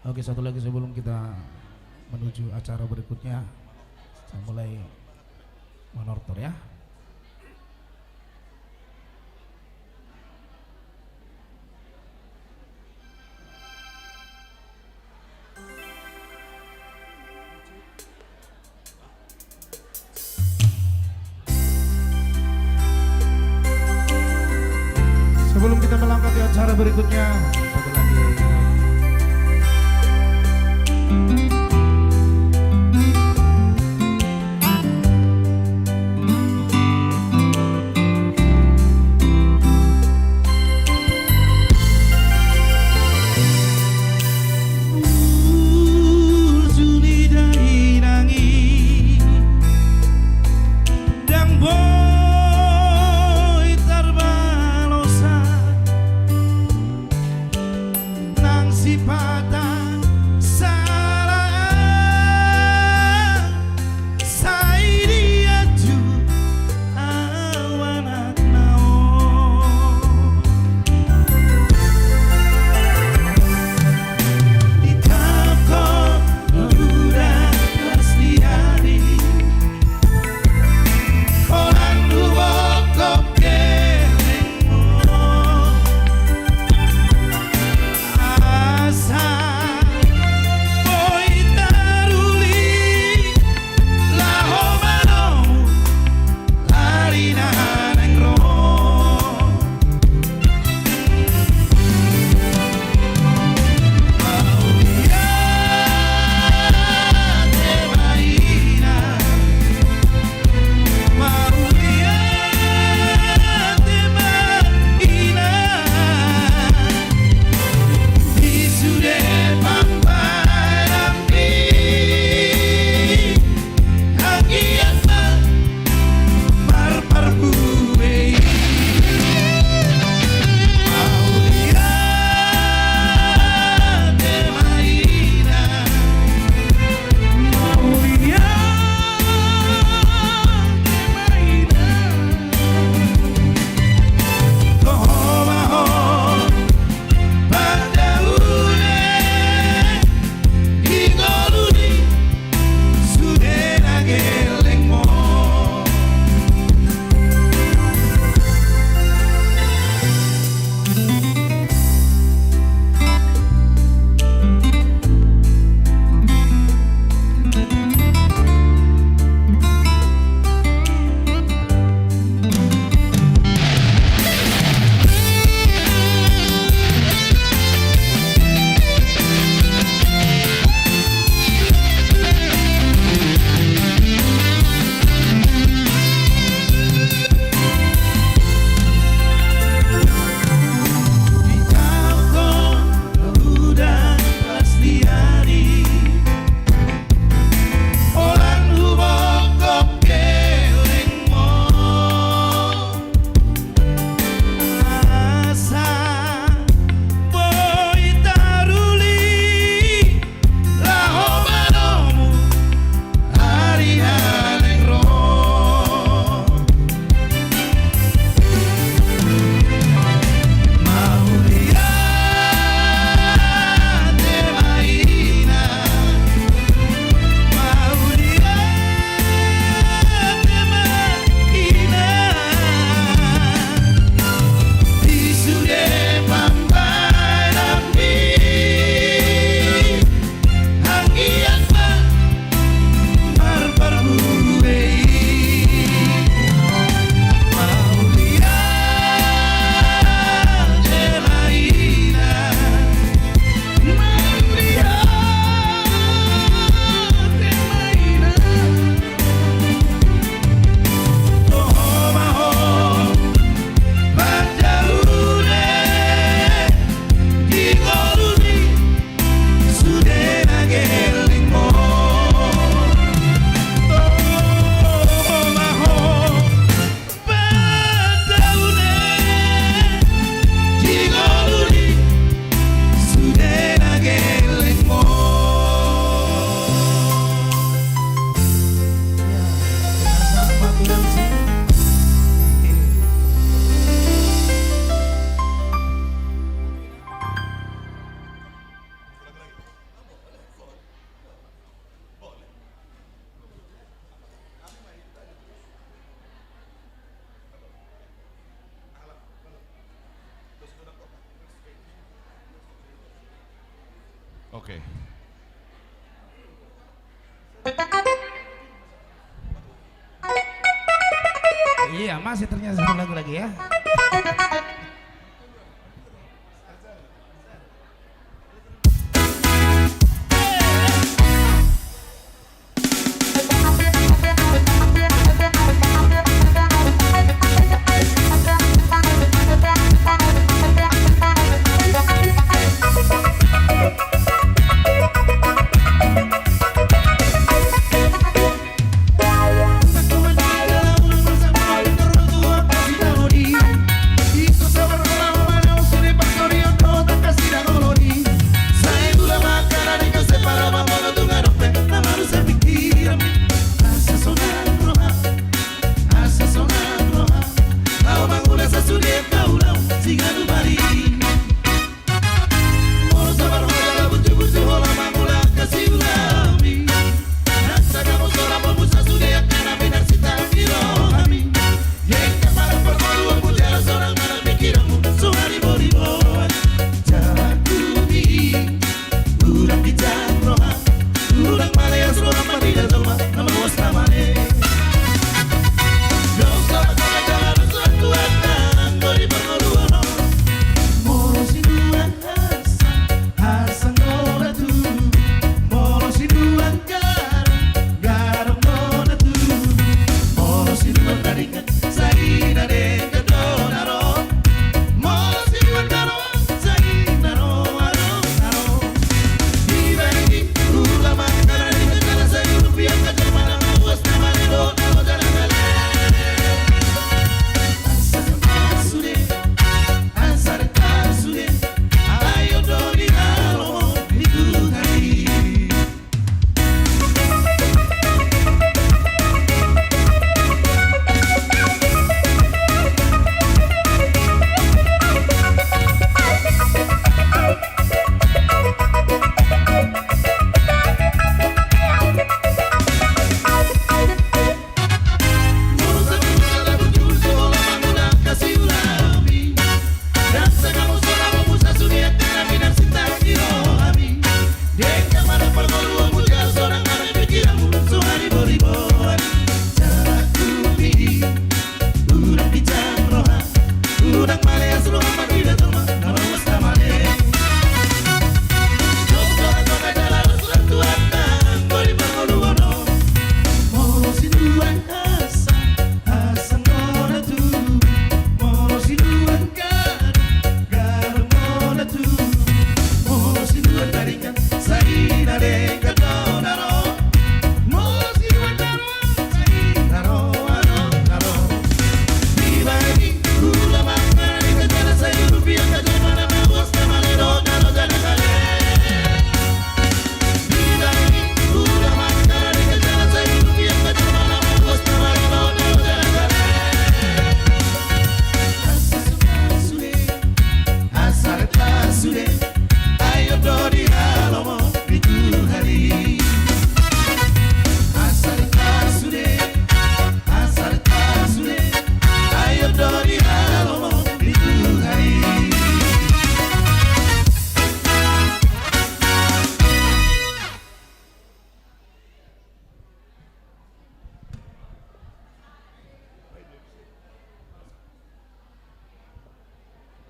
Oke, satu lagi sebelum kita menuju acara berikutnya, saya mulai manortor ya. Sebelum kita melangkah ke acara berikutnya, satu lagi. Oke. Iya, masih ternyata satu lagu lagi ya.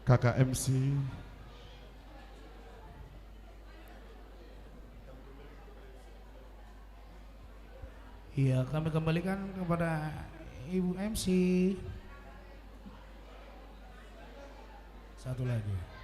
Kakak M C. Iya, kami kembalikan kepada Ibu M C. Satu lagi.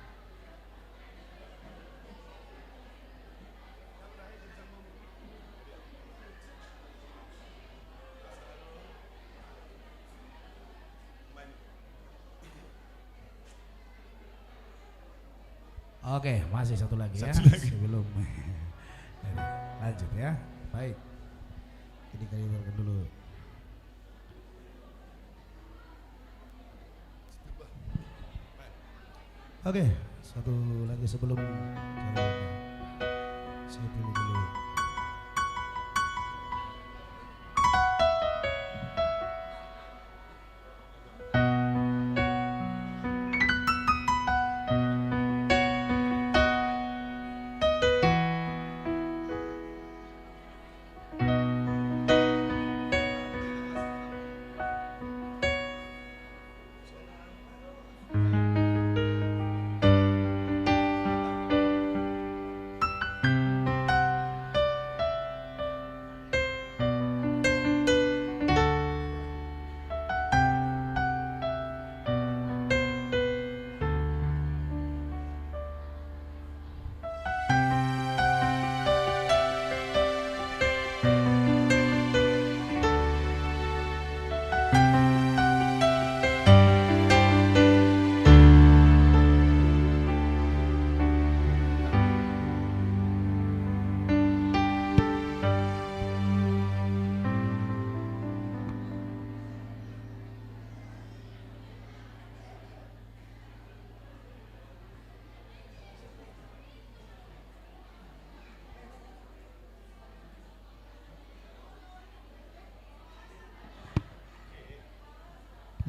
Oke, masih satu lagi ya. Satu lagi. Sebelum lanjut ya. Baik. Ini kami dengarkan dulu. Oke, satu lagi sebelum saya dulu, dulu.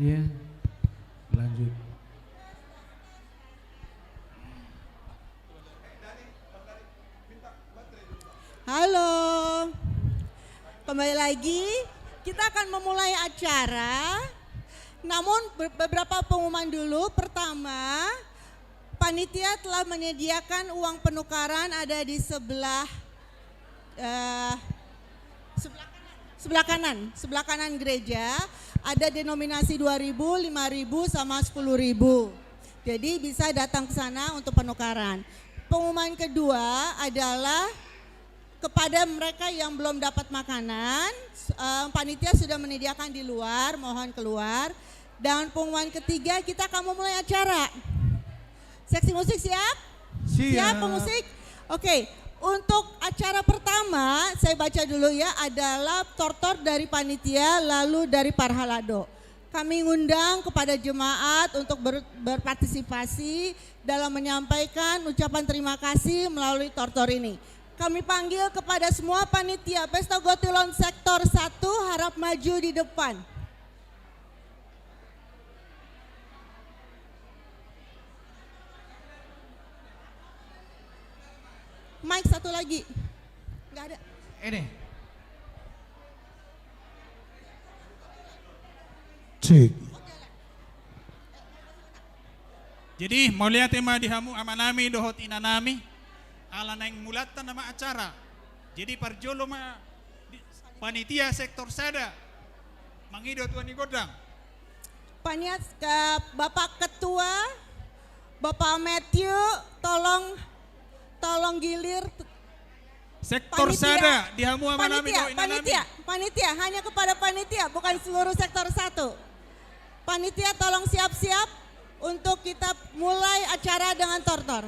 Iya, lanjut. Halo. Kembali lagi, kita akan memulai acara. Namun be-, beberapa pengumuman dulu. Pertama, panitia telah menyediakan uang penukaran ada di sebelah, eh, sebelah kanan, sebelah kanan, sebelah kanan gereja. Ada denominasi dua ribu, lima ribu, sama sepuluh ribu. Jadi bisa datang ke sana untuk penukaran. Pengumuman kedua adalah kepada mereka yang belum dapat makanan, eh, panitia sudah menyediakan di luar, mohon keluar. Dan pengumuman ketiga, kita akan memulai acara. Seksi musik siap? Siap. Siap, pemusik? Oke, untuk acara pertama, saya baca dulu ya, adalah tortor dari panitia, lalu dari Parhalado. Kami ngundang kepada jemaat untuk ber-, berpartisipasi dalam menyampaikan ucapan terima kasih melalui tortor ini. Kami panggil kepada semua panitia Pesta Gotilon Sektor satu, harap maju di depan. Mic satu lagi. Nggak ada. Ini. Cek. Jadi, mauliate ma di hamu amanami dohot inanami, ala naeng mulanta nama acara. Jadi, parjolo ma di, panitia sektor sada, mangido tua ni gondang. Panitia, eh, Bapak Ketua, Bapak Matthew, tolong, tolong gilir. Sektor sada, di hamu amanami dohot inanami. Panitia, panitia, panitia, hanya kepada panitia, bukan seluruh sektor satu. Panitia, tolong siap-siap untuk kita mulai acara dengan tortor.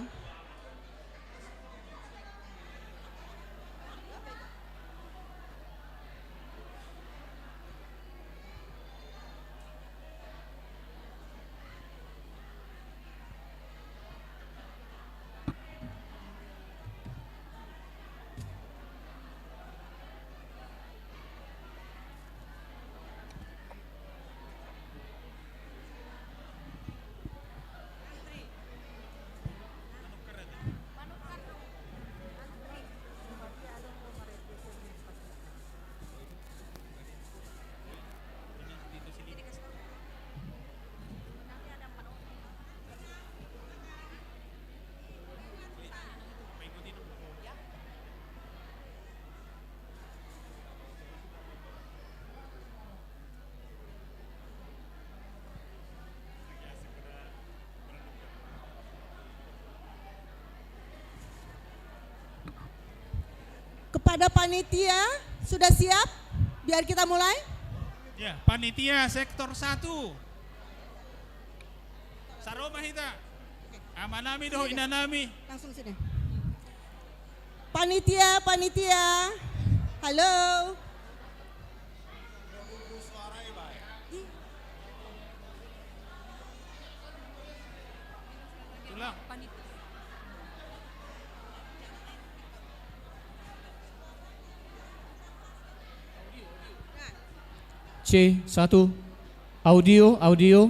Kepada panitia, sudah siap? Biar kita mulai. Ya, panitia sektor satu. Saro ma hita. Amanami dohot inanami. Langsung sini. Panitia, panitia. Halo. Ulang. C, satu. Audio, audio.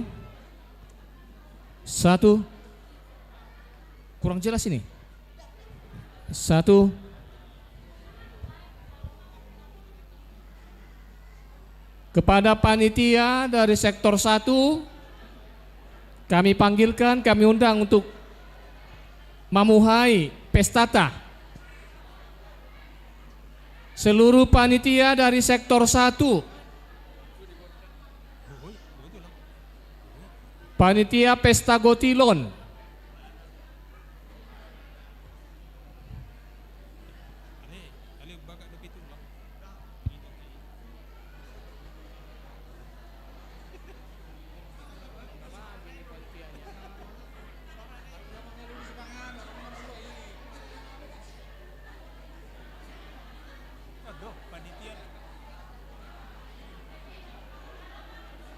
Satu. Kurang jelas ini. Satu. Kepada panitia dari sektor satu, kami panggilkan, kami undang untuk mamuhai pestata. Seluruh panitia dari sektor satu, panitia pesta gotilon.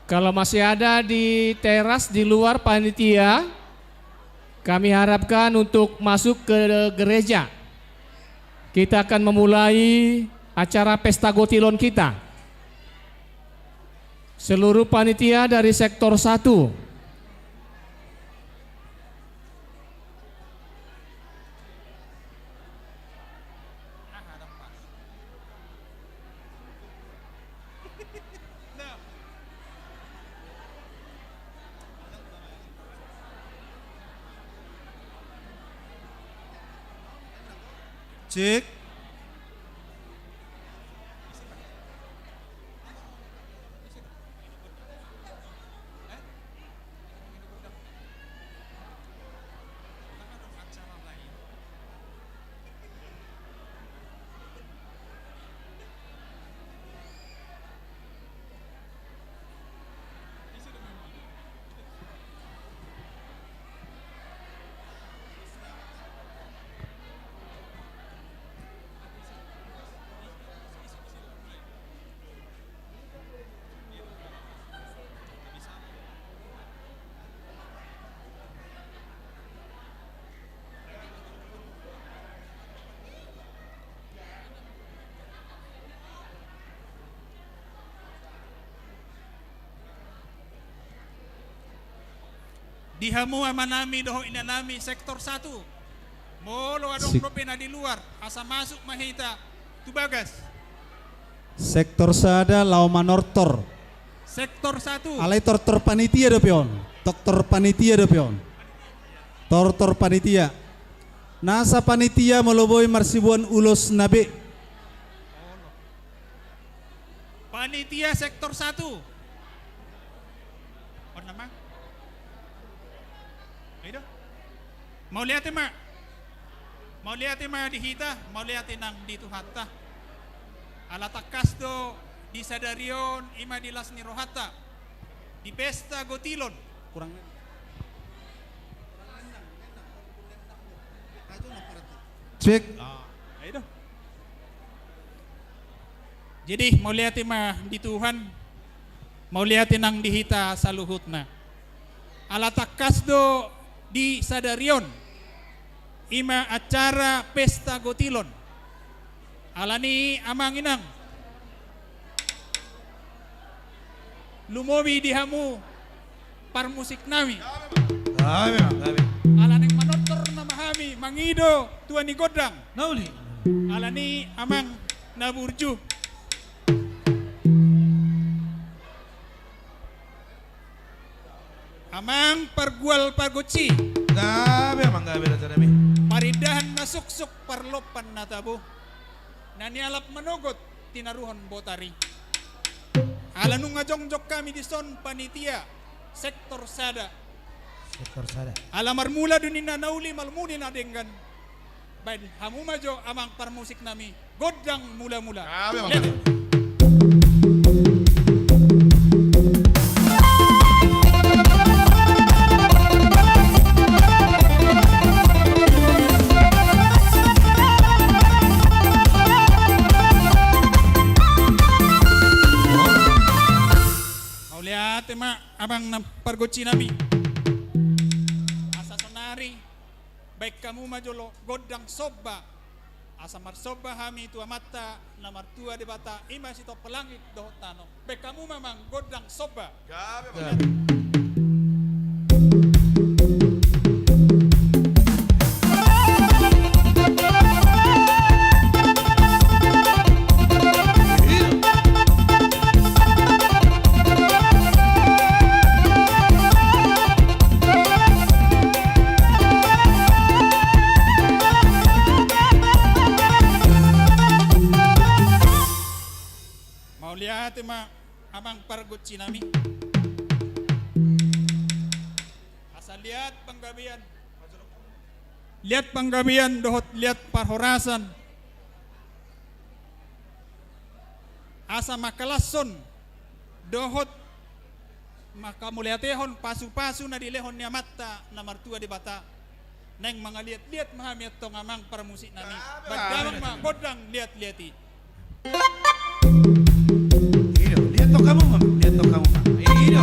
Kalau masih ada di teras, di luar panitia, kami harapkan untuk masuk ke gereja. Kita akan memulai acara pesta gotilon kita. Seluruh panitia dari sektor satu. Cek. Di hamu amanami dohot inanami sektor satu. Molo adong dope na di luar, asa masuk ma hita tu bagas. Sektor sada laho manortor. Sektor satu. Alai tortor panitia dope on. Tortor panitia dope on. Tortor panitia. Nasa panitia molo boi marsibuan ulos na be. Panitia sektor satu. On nama. Ayo do. Mauliate ma. Mauliate ma di hita, mauliate nang di Tuhanta. Ala tangkas do di sadari on i ma di las ni rohanta. Di pesta gotilon. Kurang. Cek. Ah, ayo do. Jadi, mauliate ma di Tuhan, mauliate nang di hita saluhutna. Ala tangkas do di sadari on, i ma acara pesta gotilon. Alani amang inang. Lumobi di hamu parmusik nami. Gabe, gabe. Ala naeng manortor nama hami mangido tua ni gondang. Na uli. Alani amang na burju. Amang pargual pargonsi. Gabe amang, gabe raja nami. Parindahan na suksuk parlompan na tabo. Na nialap manogot tinaruhon botari. Ala nunga jongjong hami dison panitia sektor sada. Sektor sada. Ala marmula do ninna na uli, marmula na denggan. Baen hamu ma jo amang parmusik nami gondang mula-mula. Gabe amang. Lele. Amang na pargonsi nami. Asa sonari baen hamu ma jolo gondang somba. Asa marsomba hami tu Amanta na martua Debata, i ma sitompa langit dohot tano. Baen hamu ma amang gondang somba. Gabe, amang. Gabe. Mauliate ma amang pargonsi nami. Asa liat panggabean, liat panggabean dohot liat parhorasan. Asa mangkalashon dohot mangkamauliatehon pasupasu na dilehon ni Amanta na martua Debata. Naeng mangaliatliat ma hami antong amang parmusik nami. Baen damang ma gondang liatliat i. Iyo, liat tong hamu ma, liat tong hamu ma. Iyo.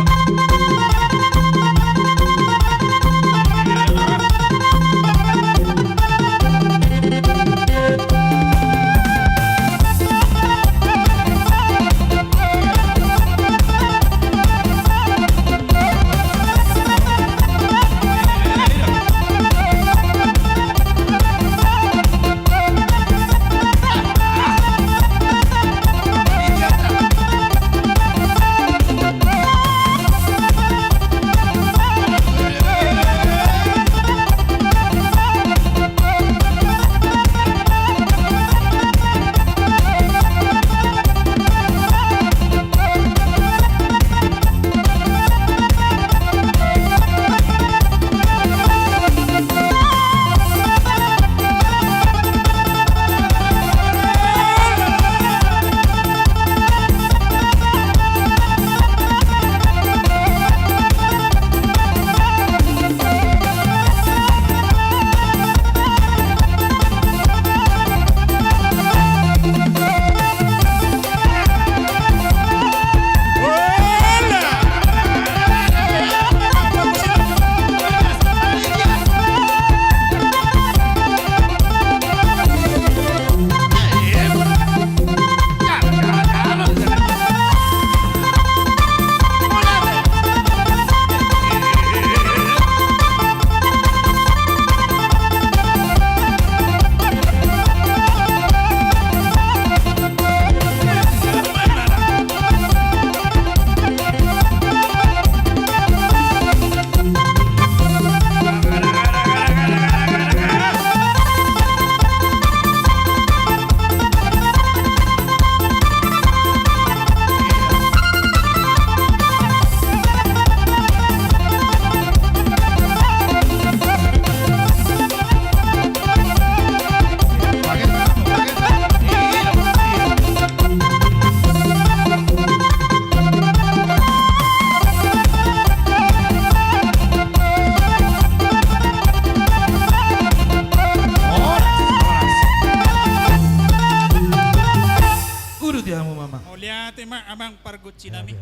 Uduti hamu ma amang. Mauliate ma amang pargonsi nami.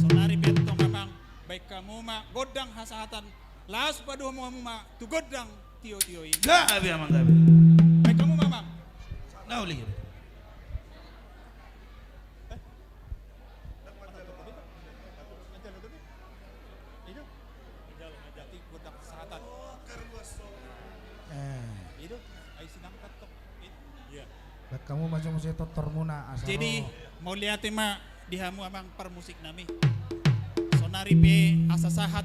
Sonari pe antong amang, baen hamu ma gondang hasahatan, laos padomu hamu ma tu gondang tiotio i. Gabe amang, gabe. Baen hamu ma amang. Na uli. Baen hamu ma jo muse tortormuna asa. Jadi, ro. Mauliate ma di hamu amang parmusik nami. Sonari pe asa sahat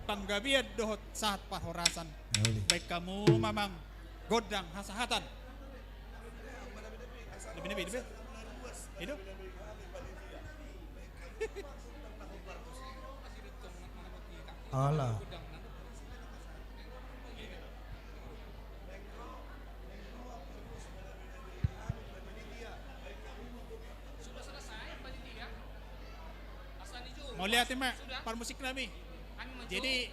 panggabean dohot sahat parhorasan. Baen hamu ma amang gondang hasahatan. Lebih, lebih, lebih. Ido. Alah. Mauliate ma parmusik nami. Jadi,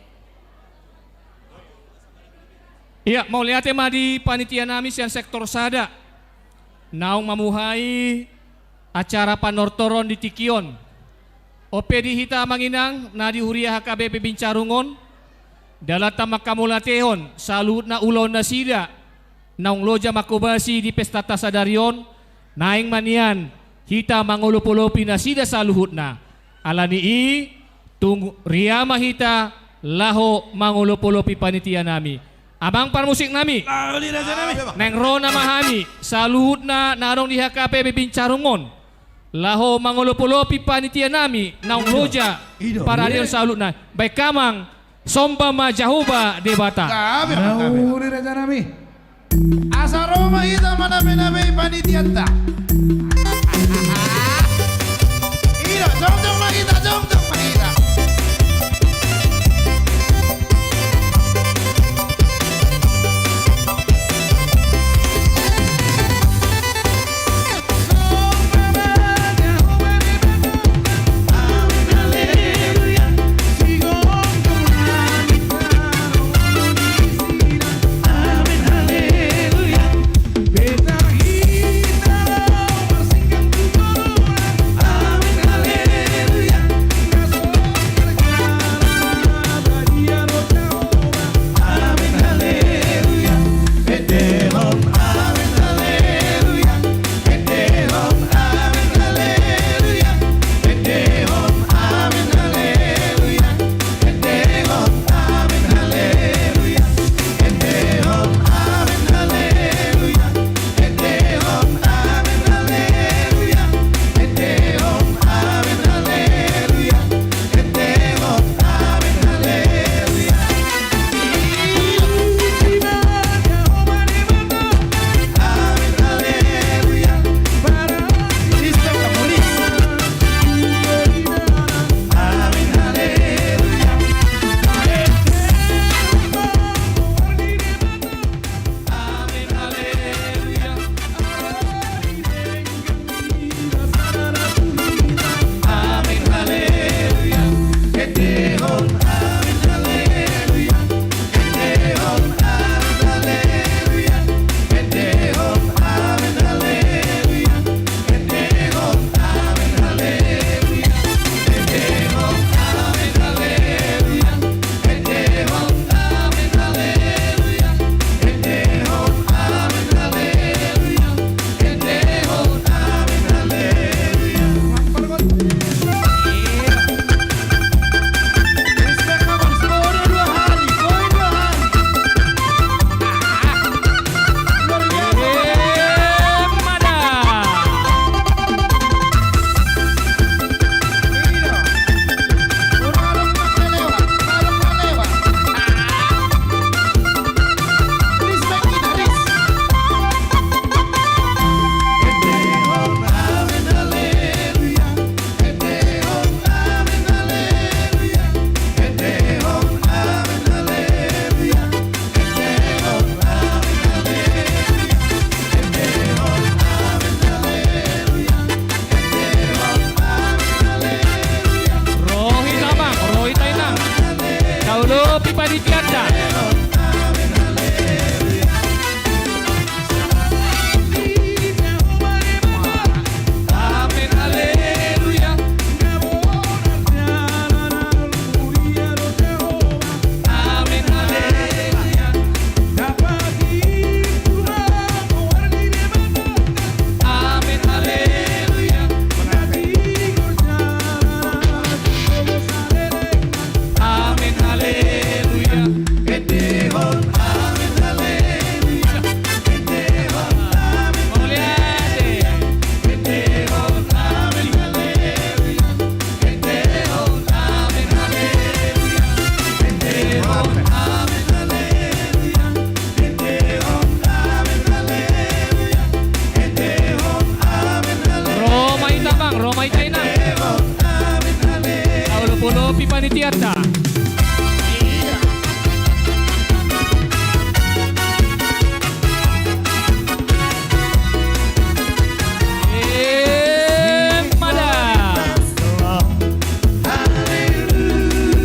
iya, mauliate ma di panitia nami sian sektor sada. Naung mamuhai acara panortoron di tingki on. On pe di hita amang inang na di huria H K B P Bincarung on, dalanta mangkamauliatehon saluhutna ulaon nasida naung loja manghobasi di pestanta sadari on, naeng ma nian hita mangolopolopi nasida saluhutna. Ala ni i, tung ria ma hita laho mangolopolopi panitia nami. Amang parmusik nami. Laho di raja nami. Naeng ro nama hami saluhutna na adong di H K B P Bincarung on laho mangolopolopi panitia nami naung loja pararion saluhutna. Baen hamu amang, somba ma Jahowa Debata. Gabe, gabe. Laho di raja nami. Asa ro ma hita manamei-namei panitianta. I do, jongjong ma hita, jongjong ma hita. Ro hita amang, ro hita inang. Taolopi panitianta. Ro ma hita amang, ro ma hita inang. Taolopi panitianta. Emma da. Hallelujah.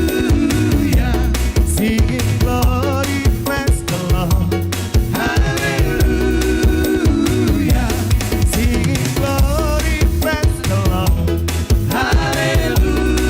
Singing glory, praise the Lord. Hallelujah. Singing glory, praise the Lord. Hallelujah.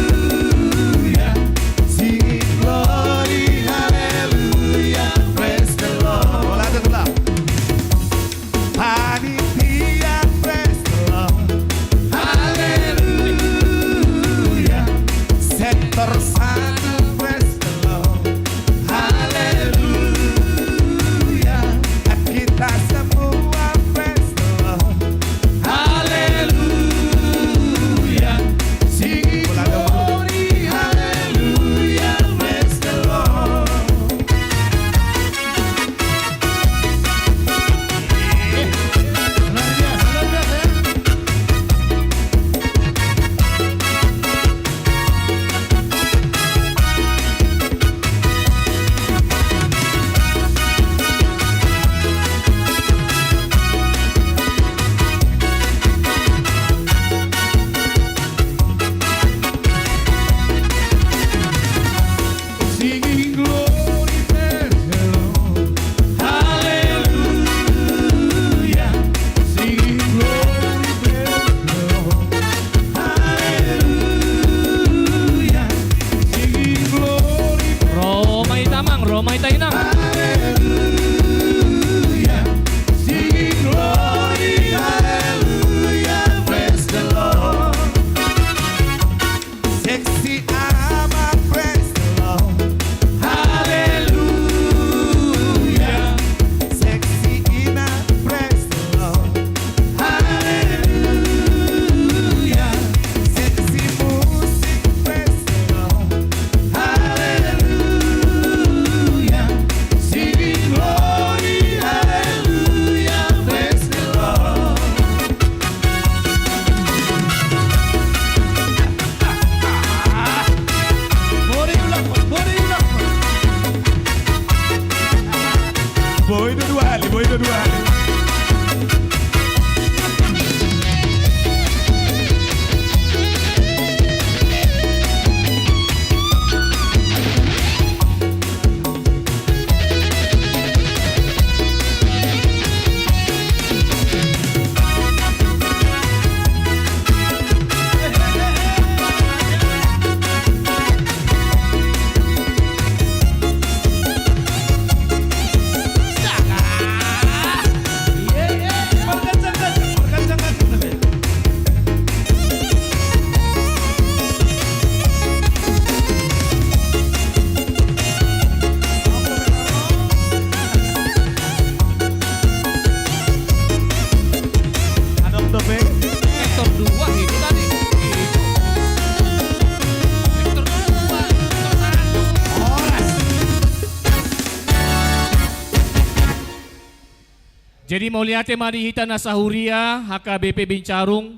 Jadi mauliate ma di hita na sahuria H K B P Bincarung,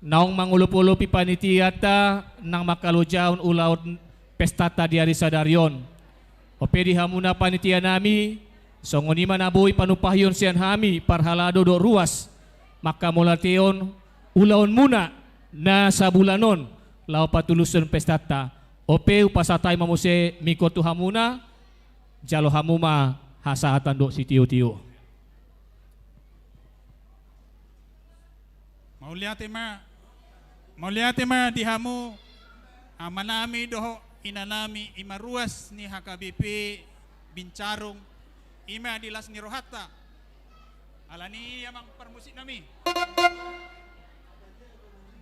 naung mangolopolopi panitianta nang mangkalojahon ulaon pestanta di ari sadari on. Ope di hamuna panitia nami, songon i ma na boi panumpahion sian hami parhalado dohot ruas, mangkamauliateon ulaonmuna na sabulan on, laho patulushon pestanta. Ope hupasahat hami ma muse mikot tu hamuna, jalo hamu ma hasahatan dohot sitiotio. Mauliate ma, mauliate ma di hamu, amanami dohot inanami, i ma ruas ni H K B P Bincarung, i ma di las ni rohanta. Alani i amang parmusiknami,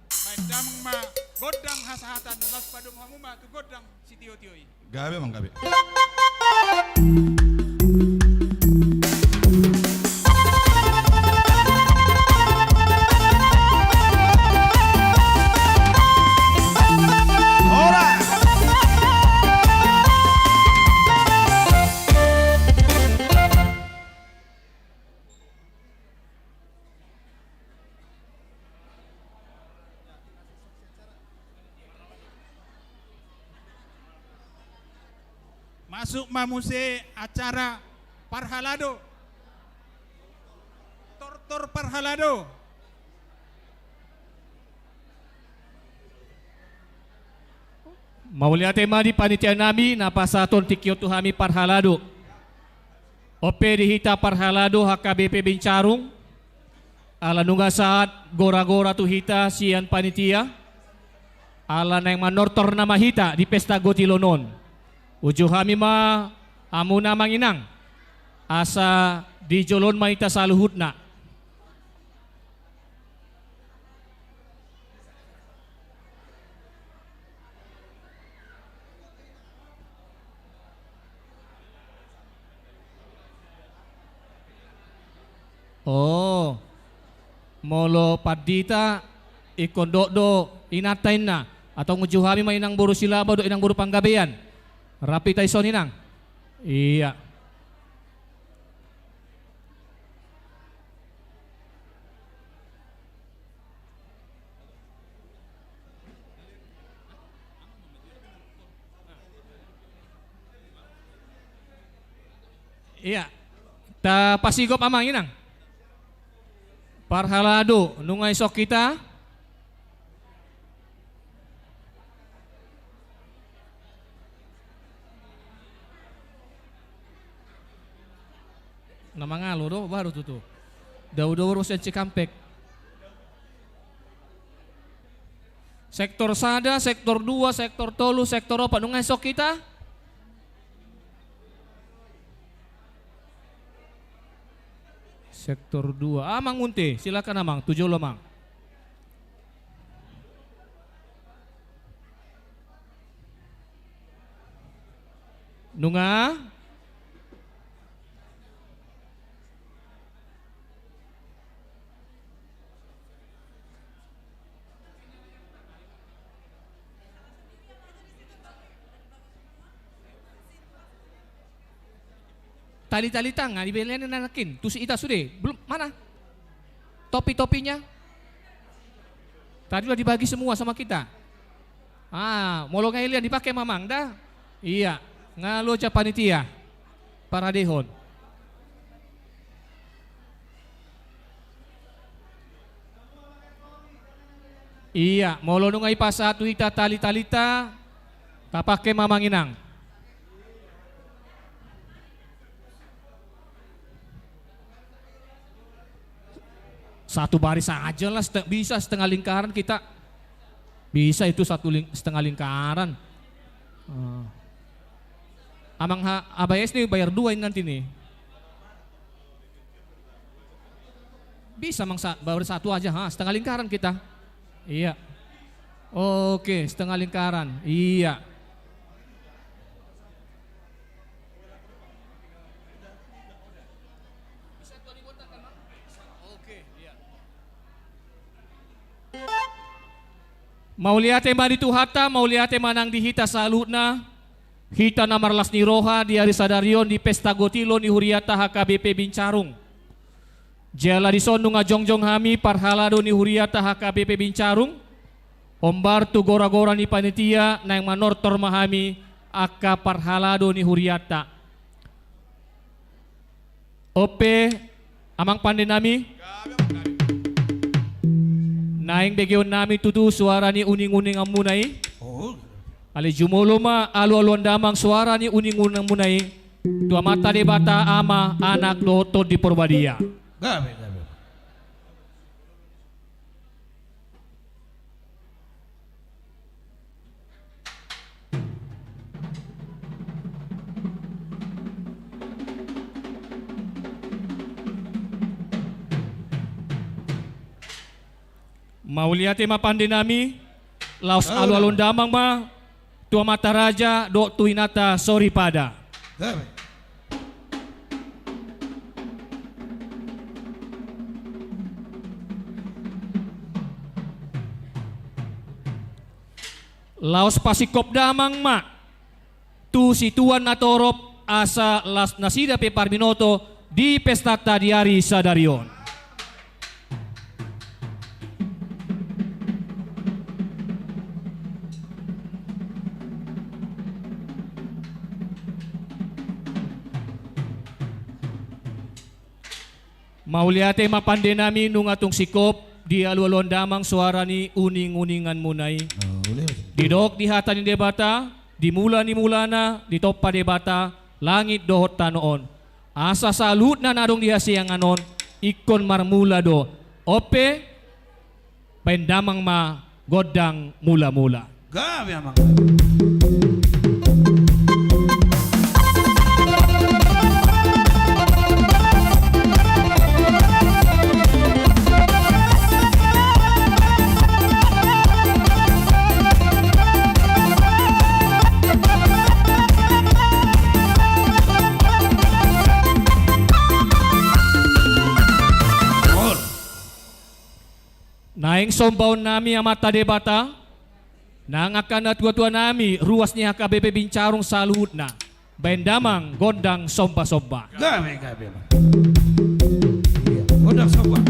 baen damang ma gondang hasahatan, laos padomu hamu ma tu gondang sitiotio i. Gabe, amang, gabe. Masuk ma muse acara parhalado. Tortor parhalado. Mauliate ma di panitia nami na pasahathon tingki on tu hami parhalado. Ope di hita parhalado H K B P Bincarung, ala nunga sahat gora-gora tu hita sian panitia, ala naeng manortor nama hita di pesta gotilon on. Uju hami ma hamuna amang inang, asa di jolo on ma hita saluhutna. Oh, molo pandita ingkon dohot do inanta inna, atau nguju hami ma inang boru Silaba dohot inang boru Panggabean. Rap hita dison inang. Iya. Iya. Tapasigop amang inang. Parhalado, nunga dison hita. Na mangalo do baru tutu. Dao do baru sian Cikampek. Sektor sada, sektor dua, sektor tolu, sektor opat, nunga dison hita? Sektor dua. Amang Munte, silakan amang, tu jolo amang. Nunga? Tali-tali tangan, dibelian nangkin. Tusi ita sude. Belum, mana? Topi-topinya? Tadi udah dibagi semua sama kita. Ah, molo nga i lian dipake ma amang da. Iya, nga loja panitia. Paradehon. Iya, molo nunga dipasahat tu hita tali-talita, tapake ma amang inang. Satu baris saja lah, sete-, bisa setengah lingkaran kita. Bisa itu satu ling-, setengah lingkaran. Ah. Amang ha-, A B S ni bayar dua ini nanti nih. Bisa, Mang, sa-, baru satu aja, ha, setengah lingkaran kita. Iya. Oke, setengah lingkaran. Iya. Mauliate ma di Tuhanta, mauliate ma nang di hita saluhutna. Hita na marlas ni roha di ari sadari on di pesta gotilon ni huriata H K B P Bincarung. Jala dison nunga jongjong hami parhalado ni huriata H K B P Bincarung, hombar tu gora-gora ni panitia naeng manortor ma hami angka parhalado ni huriata. Onpe, amang pande nami, naeng begeon nami tutu suara ni uning-uninganmuna i. Alai jumolo ma alu-aluan damang suara ni uning-uninganmuna i tu Amanta Debata, Ama, Anak dohot Tondi Porbadia. Gabe, gabe. Mauliate ma pande nami, laos alu-aluan damang ma tu amanta raja dohot tu inanta soripada. Laos pasingkop damang ma tu situan na torop asa las nasida pe parbinoto di pestanta di ari sadari on. Mauliate ma pande nami nunga tung singkop dialu-aluhon damang suara ni uning-uninganmuna i. Didok di hata ni Debata, di mula ni mulana ditompa Debata langit dohot tano on. Asa saluhutna na adong di hasiangan on ingkon marmula do. Onpe, baen damang ma gondang mula-mula. Gabe amang. Naeng sombaon nami Amanta Debata, nang angka natua-tua nami ruas ni H K B P Bincarung saluhutna, baen damang gondang somba-somba. Gabe, gabe. Gondang somba.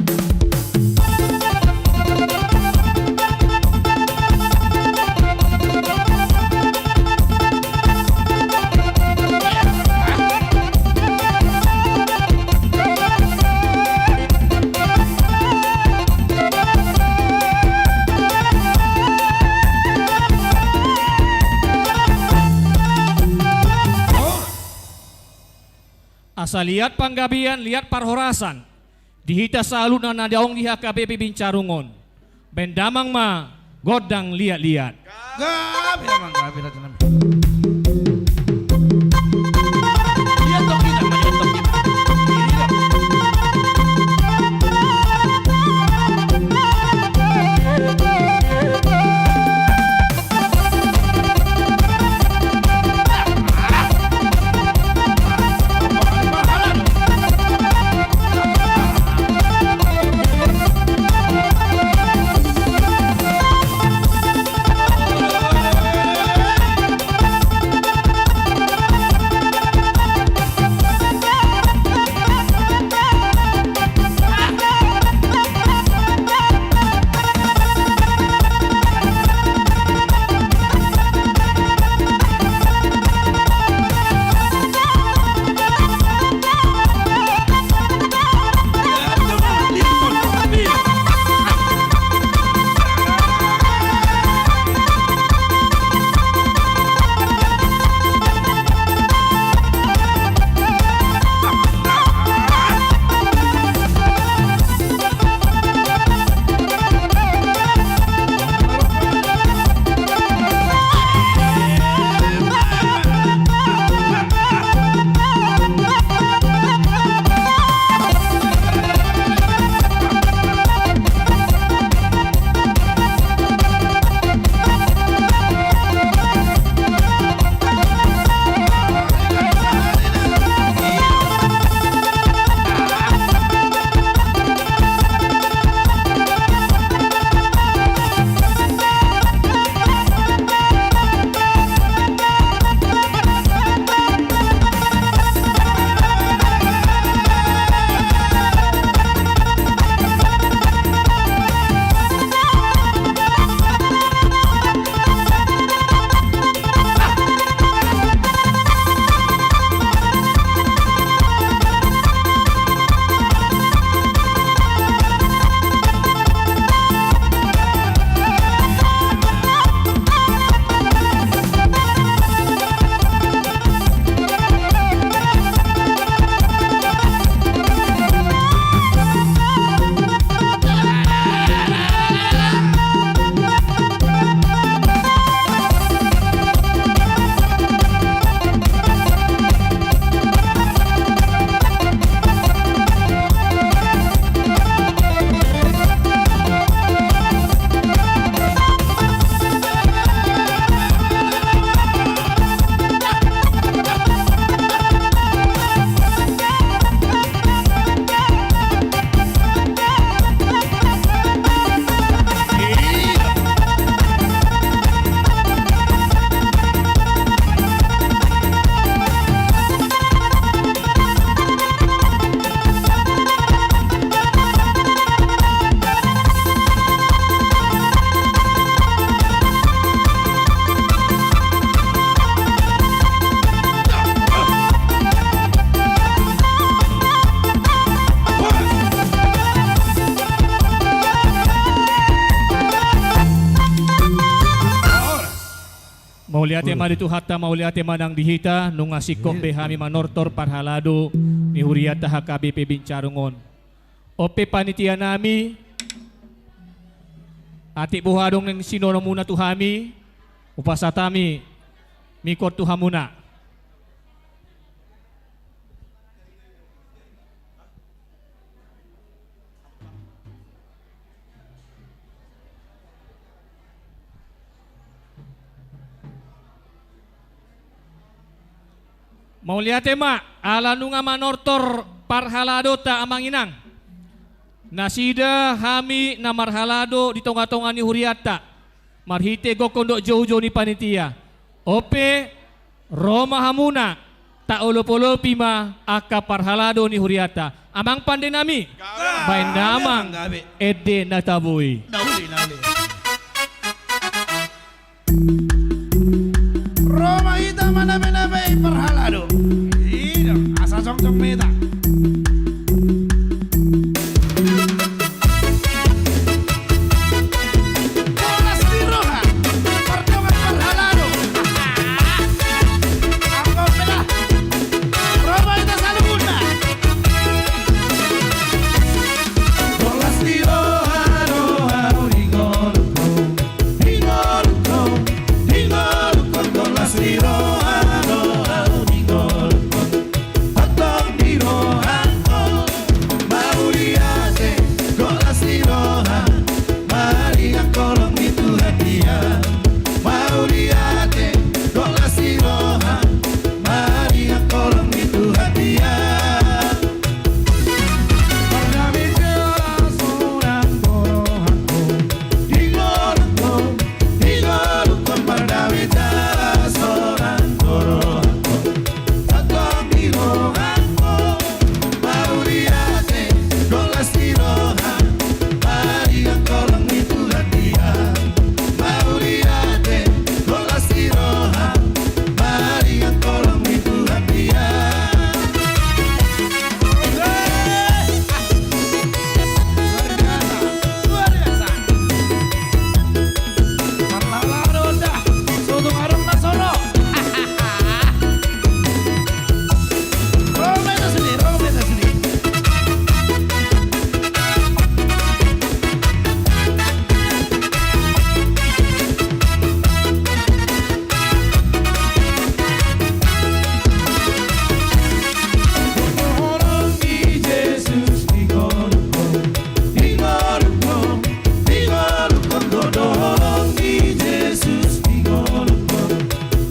Asa liat panggabean, liat parhorasan di hita saluhutna na adong di H K B P Bincarung on. Baen damang ma gondang liat-liat. Gabe amang, gabe. Mauliate ma di Tuhanta, mauliate ma nang di hita, nunga singkop be hami manortor parhalado ni hurianta H K B P Bincarung on. On pe panitia nami, atik boha adong naeng sinonomuna tu hami, hupasahat hami mikor tu hamuna. Mauliate ma, ala nunga manortor parhaladonta amang inang. Nasida hami na marhalado di tonga-tonga ni hurianta. Marhite gokhon dohot joujou ni panitia. On pe, ro ma hamuna, taolop-olopi ma angka parhalado ni hurianta. Amang pande nami, baen damang ende na tabo i. Na uli, na uli. Ro ma hita maname-name parhalado. Ida, asa jongjong ma hita. Bolas ni roha, pardongan parhalado. Anggo pela. Ro ma hita saluhutna. Bolas ni roha, roha, ringgolungku. Ringgolungku, ringgolungku, bolas ni roha, roha, ringgolungku. Hotong di rohangku, mauliate, bolas ni roha, maringan holong ni Tuhan dia. Mauliate, bolas ni roha, maringan holong ni Tuhan dia. Pardame jala sonang do rohangku, di ngolungku, di ngolungku, pardame jala sonang do rohangku. Hotong di rohangku, mauliate, bolas ni roha, maringan holong ni Tuhan dia. Mauliate, bolas ni roha, maringan holong ni Tuhan dia. Luar biasa, luar biasa. Parhalado da, sotung adong na soro. Ro ma hita sini, ro ma hita sini.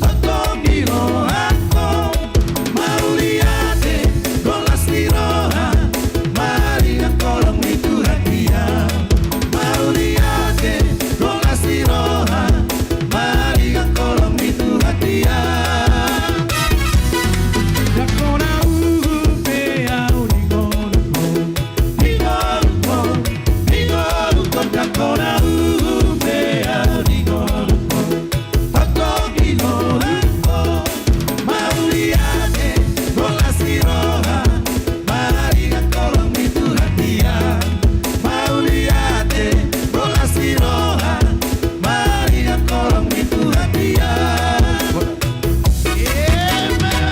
Hotong di rohangku, mauliate, bolas ni roha, maringan holong ni Tuhan dia. Mauliate, bolas ni roha, maringan holong ni Tuhan dia. Ndang hona uhum be ahu di ngolungku. Di ngolungku, di ngolungku, ndang hona uhum be ahu di ngolungku. Hotong di rohangku, mauliate, bolas ni roha, maringan holong ni Tuhan dia. Mauliate, bolas ni roha, maringan holong ni Tuhan dia. Amen.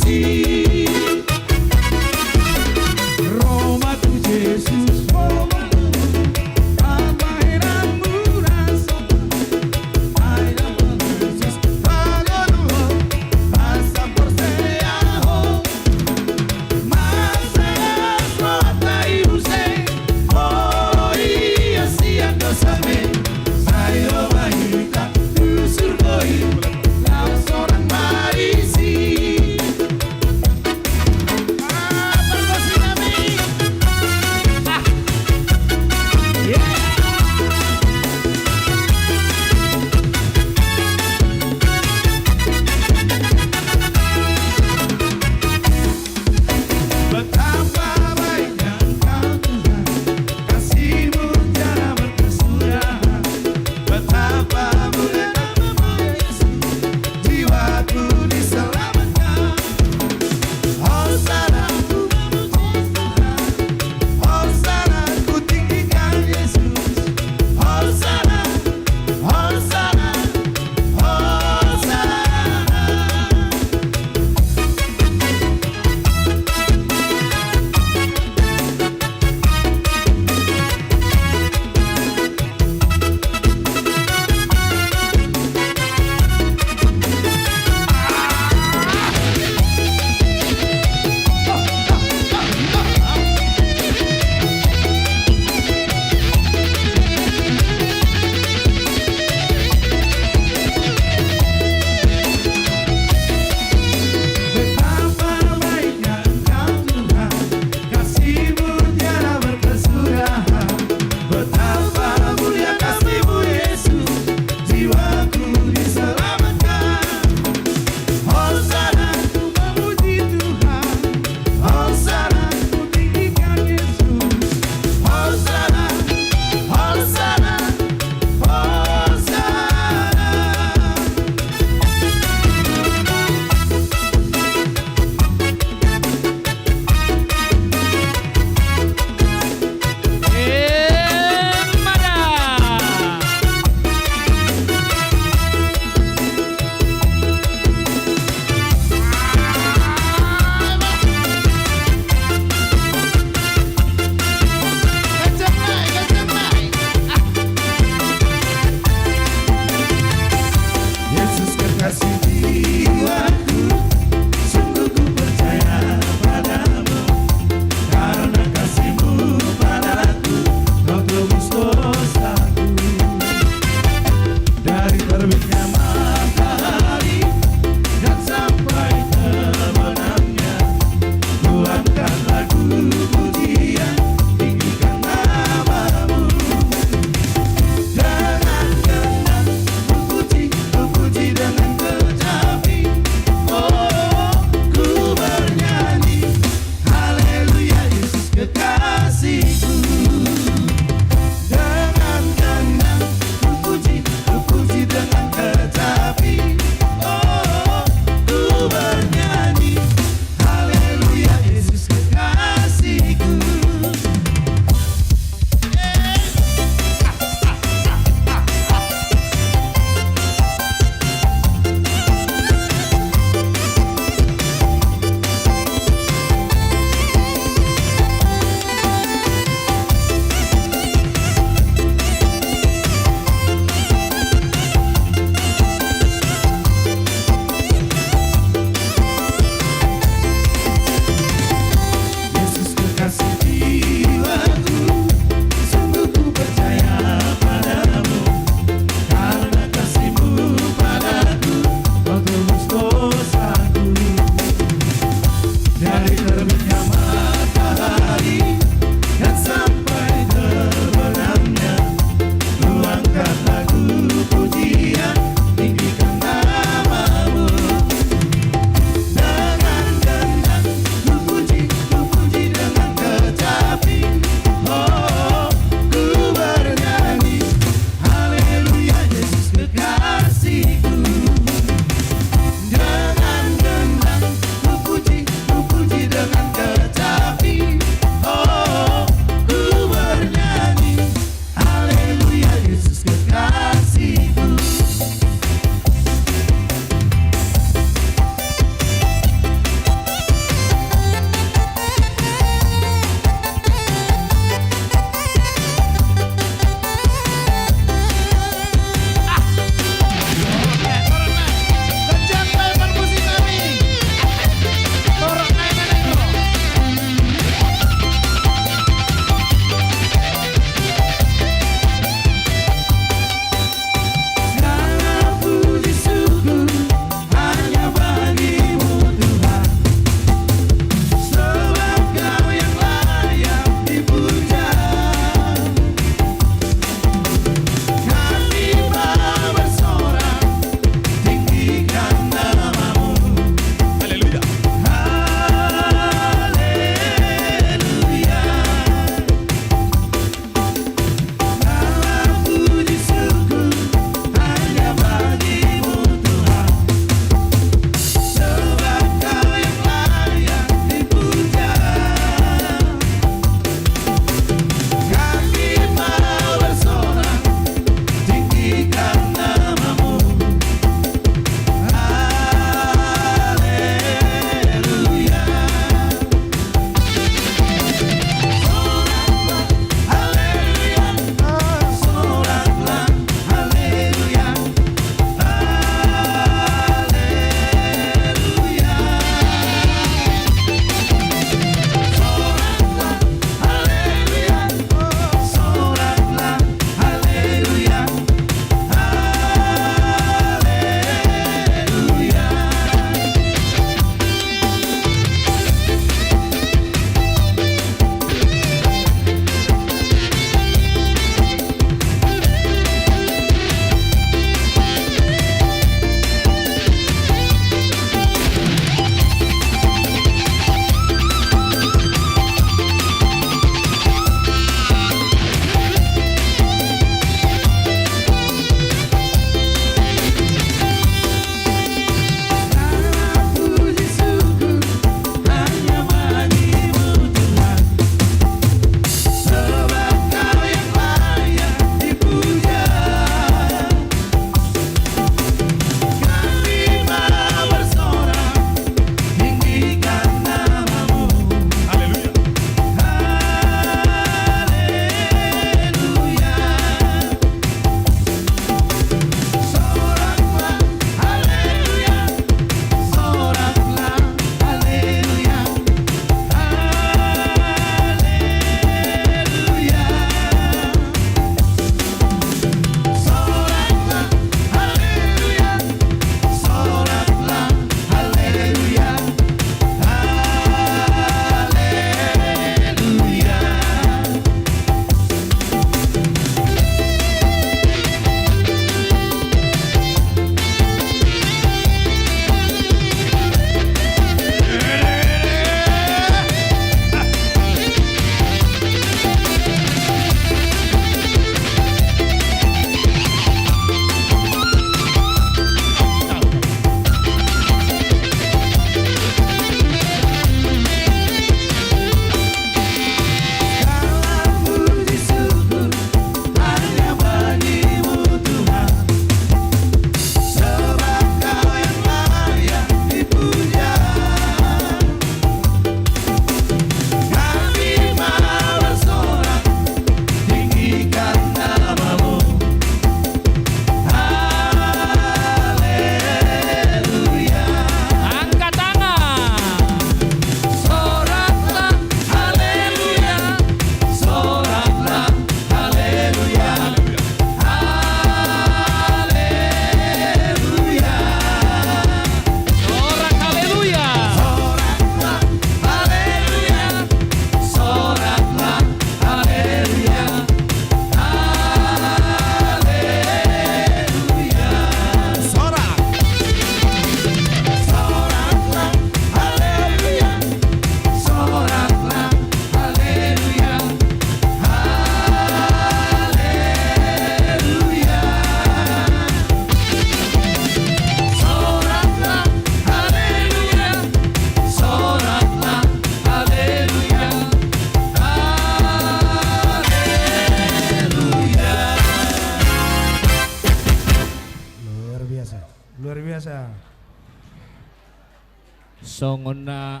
Songon na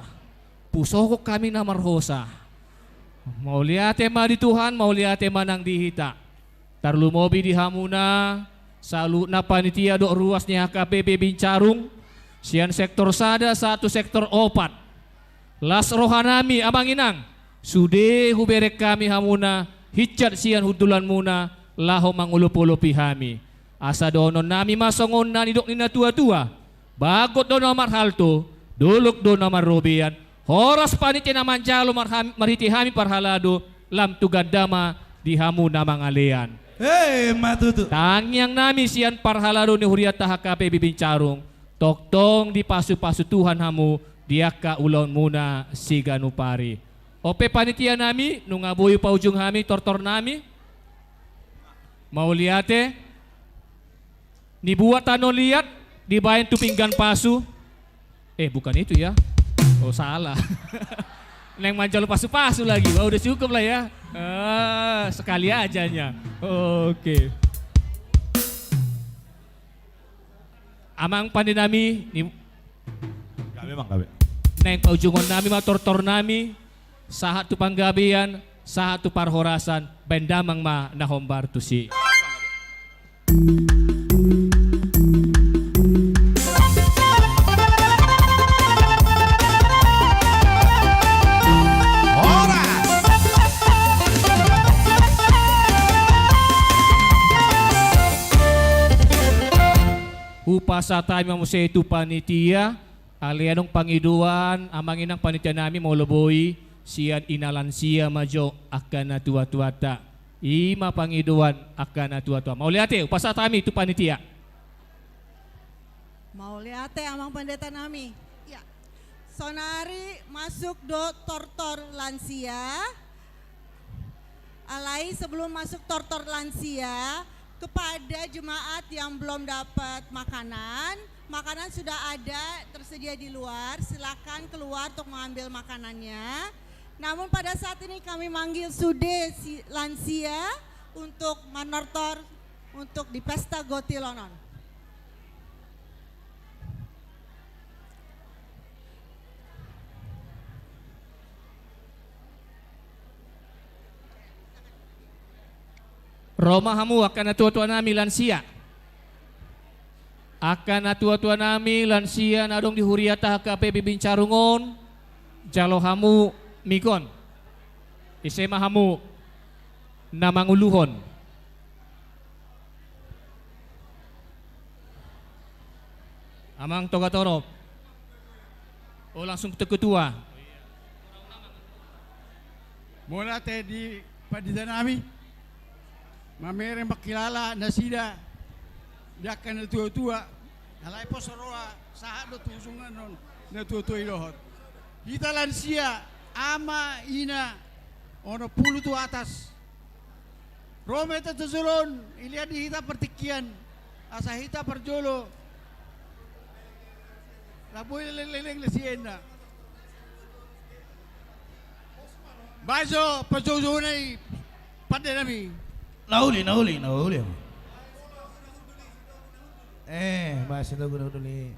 pusohon hami na marhosa. Mauliate ma di Tuhan, mauliate ma nang di hita. Tarlumobi di hamuna, saluhutna panitia dohot ruas ni H K P B Bincarung, sian sektor sada sahat tu sektor opat. Las rohanami, amang inang, sude hubereng hami hamuna, hinjat sian hundulanmuna, laho mangolopolopi hami. Asa dohononnami ma songon na nidok ni na tuatua. Bagot do na marhalto, dolok do na marrobean. Horas panitia na manjalo marham-, marhite hami parhalado, lam tu ganda ma di hamu na mangalean. He, ma tutu. Tangiangnami sian parhalado ni hurianta H K P B Bincarung, tongtong dipasupasu Tuhan hamu di angka ulaonmuna siganup ari. Ope panitianami, nunga boi hupaujung hami tortornami. Mauliate. Nibuat tano liat, dibaen tu pinggan pasu. Eh, bukan itu ya. Oh, salah. Naeng manjalo pasupasu lagi. Wah, udah cukup lah ya. Ah, sekali aja nya. Oke. Amang pandenami, ni- Gabe, Bang, gabe. Naeng paujungonnami ma tortornami. Sahat tu panggabean, sahat tu parhorasan, baen damang ma na hombar tusi. Horas. Hupasahat hami ma muse tu panitia. Ale adong pangidoan, amang inang panitianami, molo boi sian ina lansia ma jo angka na tuatuanta. I ma pangidoan angka na tuatua. Mauliate, hupasahat hami tu panitia. Mauliate, amang panditanami. Ya. Sonari masuk do tortor lansia. Alai, sebelum masuk tortor lansia, kepada jemaat yang belum dapat makanan, makanan sudah ada tersedia di luar, silakan keluar untuk mengambil makanannya. Namun, pada saat ini kami manggil sude si lansia untuk manortor untuk di Pesta Goti Lonon. Ro ma hamu angka na tuatuanami lansia. Angka na tuatuanami lansia na adong di huriata H K P B Bincarung on, jalo hamu mik on. Ise ma hamu na manguluhon. Amang Togatorop. Oh, langsung tu ketua. Mauliate di panditanami. Mamereng mangkilala nasida di angka na tuatua. Alai pos roha sahat do tu sunganon na tuatua i dohot. Hita lansia, ama, ina, onom pulu tu atas. Ro ma hita tu jolo on, dilehon di hita partingkian, asa hita parjolo. Lam boi leleng-leleng na sienna. Baen jo pajoujou nai pandenami. Na uli, na uli, na uli. Eh, masih lagu na uli.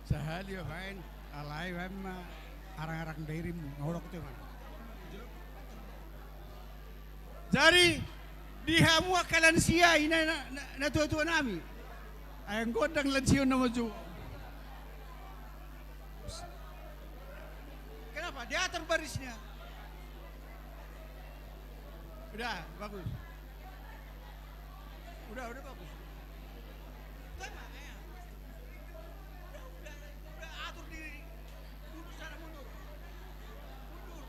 Sahali baen, alai baen ma arang-arang dairinmu, nga hudok tu mana. Jadi, di hamu angka lansia, ina na, na, na tua-tua nami. Ai anggo ndang lansia nama jo. Kenapa? Diatur barisnya. Udah, bagus. Udah, udah bagus. Tema, ya. Udah, udah, udah atur diri. Mundur sana, mundur. Mundur.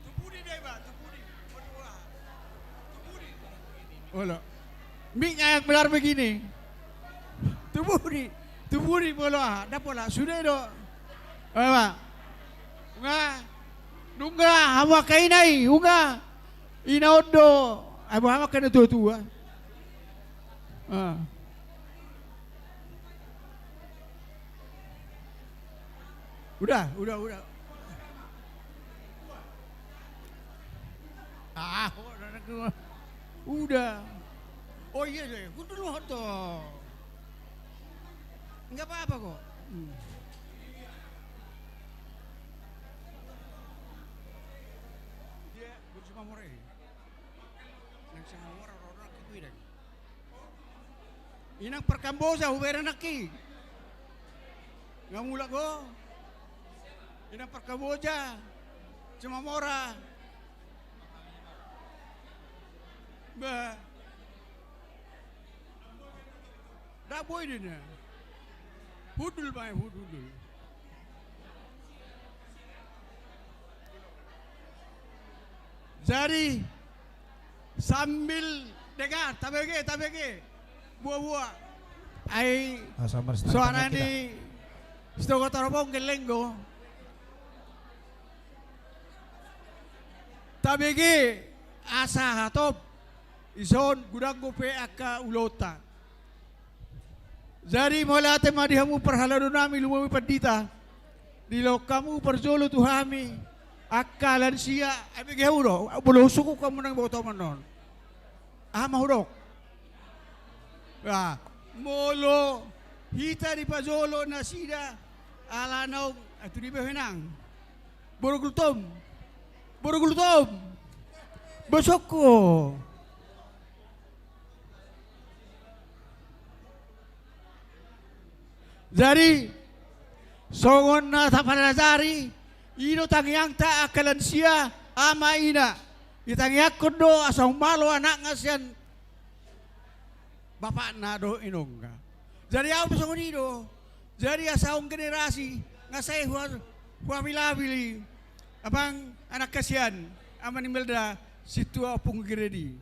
Tubudi deh, Pak, tubudi. Waduh, wah. Tubudi. Olo. Miknya yang benar begini. Tubudi. Tubudi, bola. Dapola. Sudah do. Olo, Pak. Nga. Nunga, hamu angka ina i, nunga. Ina on do. Ai boha ma angka na tua-tua. Ah. Udah, udah, udah. Ah, udah. Oh iya deh, gua dulu hoto. Enggak apa-apa kok. Hmm. Dia gua cuma murah. Nang sanga mora roda ki kuidan. Inang parkamboja hubereng nangkin. Nga mulak ho. Inang parkamboja. Cuma mora. Ba. Nda boi do na. Hundul ma i, hundul. Jadi sambil dengar, tabege, tabege. Buabua. Ai suara ni Sitoga Torop on gelleng do. Tabege asa hatop. Ison godang dope angka ulaonta. Jadi mauliate ma di hamu parhalado nami, lumobi pandita. Dilehon hamu parjolo tu hami angka lansia. Ai bege hamu do, molo husungkun hamu nang boto manon. Aha ma hudok? Molo hita dipajolo nasida ala naung, ai tu dibahen nang. Boru Gultom. Boru Gultom. Bosongku. Jadi songon na tapalajari, i do tangiangta angka lansia, ama ina. Ditangiangkon do asa umalo anakna sian bapakna dohot inongna. Jadi ahu pe songon i do. Jadi asa on generasi nga sai hua, huabil-abil i. Amang anak hasian, ama ni Melda, sintua Ompung Giredi.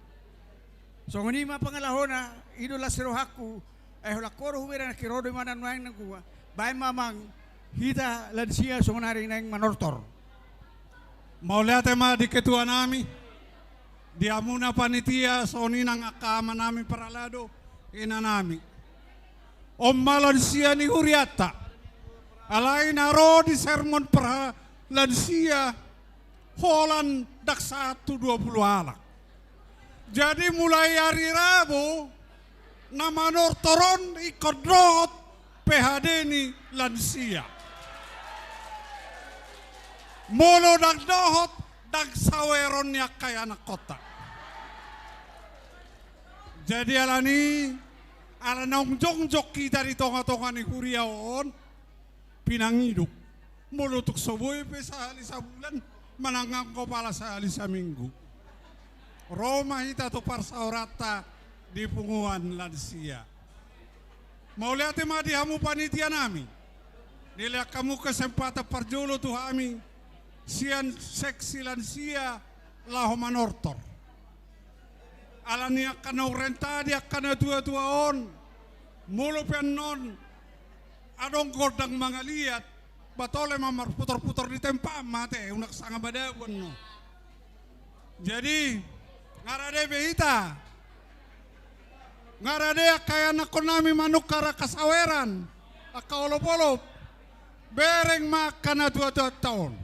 Songon i ma pangalahona, i do las ni rohangku. Ai holan ho do hubereng nangkin, ro do imana nuaeng nangkin. Baen ma amang, hita lansia songon ari naeng manortor. Mauliate ma di ketua nami, di hamuna panitia, songon i nang angka ama nami parhalado, ina nami. On ma lansia ni hurianta. Alai na ro di sermon parha-, lansia, holan ndang sahat tu dua pulu halak. Jadi mulai ari Rabu, na manortor on ingkon dohot P H D ni lansia. Molo ndang dohot, ndang saweron ni angka ianakhonta. Jadi alani, ala naung jongjong hita di tonga-tonga ni huria on, pinangido. Molo tung so boi pe sahali sabulan, manang anggo pala sahali saminggu. Ro ma hita tu parsaoranta di punguan lansia. Mauliate ma di hamu panitia nami. Dilehon hamu kesempatan parjolo tu hami sian seksi lansia laho manortor. Alani angka na hurenta di angka na tua-tua on, molo pe annon adong gondang mangaliat, ba tole ma marputor-putor di tempat mate, unang sanga badabu annon. Jadi nga rade be hita, nga rade angka ianakhon nami manungkun angka saweran, angka olop-olop, bereng ma angka na tua-tuanta on.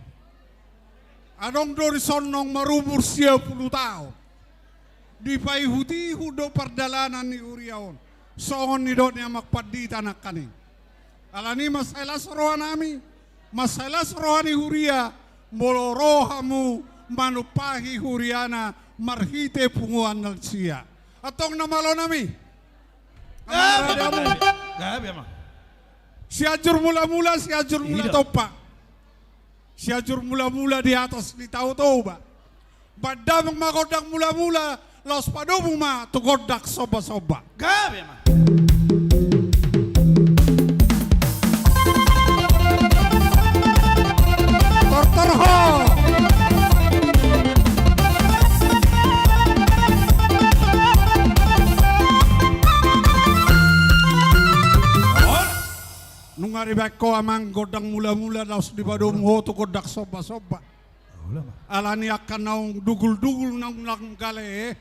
Adong do dison naung marumur sia pulu taon. Dipaihut-ihut do pardalanan ni huria on. Songon nidok ni amang pandita nangkaning. Alani mansai las rohanami, mansai las roha ni huria, molo ro hamu manumpahi huriana marhite punguan lansia. Antong na malonami. Gabe, amang. Gabe, amang. Sianjur mula-mula, Sianjur mula tompa. Sianjur mula-mula di atas ni Tao Toba. Pandamung ma gondang mula-mula, laos padomu ma tu gondang somba-somba. Gabe ma. Tortor ho. Nunga dibaen ho amang gondang mula-mula, laos dipadomu ho tu gondang somba-somba. Alani angka naung dugul-dugul naung, naung gale,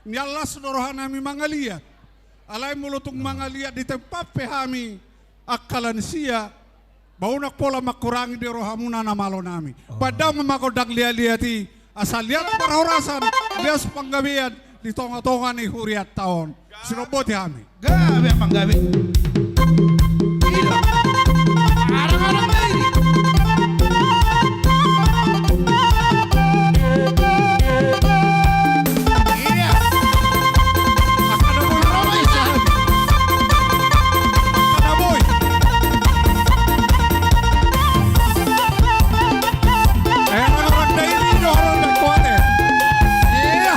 nian las do rohanami mangaliat. Alai molo tung mangaliat di tempat pe hami angka lansia, ba unang pola mangkurangi di rohamuna na malonami. Pandam ma gondang liat-liat i, asa liat parhorasan, lias panggabean di tonga-tonga ni hurianta on. Siromboti hami. Gabe, amang, gabe. Ida. Arang-arang ma i. Iya. Angka na boi. Angka na boi. Eh, arang-arang da i, arang-arang da i, kuat, eh. Iya.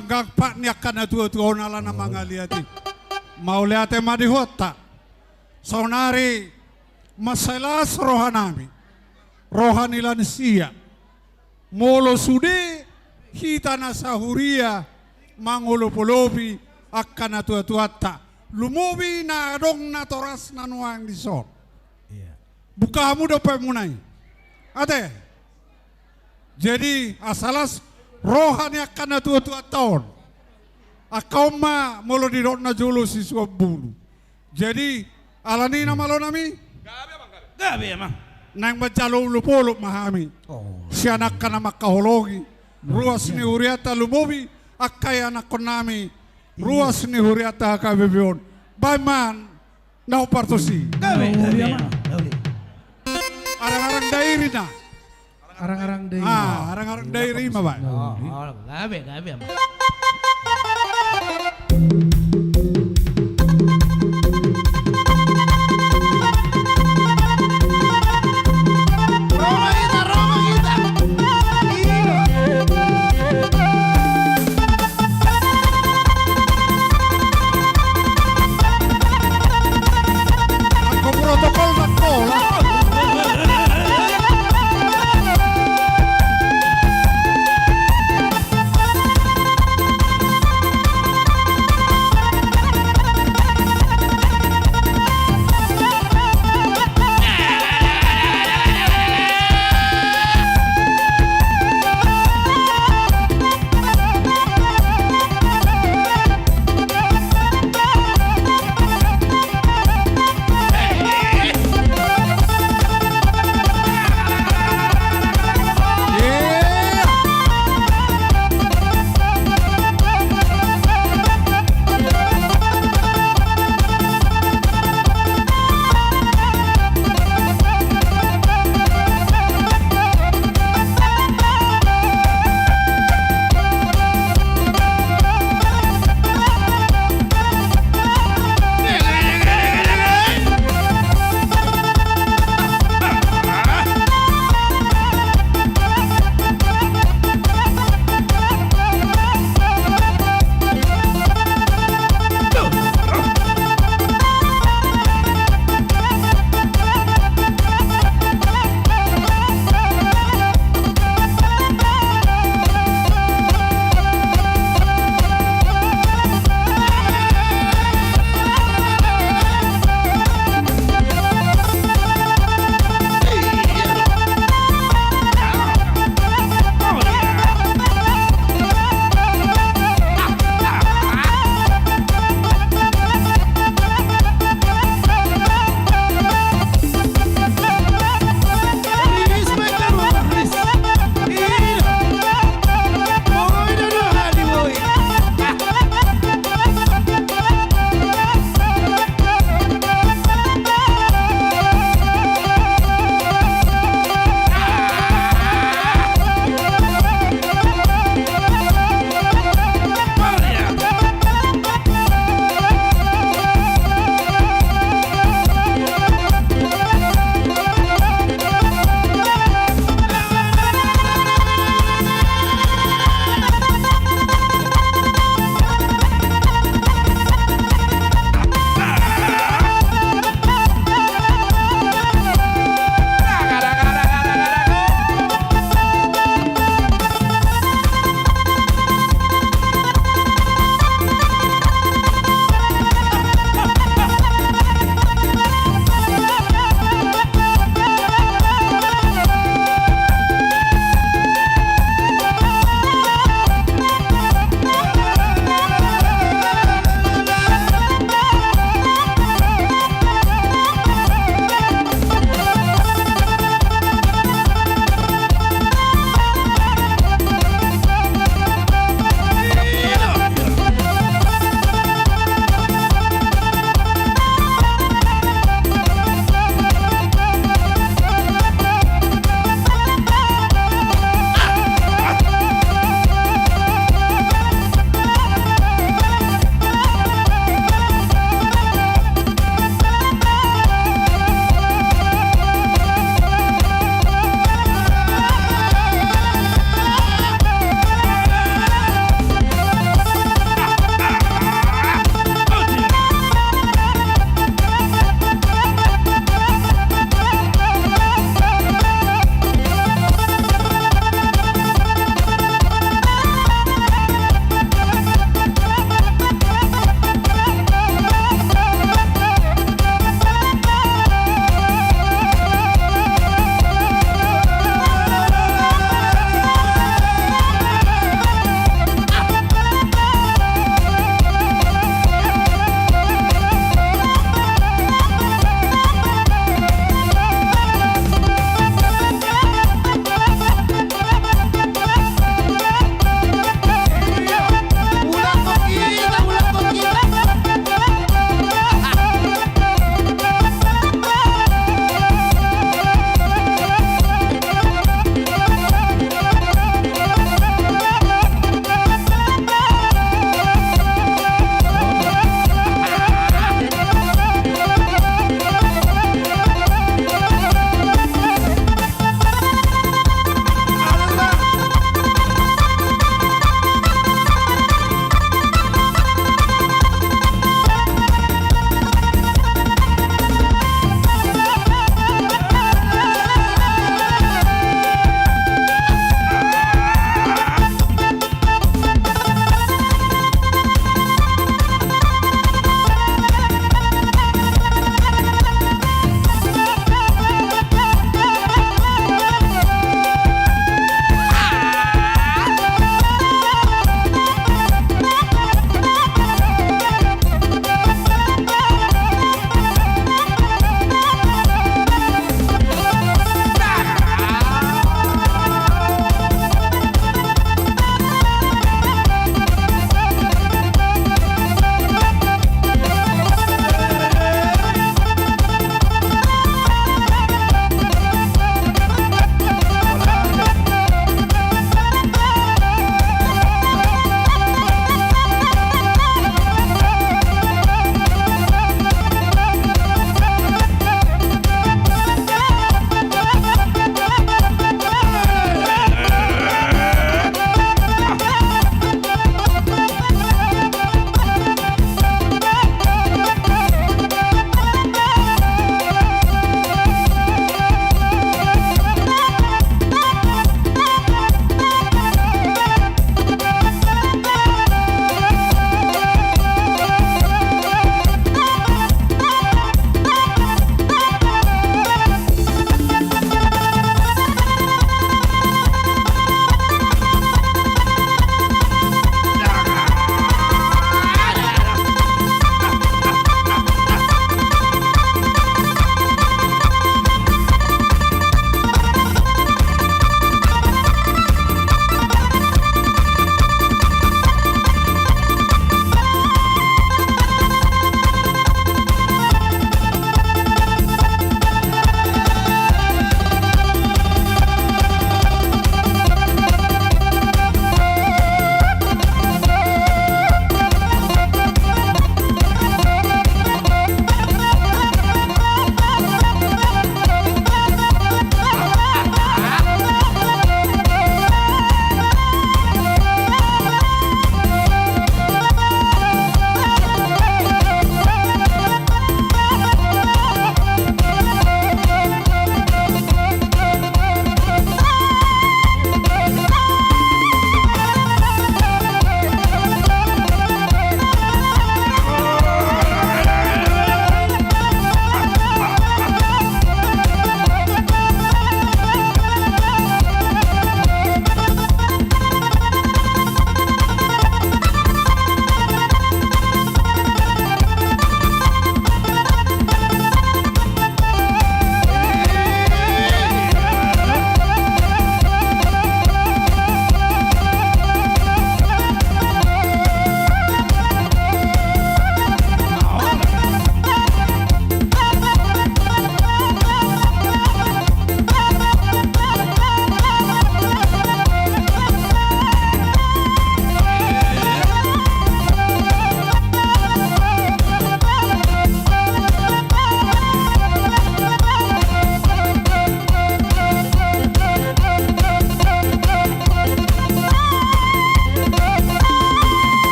Gangpat ni angka na tua-tua on ala na mangaliat i. Mauliate ma di huta. Saonari mansai las rohanami, roha ni lansia. Molo sude hita na sahuria mangolopolopi angka na tua-tuanta, lumobi na adong natorasna nuaeng dison. Buka hamu dope muna i. Ate. Jadi asa las roha ni angka na tua-tuanta on. Angka on ma molo didok na jolo sisuan bulu. Jadi alani i na malonami, gabe amang. Naeng manjalo olopolop ma hami. Sian angka na mangkaholongi ruas ni hurianta, lumobi angka ianakkonnami ruas ni hurianta H K B P on. Baen ma na hombar tusi. Gabe, gabe. Arang-arang Dairi na. Arang-arang Dairi. Ah, arang-arang Dairi ma baen. Gabe, gabe.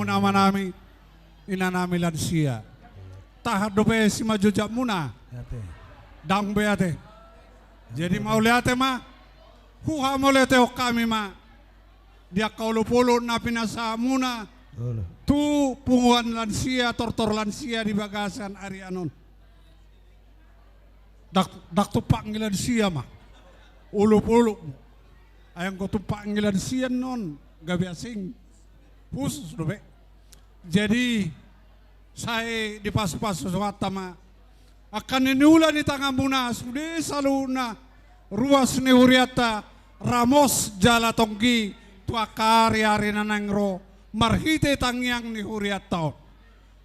Amanami, inanami lansia. Tahan dope simanjujungmuna. Ate. Dang be ate. Jadi mauliate ma. Huhamauliatehon hami ma di angka olopolop na pinasahatmuna. Olo. Tu punguan lansia, tortor lansia di bagasan ari on. Ndang, ndang tumpak ni lansia ma olopolopmu. Ai anggo tumpak ni lansia on gabe asing. Khusus dope. Jadi sai dipasupasu Tuhanta ma angka na niula ni tanganmuna sude saluhutna ruas ni hurianta, ramos jala tonggi tu angka ariari na naeng ro marhite tangiang ni hurianta on.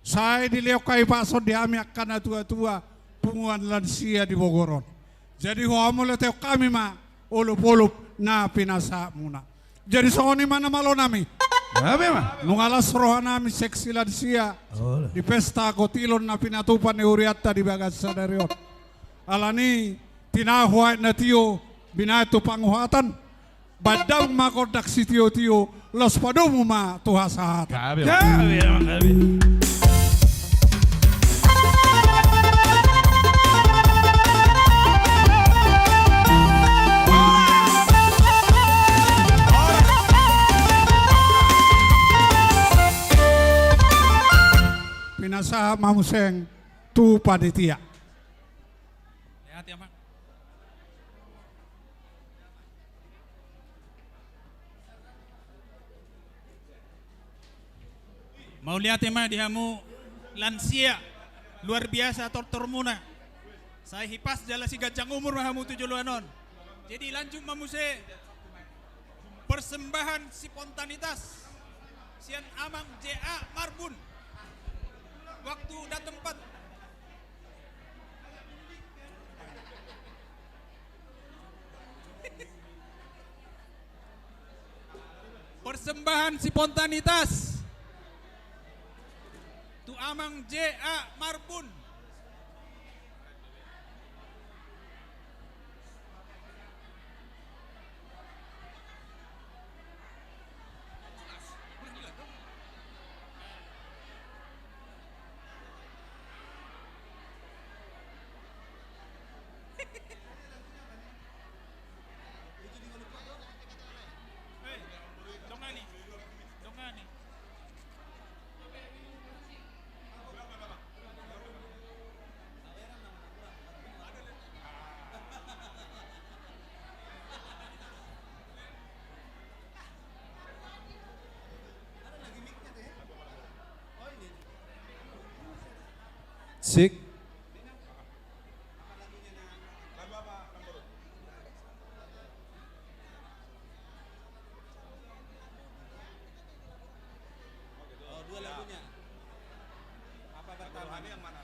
Sai dilehon hahipason di hami angka natuatua punguan lansia di Bogor on. Jadi huhamauliatehon hami ma olopolop na pinasahatmuna. Jadi songon i ma na malonami. Gabe ma. Nunga las rohanami seksi lansia. Olo. Di pesta gotilon na pinatupa ni hurianta di bagas sadari on. Alani tinahu aek na tio binahen tu panguhatan. Baen damang ma gondang sitiotio, laos padomu ma tu hasahatan. Gabe. Gabe, emang gabe. Pinasahat ma muse tu panitia. Lihat ya, Mak. Mauliate ma di hamu lansia, luar biasa tortormuna. Sai hipas jala siganjang umur ma hamu tu joloan on. Jadi lanjut ma muse persembahan spontanitas sian Amang J A Marbun. Waktu dan tempat. Persembahan spontanitas tu Amang J A Marbun. Sik. Oh, dua lagunya. Apa pertama? Yang mana?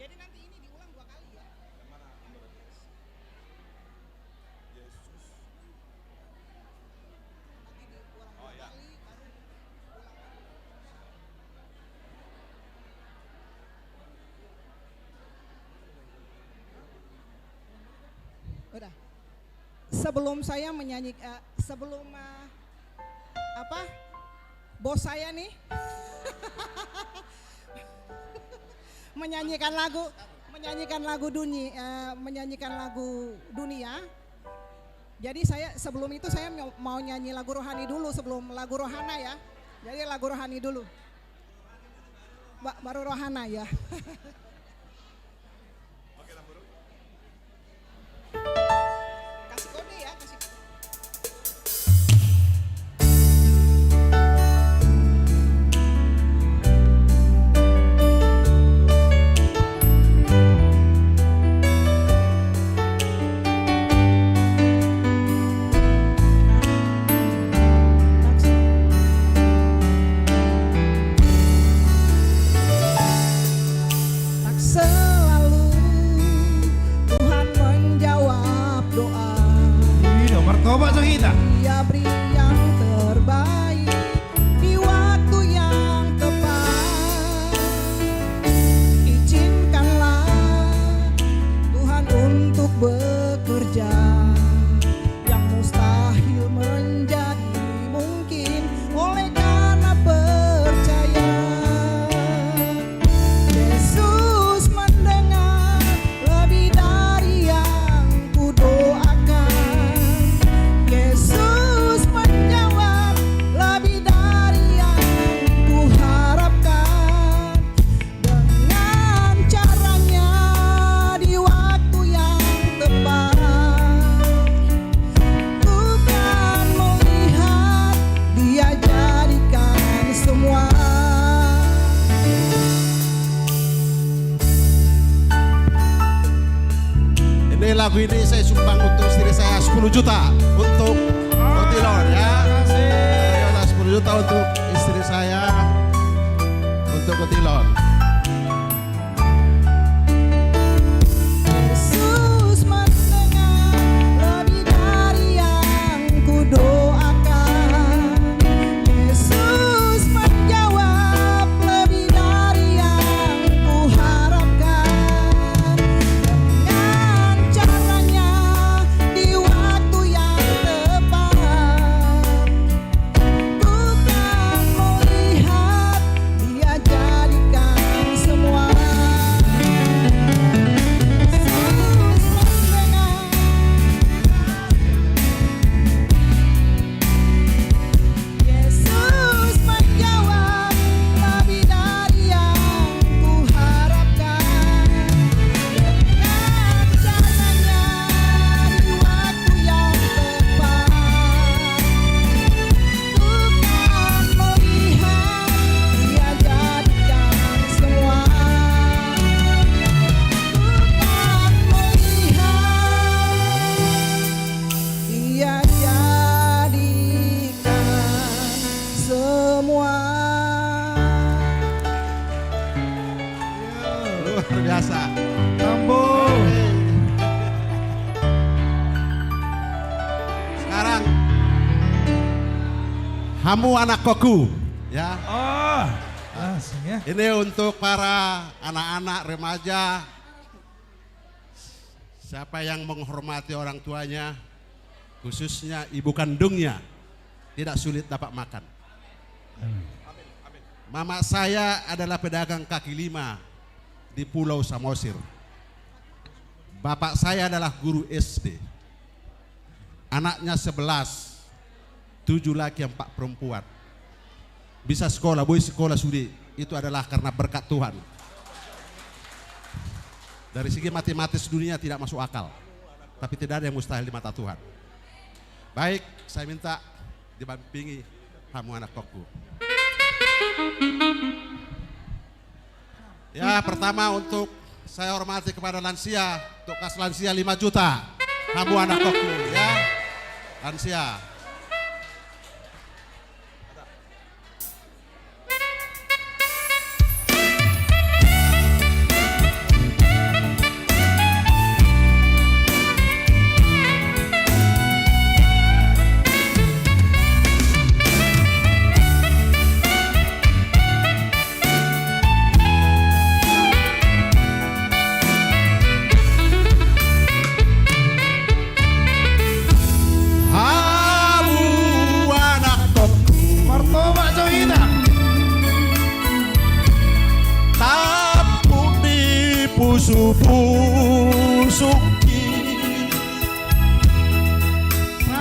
Jadi nanti ini diulang dua kali ya. Yang mana? Nomor dua belas. Yesus. Nanti diulang dua kali, baru ulang lagi. Udah. Sebelum saya menyanyi, eh, sebelum, eh, apa, bos saya nih menyanyikan lagu, menyanyikan lagu Duni, eh, menyanyikan lagu Dunia. Jadi saya, sebelum itu saya mau, mau nyanyi lagu rohani dulu sebelum lagu rohana ya. Jadi lagu rohani dulu. Ba-, baru rohana ya. Kasih kode ya, kasih kode. Tak selalu Tuhan menjawab doa. Iya, martobat so hita. Dia beri yang terbaik di waktu yang tepat. Izinkanlah Tuhan untuk bekerja. Yang mustahil menjadi mungkin oleh karena percaya. Yesus mendengar lebih dari yang kudoakan. Yesus menjawab lebih dari yang kuharapkan. Dengan caranya di waktu yang tepat, Tuhan melihat, Dia jadikan semua. Ini lagu ini saya sumbang untuk istri saya sepuluh juta untuk Kotilon, ya. Terima kasih. Sepuluh juta untuk istri saya untuk Kotilon. Yesus mendengar lebih dari yang kudoakan. Yesus menjawab lebih dari yang kuharapkan. Dengan caranya di waktu yang tepat. Tuhan melihat, Dia jadikan semua. Yesus mendengar. Yesus menjawab lebih dari yang kuharapkan. Dengan caranya di waktu yang tepat. Tuhan melihat, Dia jadikan semua. Tuhan melihat, Dia jadikan semua. Luar biasa. Tambo. Sekarang, hamu anakkonku, ya. Oh, langsung, ya. Ini untuk para anak-anak, remaja, siapa yang menghormati orang tuanya, khususnya ibu kandungnya, tidak sulit dapat makan. Amin. Mama saya adalah pedagang kaki lima di Pulau Samosir. Bapak saya adalah guru S D. Anaknya sebelas, tujuh laki, empat perempuan. Bisa sekolah, boi sekolah sude, itu adalah karena berkat Tuhan. Dari segi matematis dunia tidak masuk akal, tapi tidak ada yang mustahil di mata Tuhan. Baik, saya minta didampingi hamu anakkonku. Ya, pertama untuk saya hormati kepada lansia, untuk kas lansia lima juta. Hamu anakkonku, ya. Lansia.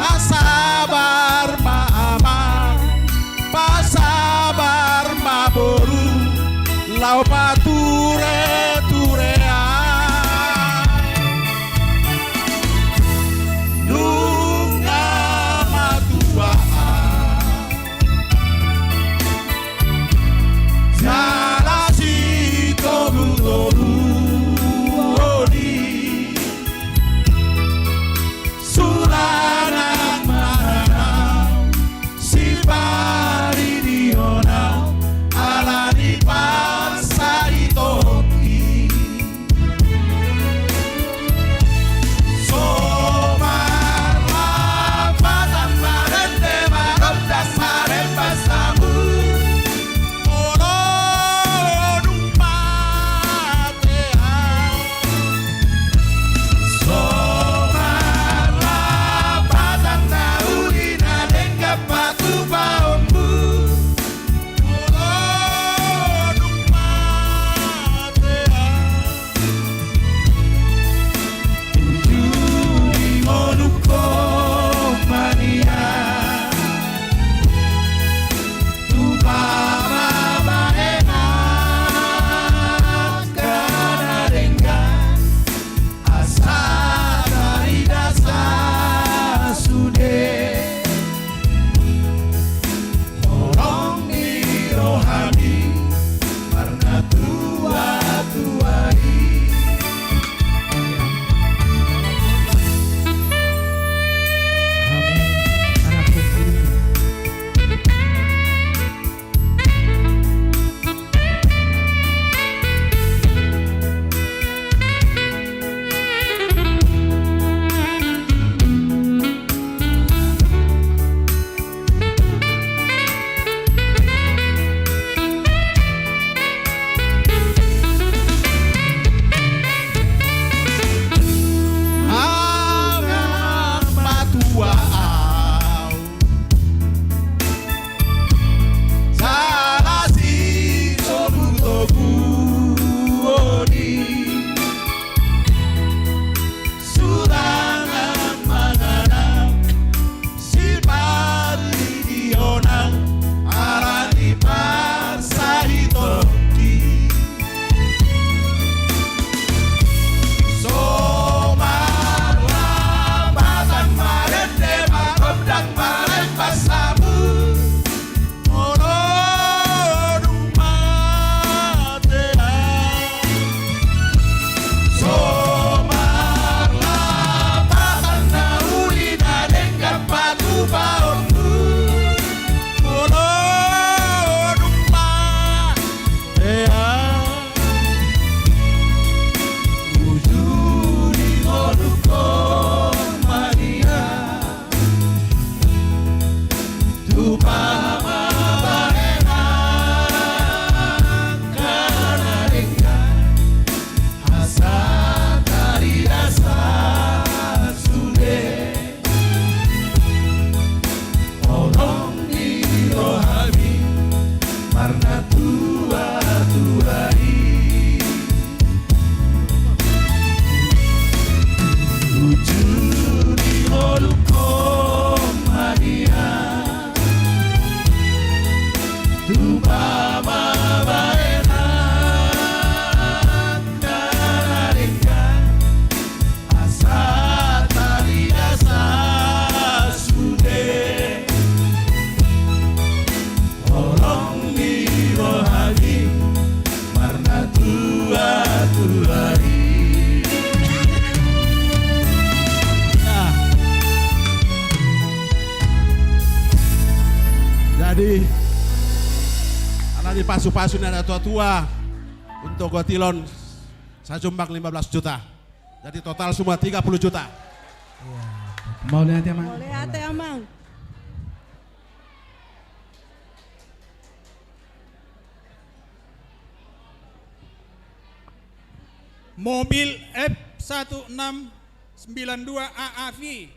Pasabar ma amang, pasabar ma boru, laho pature-ture au. Nunga matua au, jala sitogu-toguon i. Sulangan manganau, sipardidion au, ala ni parsahitonki. So marlapatan marende, margondas marempas hamu. Molo dung mate au. So marlapatan na uli na denggan patupaonmu. Molo dung mate au. Uju di ngolungku ma nian. Tupa ma bahenon angka na denggan, asa tarida sasude. Holong ni rohami marnatua-tua i. Amang matua au, jala sitogu-toguon i. Sulangan manganau, sipardidion au, ala ni parsahitonki. So marlapatan marende, margondas marempas hamu. Molo dung mate au. So marlapatan na uli na denggan patupaonmu. Molo dung mate au. Uju di ngolungku ma nian. Tupa ma bahenon angka na denggan, asa tarida sasude. Holong ni rohami marnatua-tua i. Uju di ngolungku ma nian. Tupa ma bahenon angka na denggan, asa tarida sasude. Holong ni rohami marnatua-tua i. Ya. Jadi, ala ni pasu-pasu ni natua-tua, untuk gotilon sajumbang lima belas juta. Jadi total semua tiga puluh juta. Iya. Mauliate, Amang. Mauliate, Amang. Mobil F satu enam sembilan dua A A V.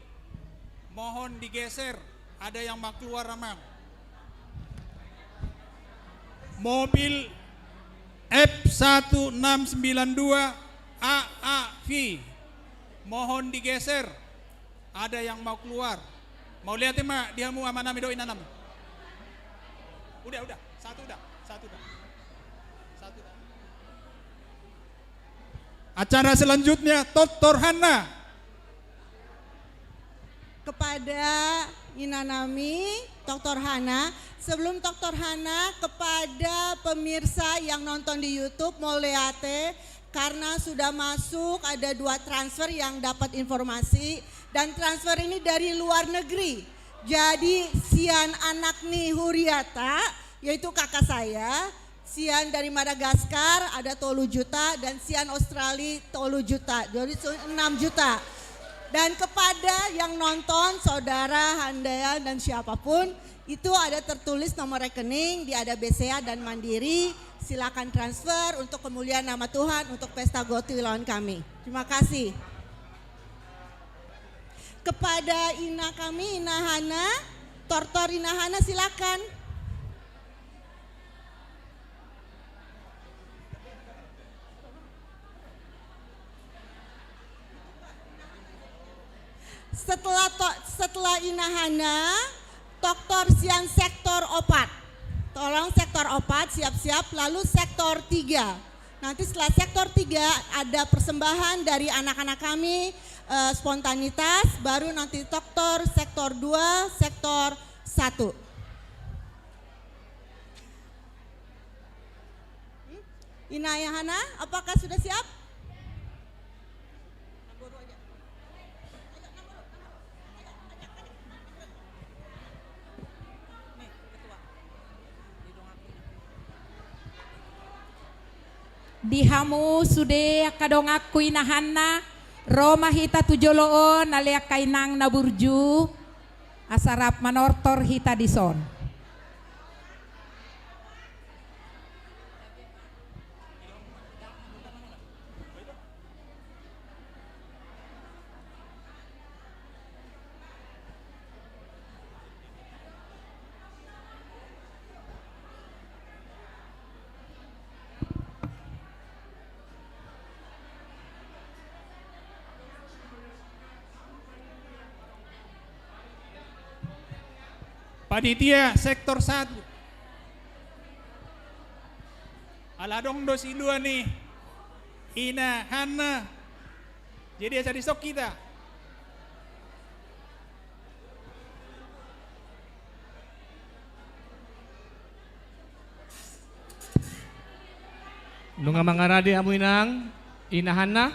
Mohon digeser. Ada yang mau keluar, Amang? Mobil F satu enam sembilan dua A A V. Mohon digeser. Ada yang mau keluar? Mauliate ma di hamu amanami dohot inanami. Udah, udah. Satu udah. Satu udah. Satu udah. Acara selanjutnya, Doktor Hana. Kepada inanami, Doktor Hana. Sebelum Doktor Hana, kepada pemirsa yang nonton di YouTube, mauliate, karena sudah masuk, ada dua transfer yang dapat informasi, dan transfer ini dari luar negeri. Jadi, sian anak ni huriata, yaitu kakak saya, sian dari Madagaskar ada tolu juta, dan sian Australia tolu juta. Jadi, su-, enam juta. Dan kepada yang nonton, saudara, handaian, dan siapapun, itu ada tertulis nomor rekening, di ada B C A dan Mandiri. Silakan transfer untuk kemuliaan nama Tuhan, untuk pesta GoTo ulang tahun kami. Terima kasih. Kepada ina kami, Ina Hana, tortor Ina Hana, silakan. Setelah to-, setelah Ina Hana, tortor sian sektor opat. Tolong sektor opat siap-siap, lalu sektor tiga. Nanti setelah sektor tiga ada persembahan dari anak-anak kami, eh, spontanitas, baru nanti tortor sektor dua, sektor satu. Hmm? Ina Hana, apakah sudah siap? Di hamu sude angka donganku Ina Hana, ro ma hita tu jolo on, ale angka inang na burju, asa rap manortor hita dison. Panitia sektor satu. Ala adong do silua ni Ina Hana. Jadi asa dison hita. Nunga mangarade hamu inang, Ina Hana?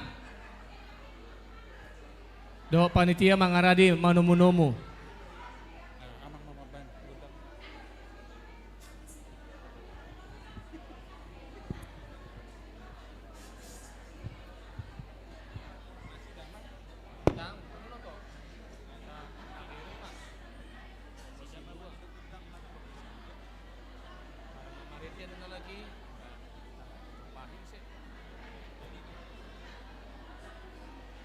Dohot panitia mangarade manomu-nomu.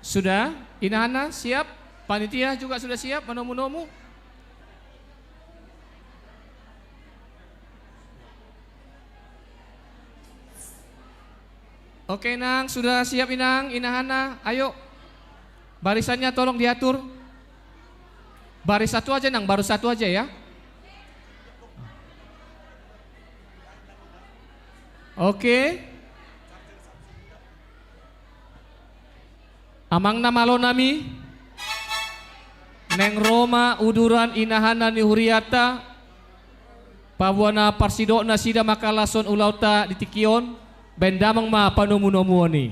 Sudah, Ina Hana siap, panitia juga sudah siap manomu-nomu. Oke, Inang, sudah siap, Inang? Ina Hana, ayo. Barisannya tolong diatur. Baris satu aja, Nang, baris satu aja, ya. Oke. Amang na malo nami, naeng ro ma uduran Ina Hana ni huriata, paboa na parsidok nasida mangkalashon ulaonta di tingki on, baen damang ma panomu-nomuon i.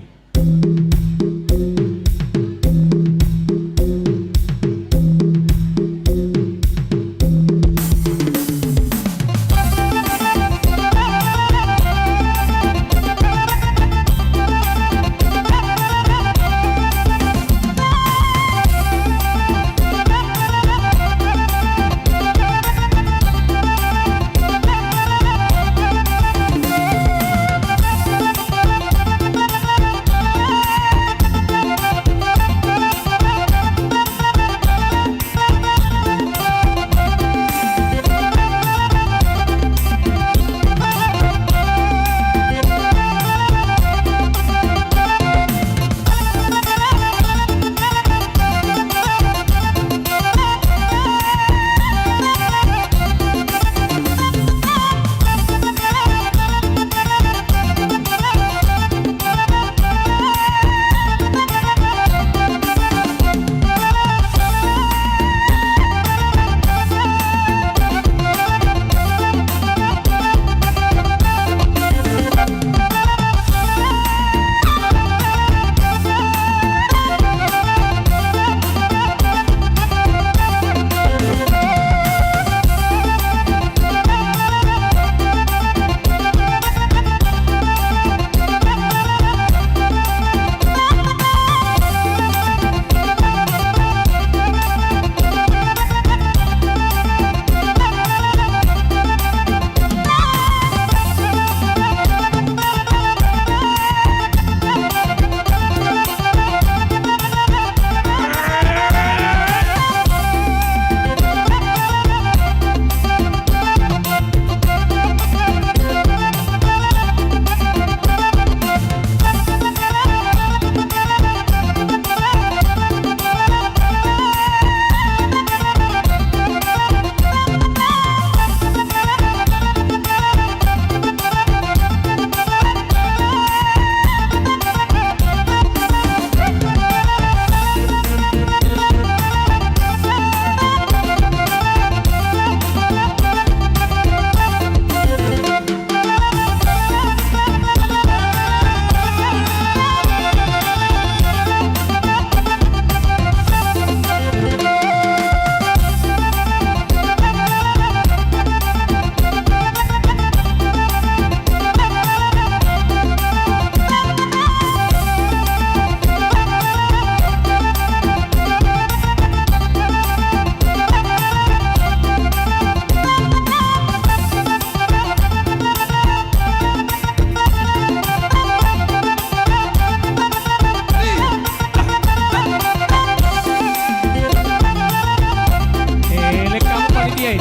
Elek.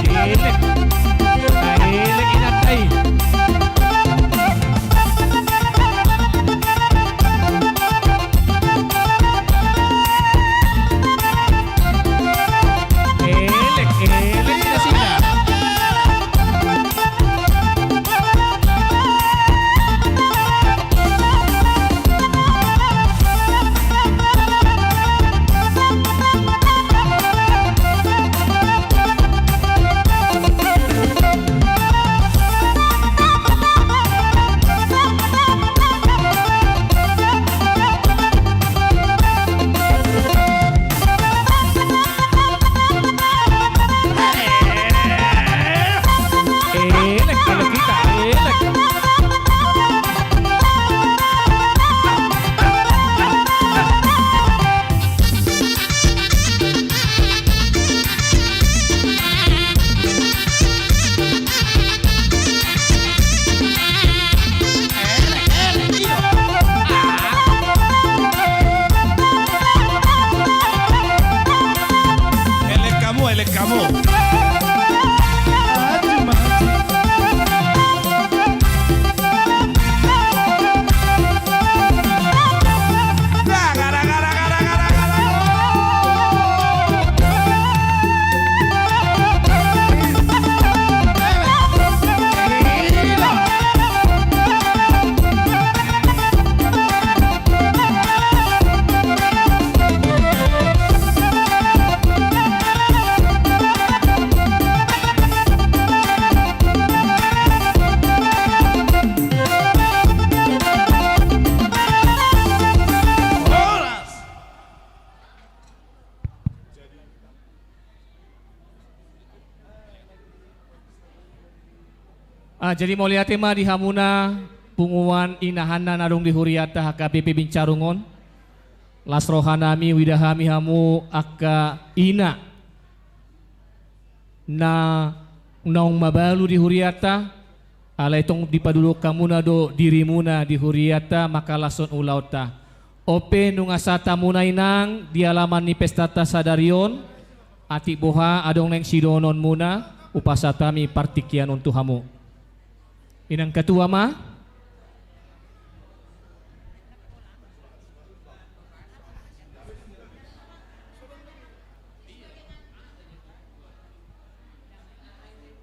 Elek inanta i. Elek, elek nasida. Elek hamu, elek hamu. Ah, jadi mauliate ma di hamuna punguan inahanna na adong di hurianta H K B P Bincarung on. Las rohanami huida hami hamu angka ina na naung mabalu di hurianta, alai tong dipaduluhon hamuna do dirimuna di hurianta mangkalashon ulaonta. On pe nunga sahat hamuna inang di alaman ni pestanta sadari on, atik boha adong naeng sidohononmuna, hupasahat hami partingkian on tu hamu. Inang ketua ma.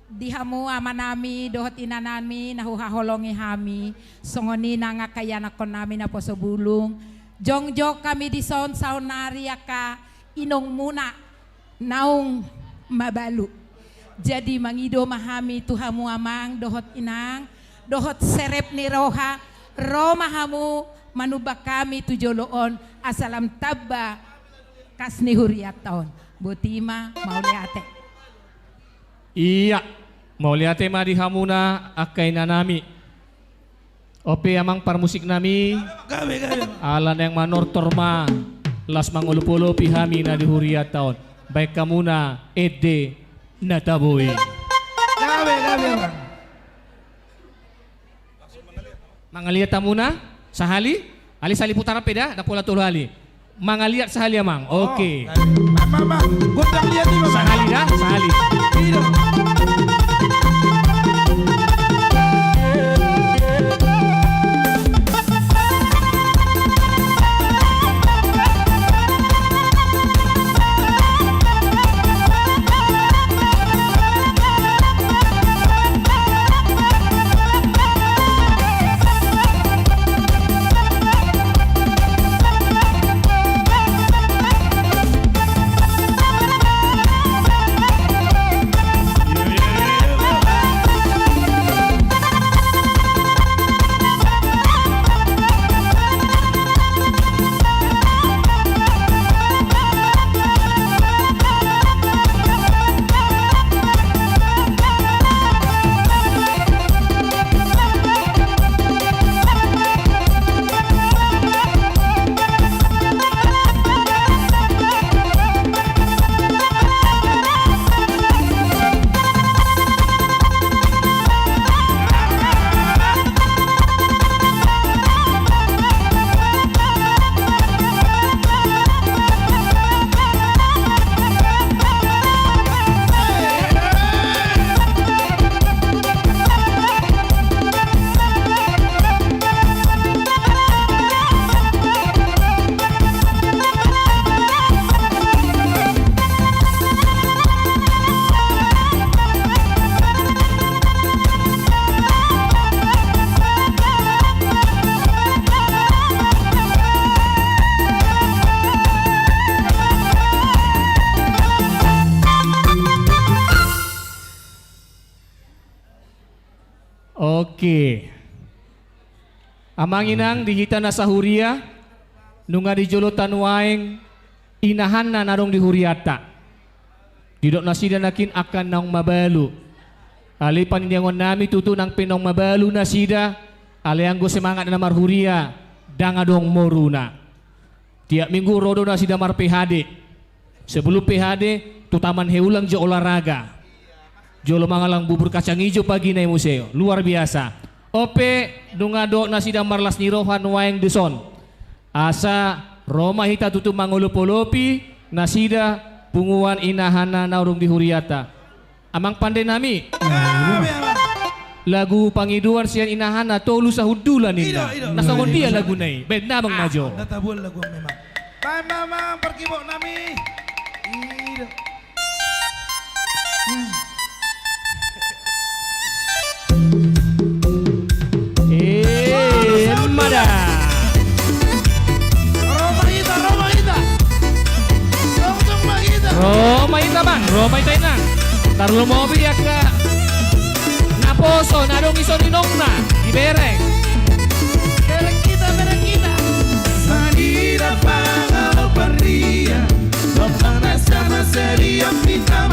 Di hamu amanami dohot inanami na huhaholongi hami, songon i nang angka ianakhonnami naposo bulung, jongjong hami dison saonnari angka inongmuna naung mabalu. Jadi mangido ma hami tu hamu amang dohot inang, dohot serep ni roha, ro ma hamu manumbang hami tu jolo on, asa lam tamba kas ni hurianta on. Boti ma, mauliate. Ia, mauliate ma di hamuna angka inanami. On pe amang parmusiknami, gabe, gabe, amang. Ala naeng manortor ma, laos mangolopolopi hami na di hurianta on. Baen hamuna ende na tabo i. Gabe, gabe, amang. Mangaliat hamuna sahali, alai sahali putaran pe da, ndang pola tolu hali. Mangaliat sahali amang. Oke. Amang, amang, gondang liat i, amang. Sahali da, sahali. Oke. Amang inang di hita na sahuria, nunga di jolo tanuaeng inahanna na adong di hurianta. Didok nasida nangkin angka naung mabalu. Alai pandidiangon nami tutu nang pe naung mabalu nasida, alai anggo semangat na marhuria, ndang adong moruna. Tiap minggu ro do nasida mar-P H D. Sebelum P H D, tu Taman Heulang jo olahraga. Jolo mangallang bubur kacang ijo pagi na i muse. Luar biasa. On pe, nunga dok nasida marlas ni roha nuaeng dison. Asa, ro ma hita tutu mangolopolopi, nasida, punguan inahanna na adong di hurianta. Amang pande nami. Lagu pangidoan sian inahanna tolu sahundulan ninna. Ido, ido. Na songon dia laguna i? Baen damang ma jo. Ah, na tabuan lagu memang. Baen damang parkibok nami. Ido. Eh, mada. Ro ma hita, ro ma hita. Tongtong ma hita. Ro ma hita, bang. Ro ma hita, inang. Tarlumobi angka naposo na adong dison inongna, dibereng. Bereng hita, bereng hita. Sanina pangalo paria, dompak na sama sedia, pinta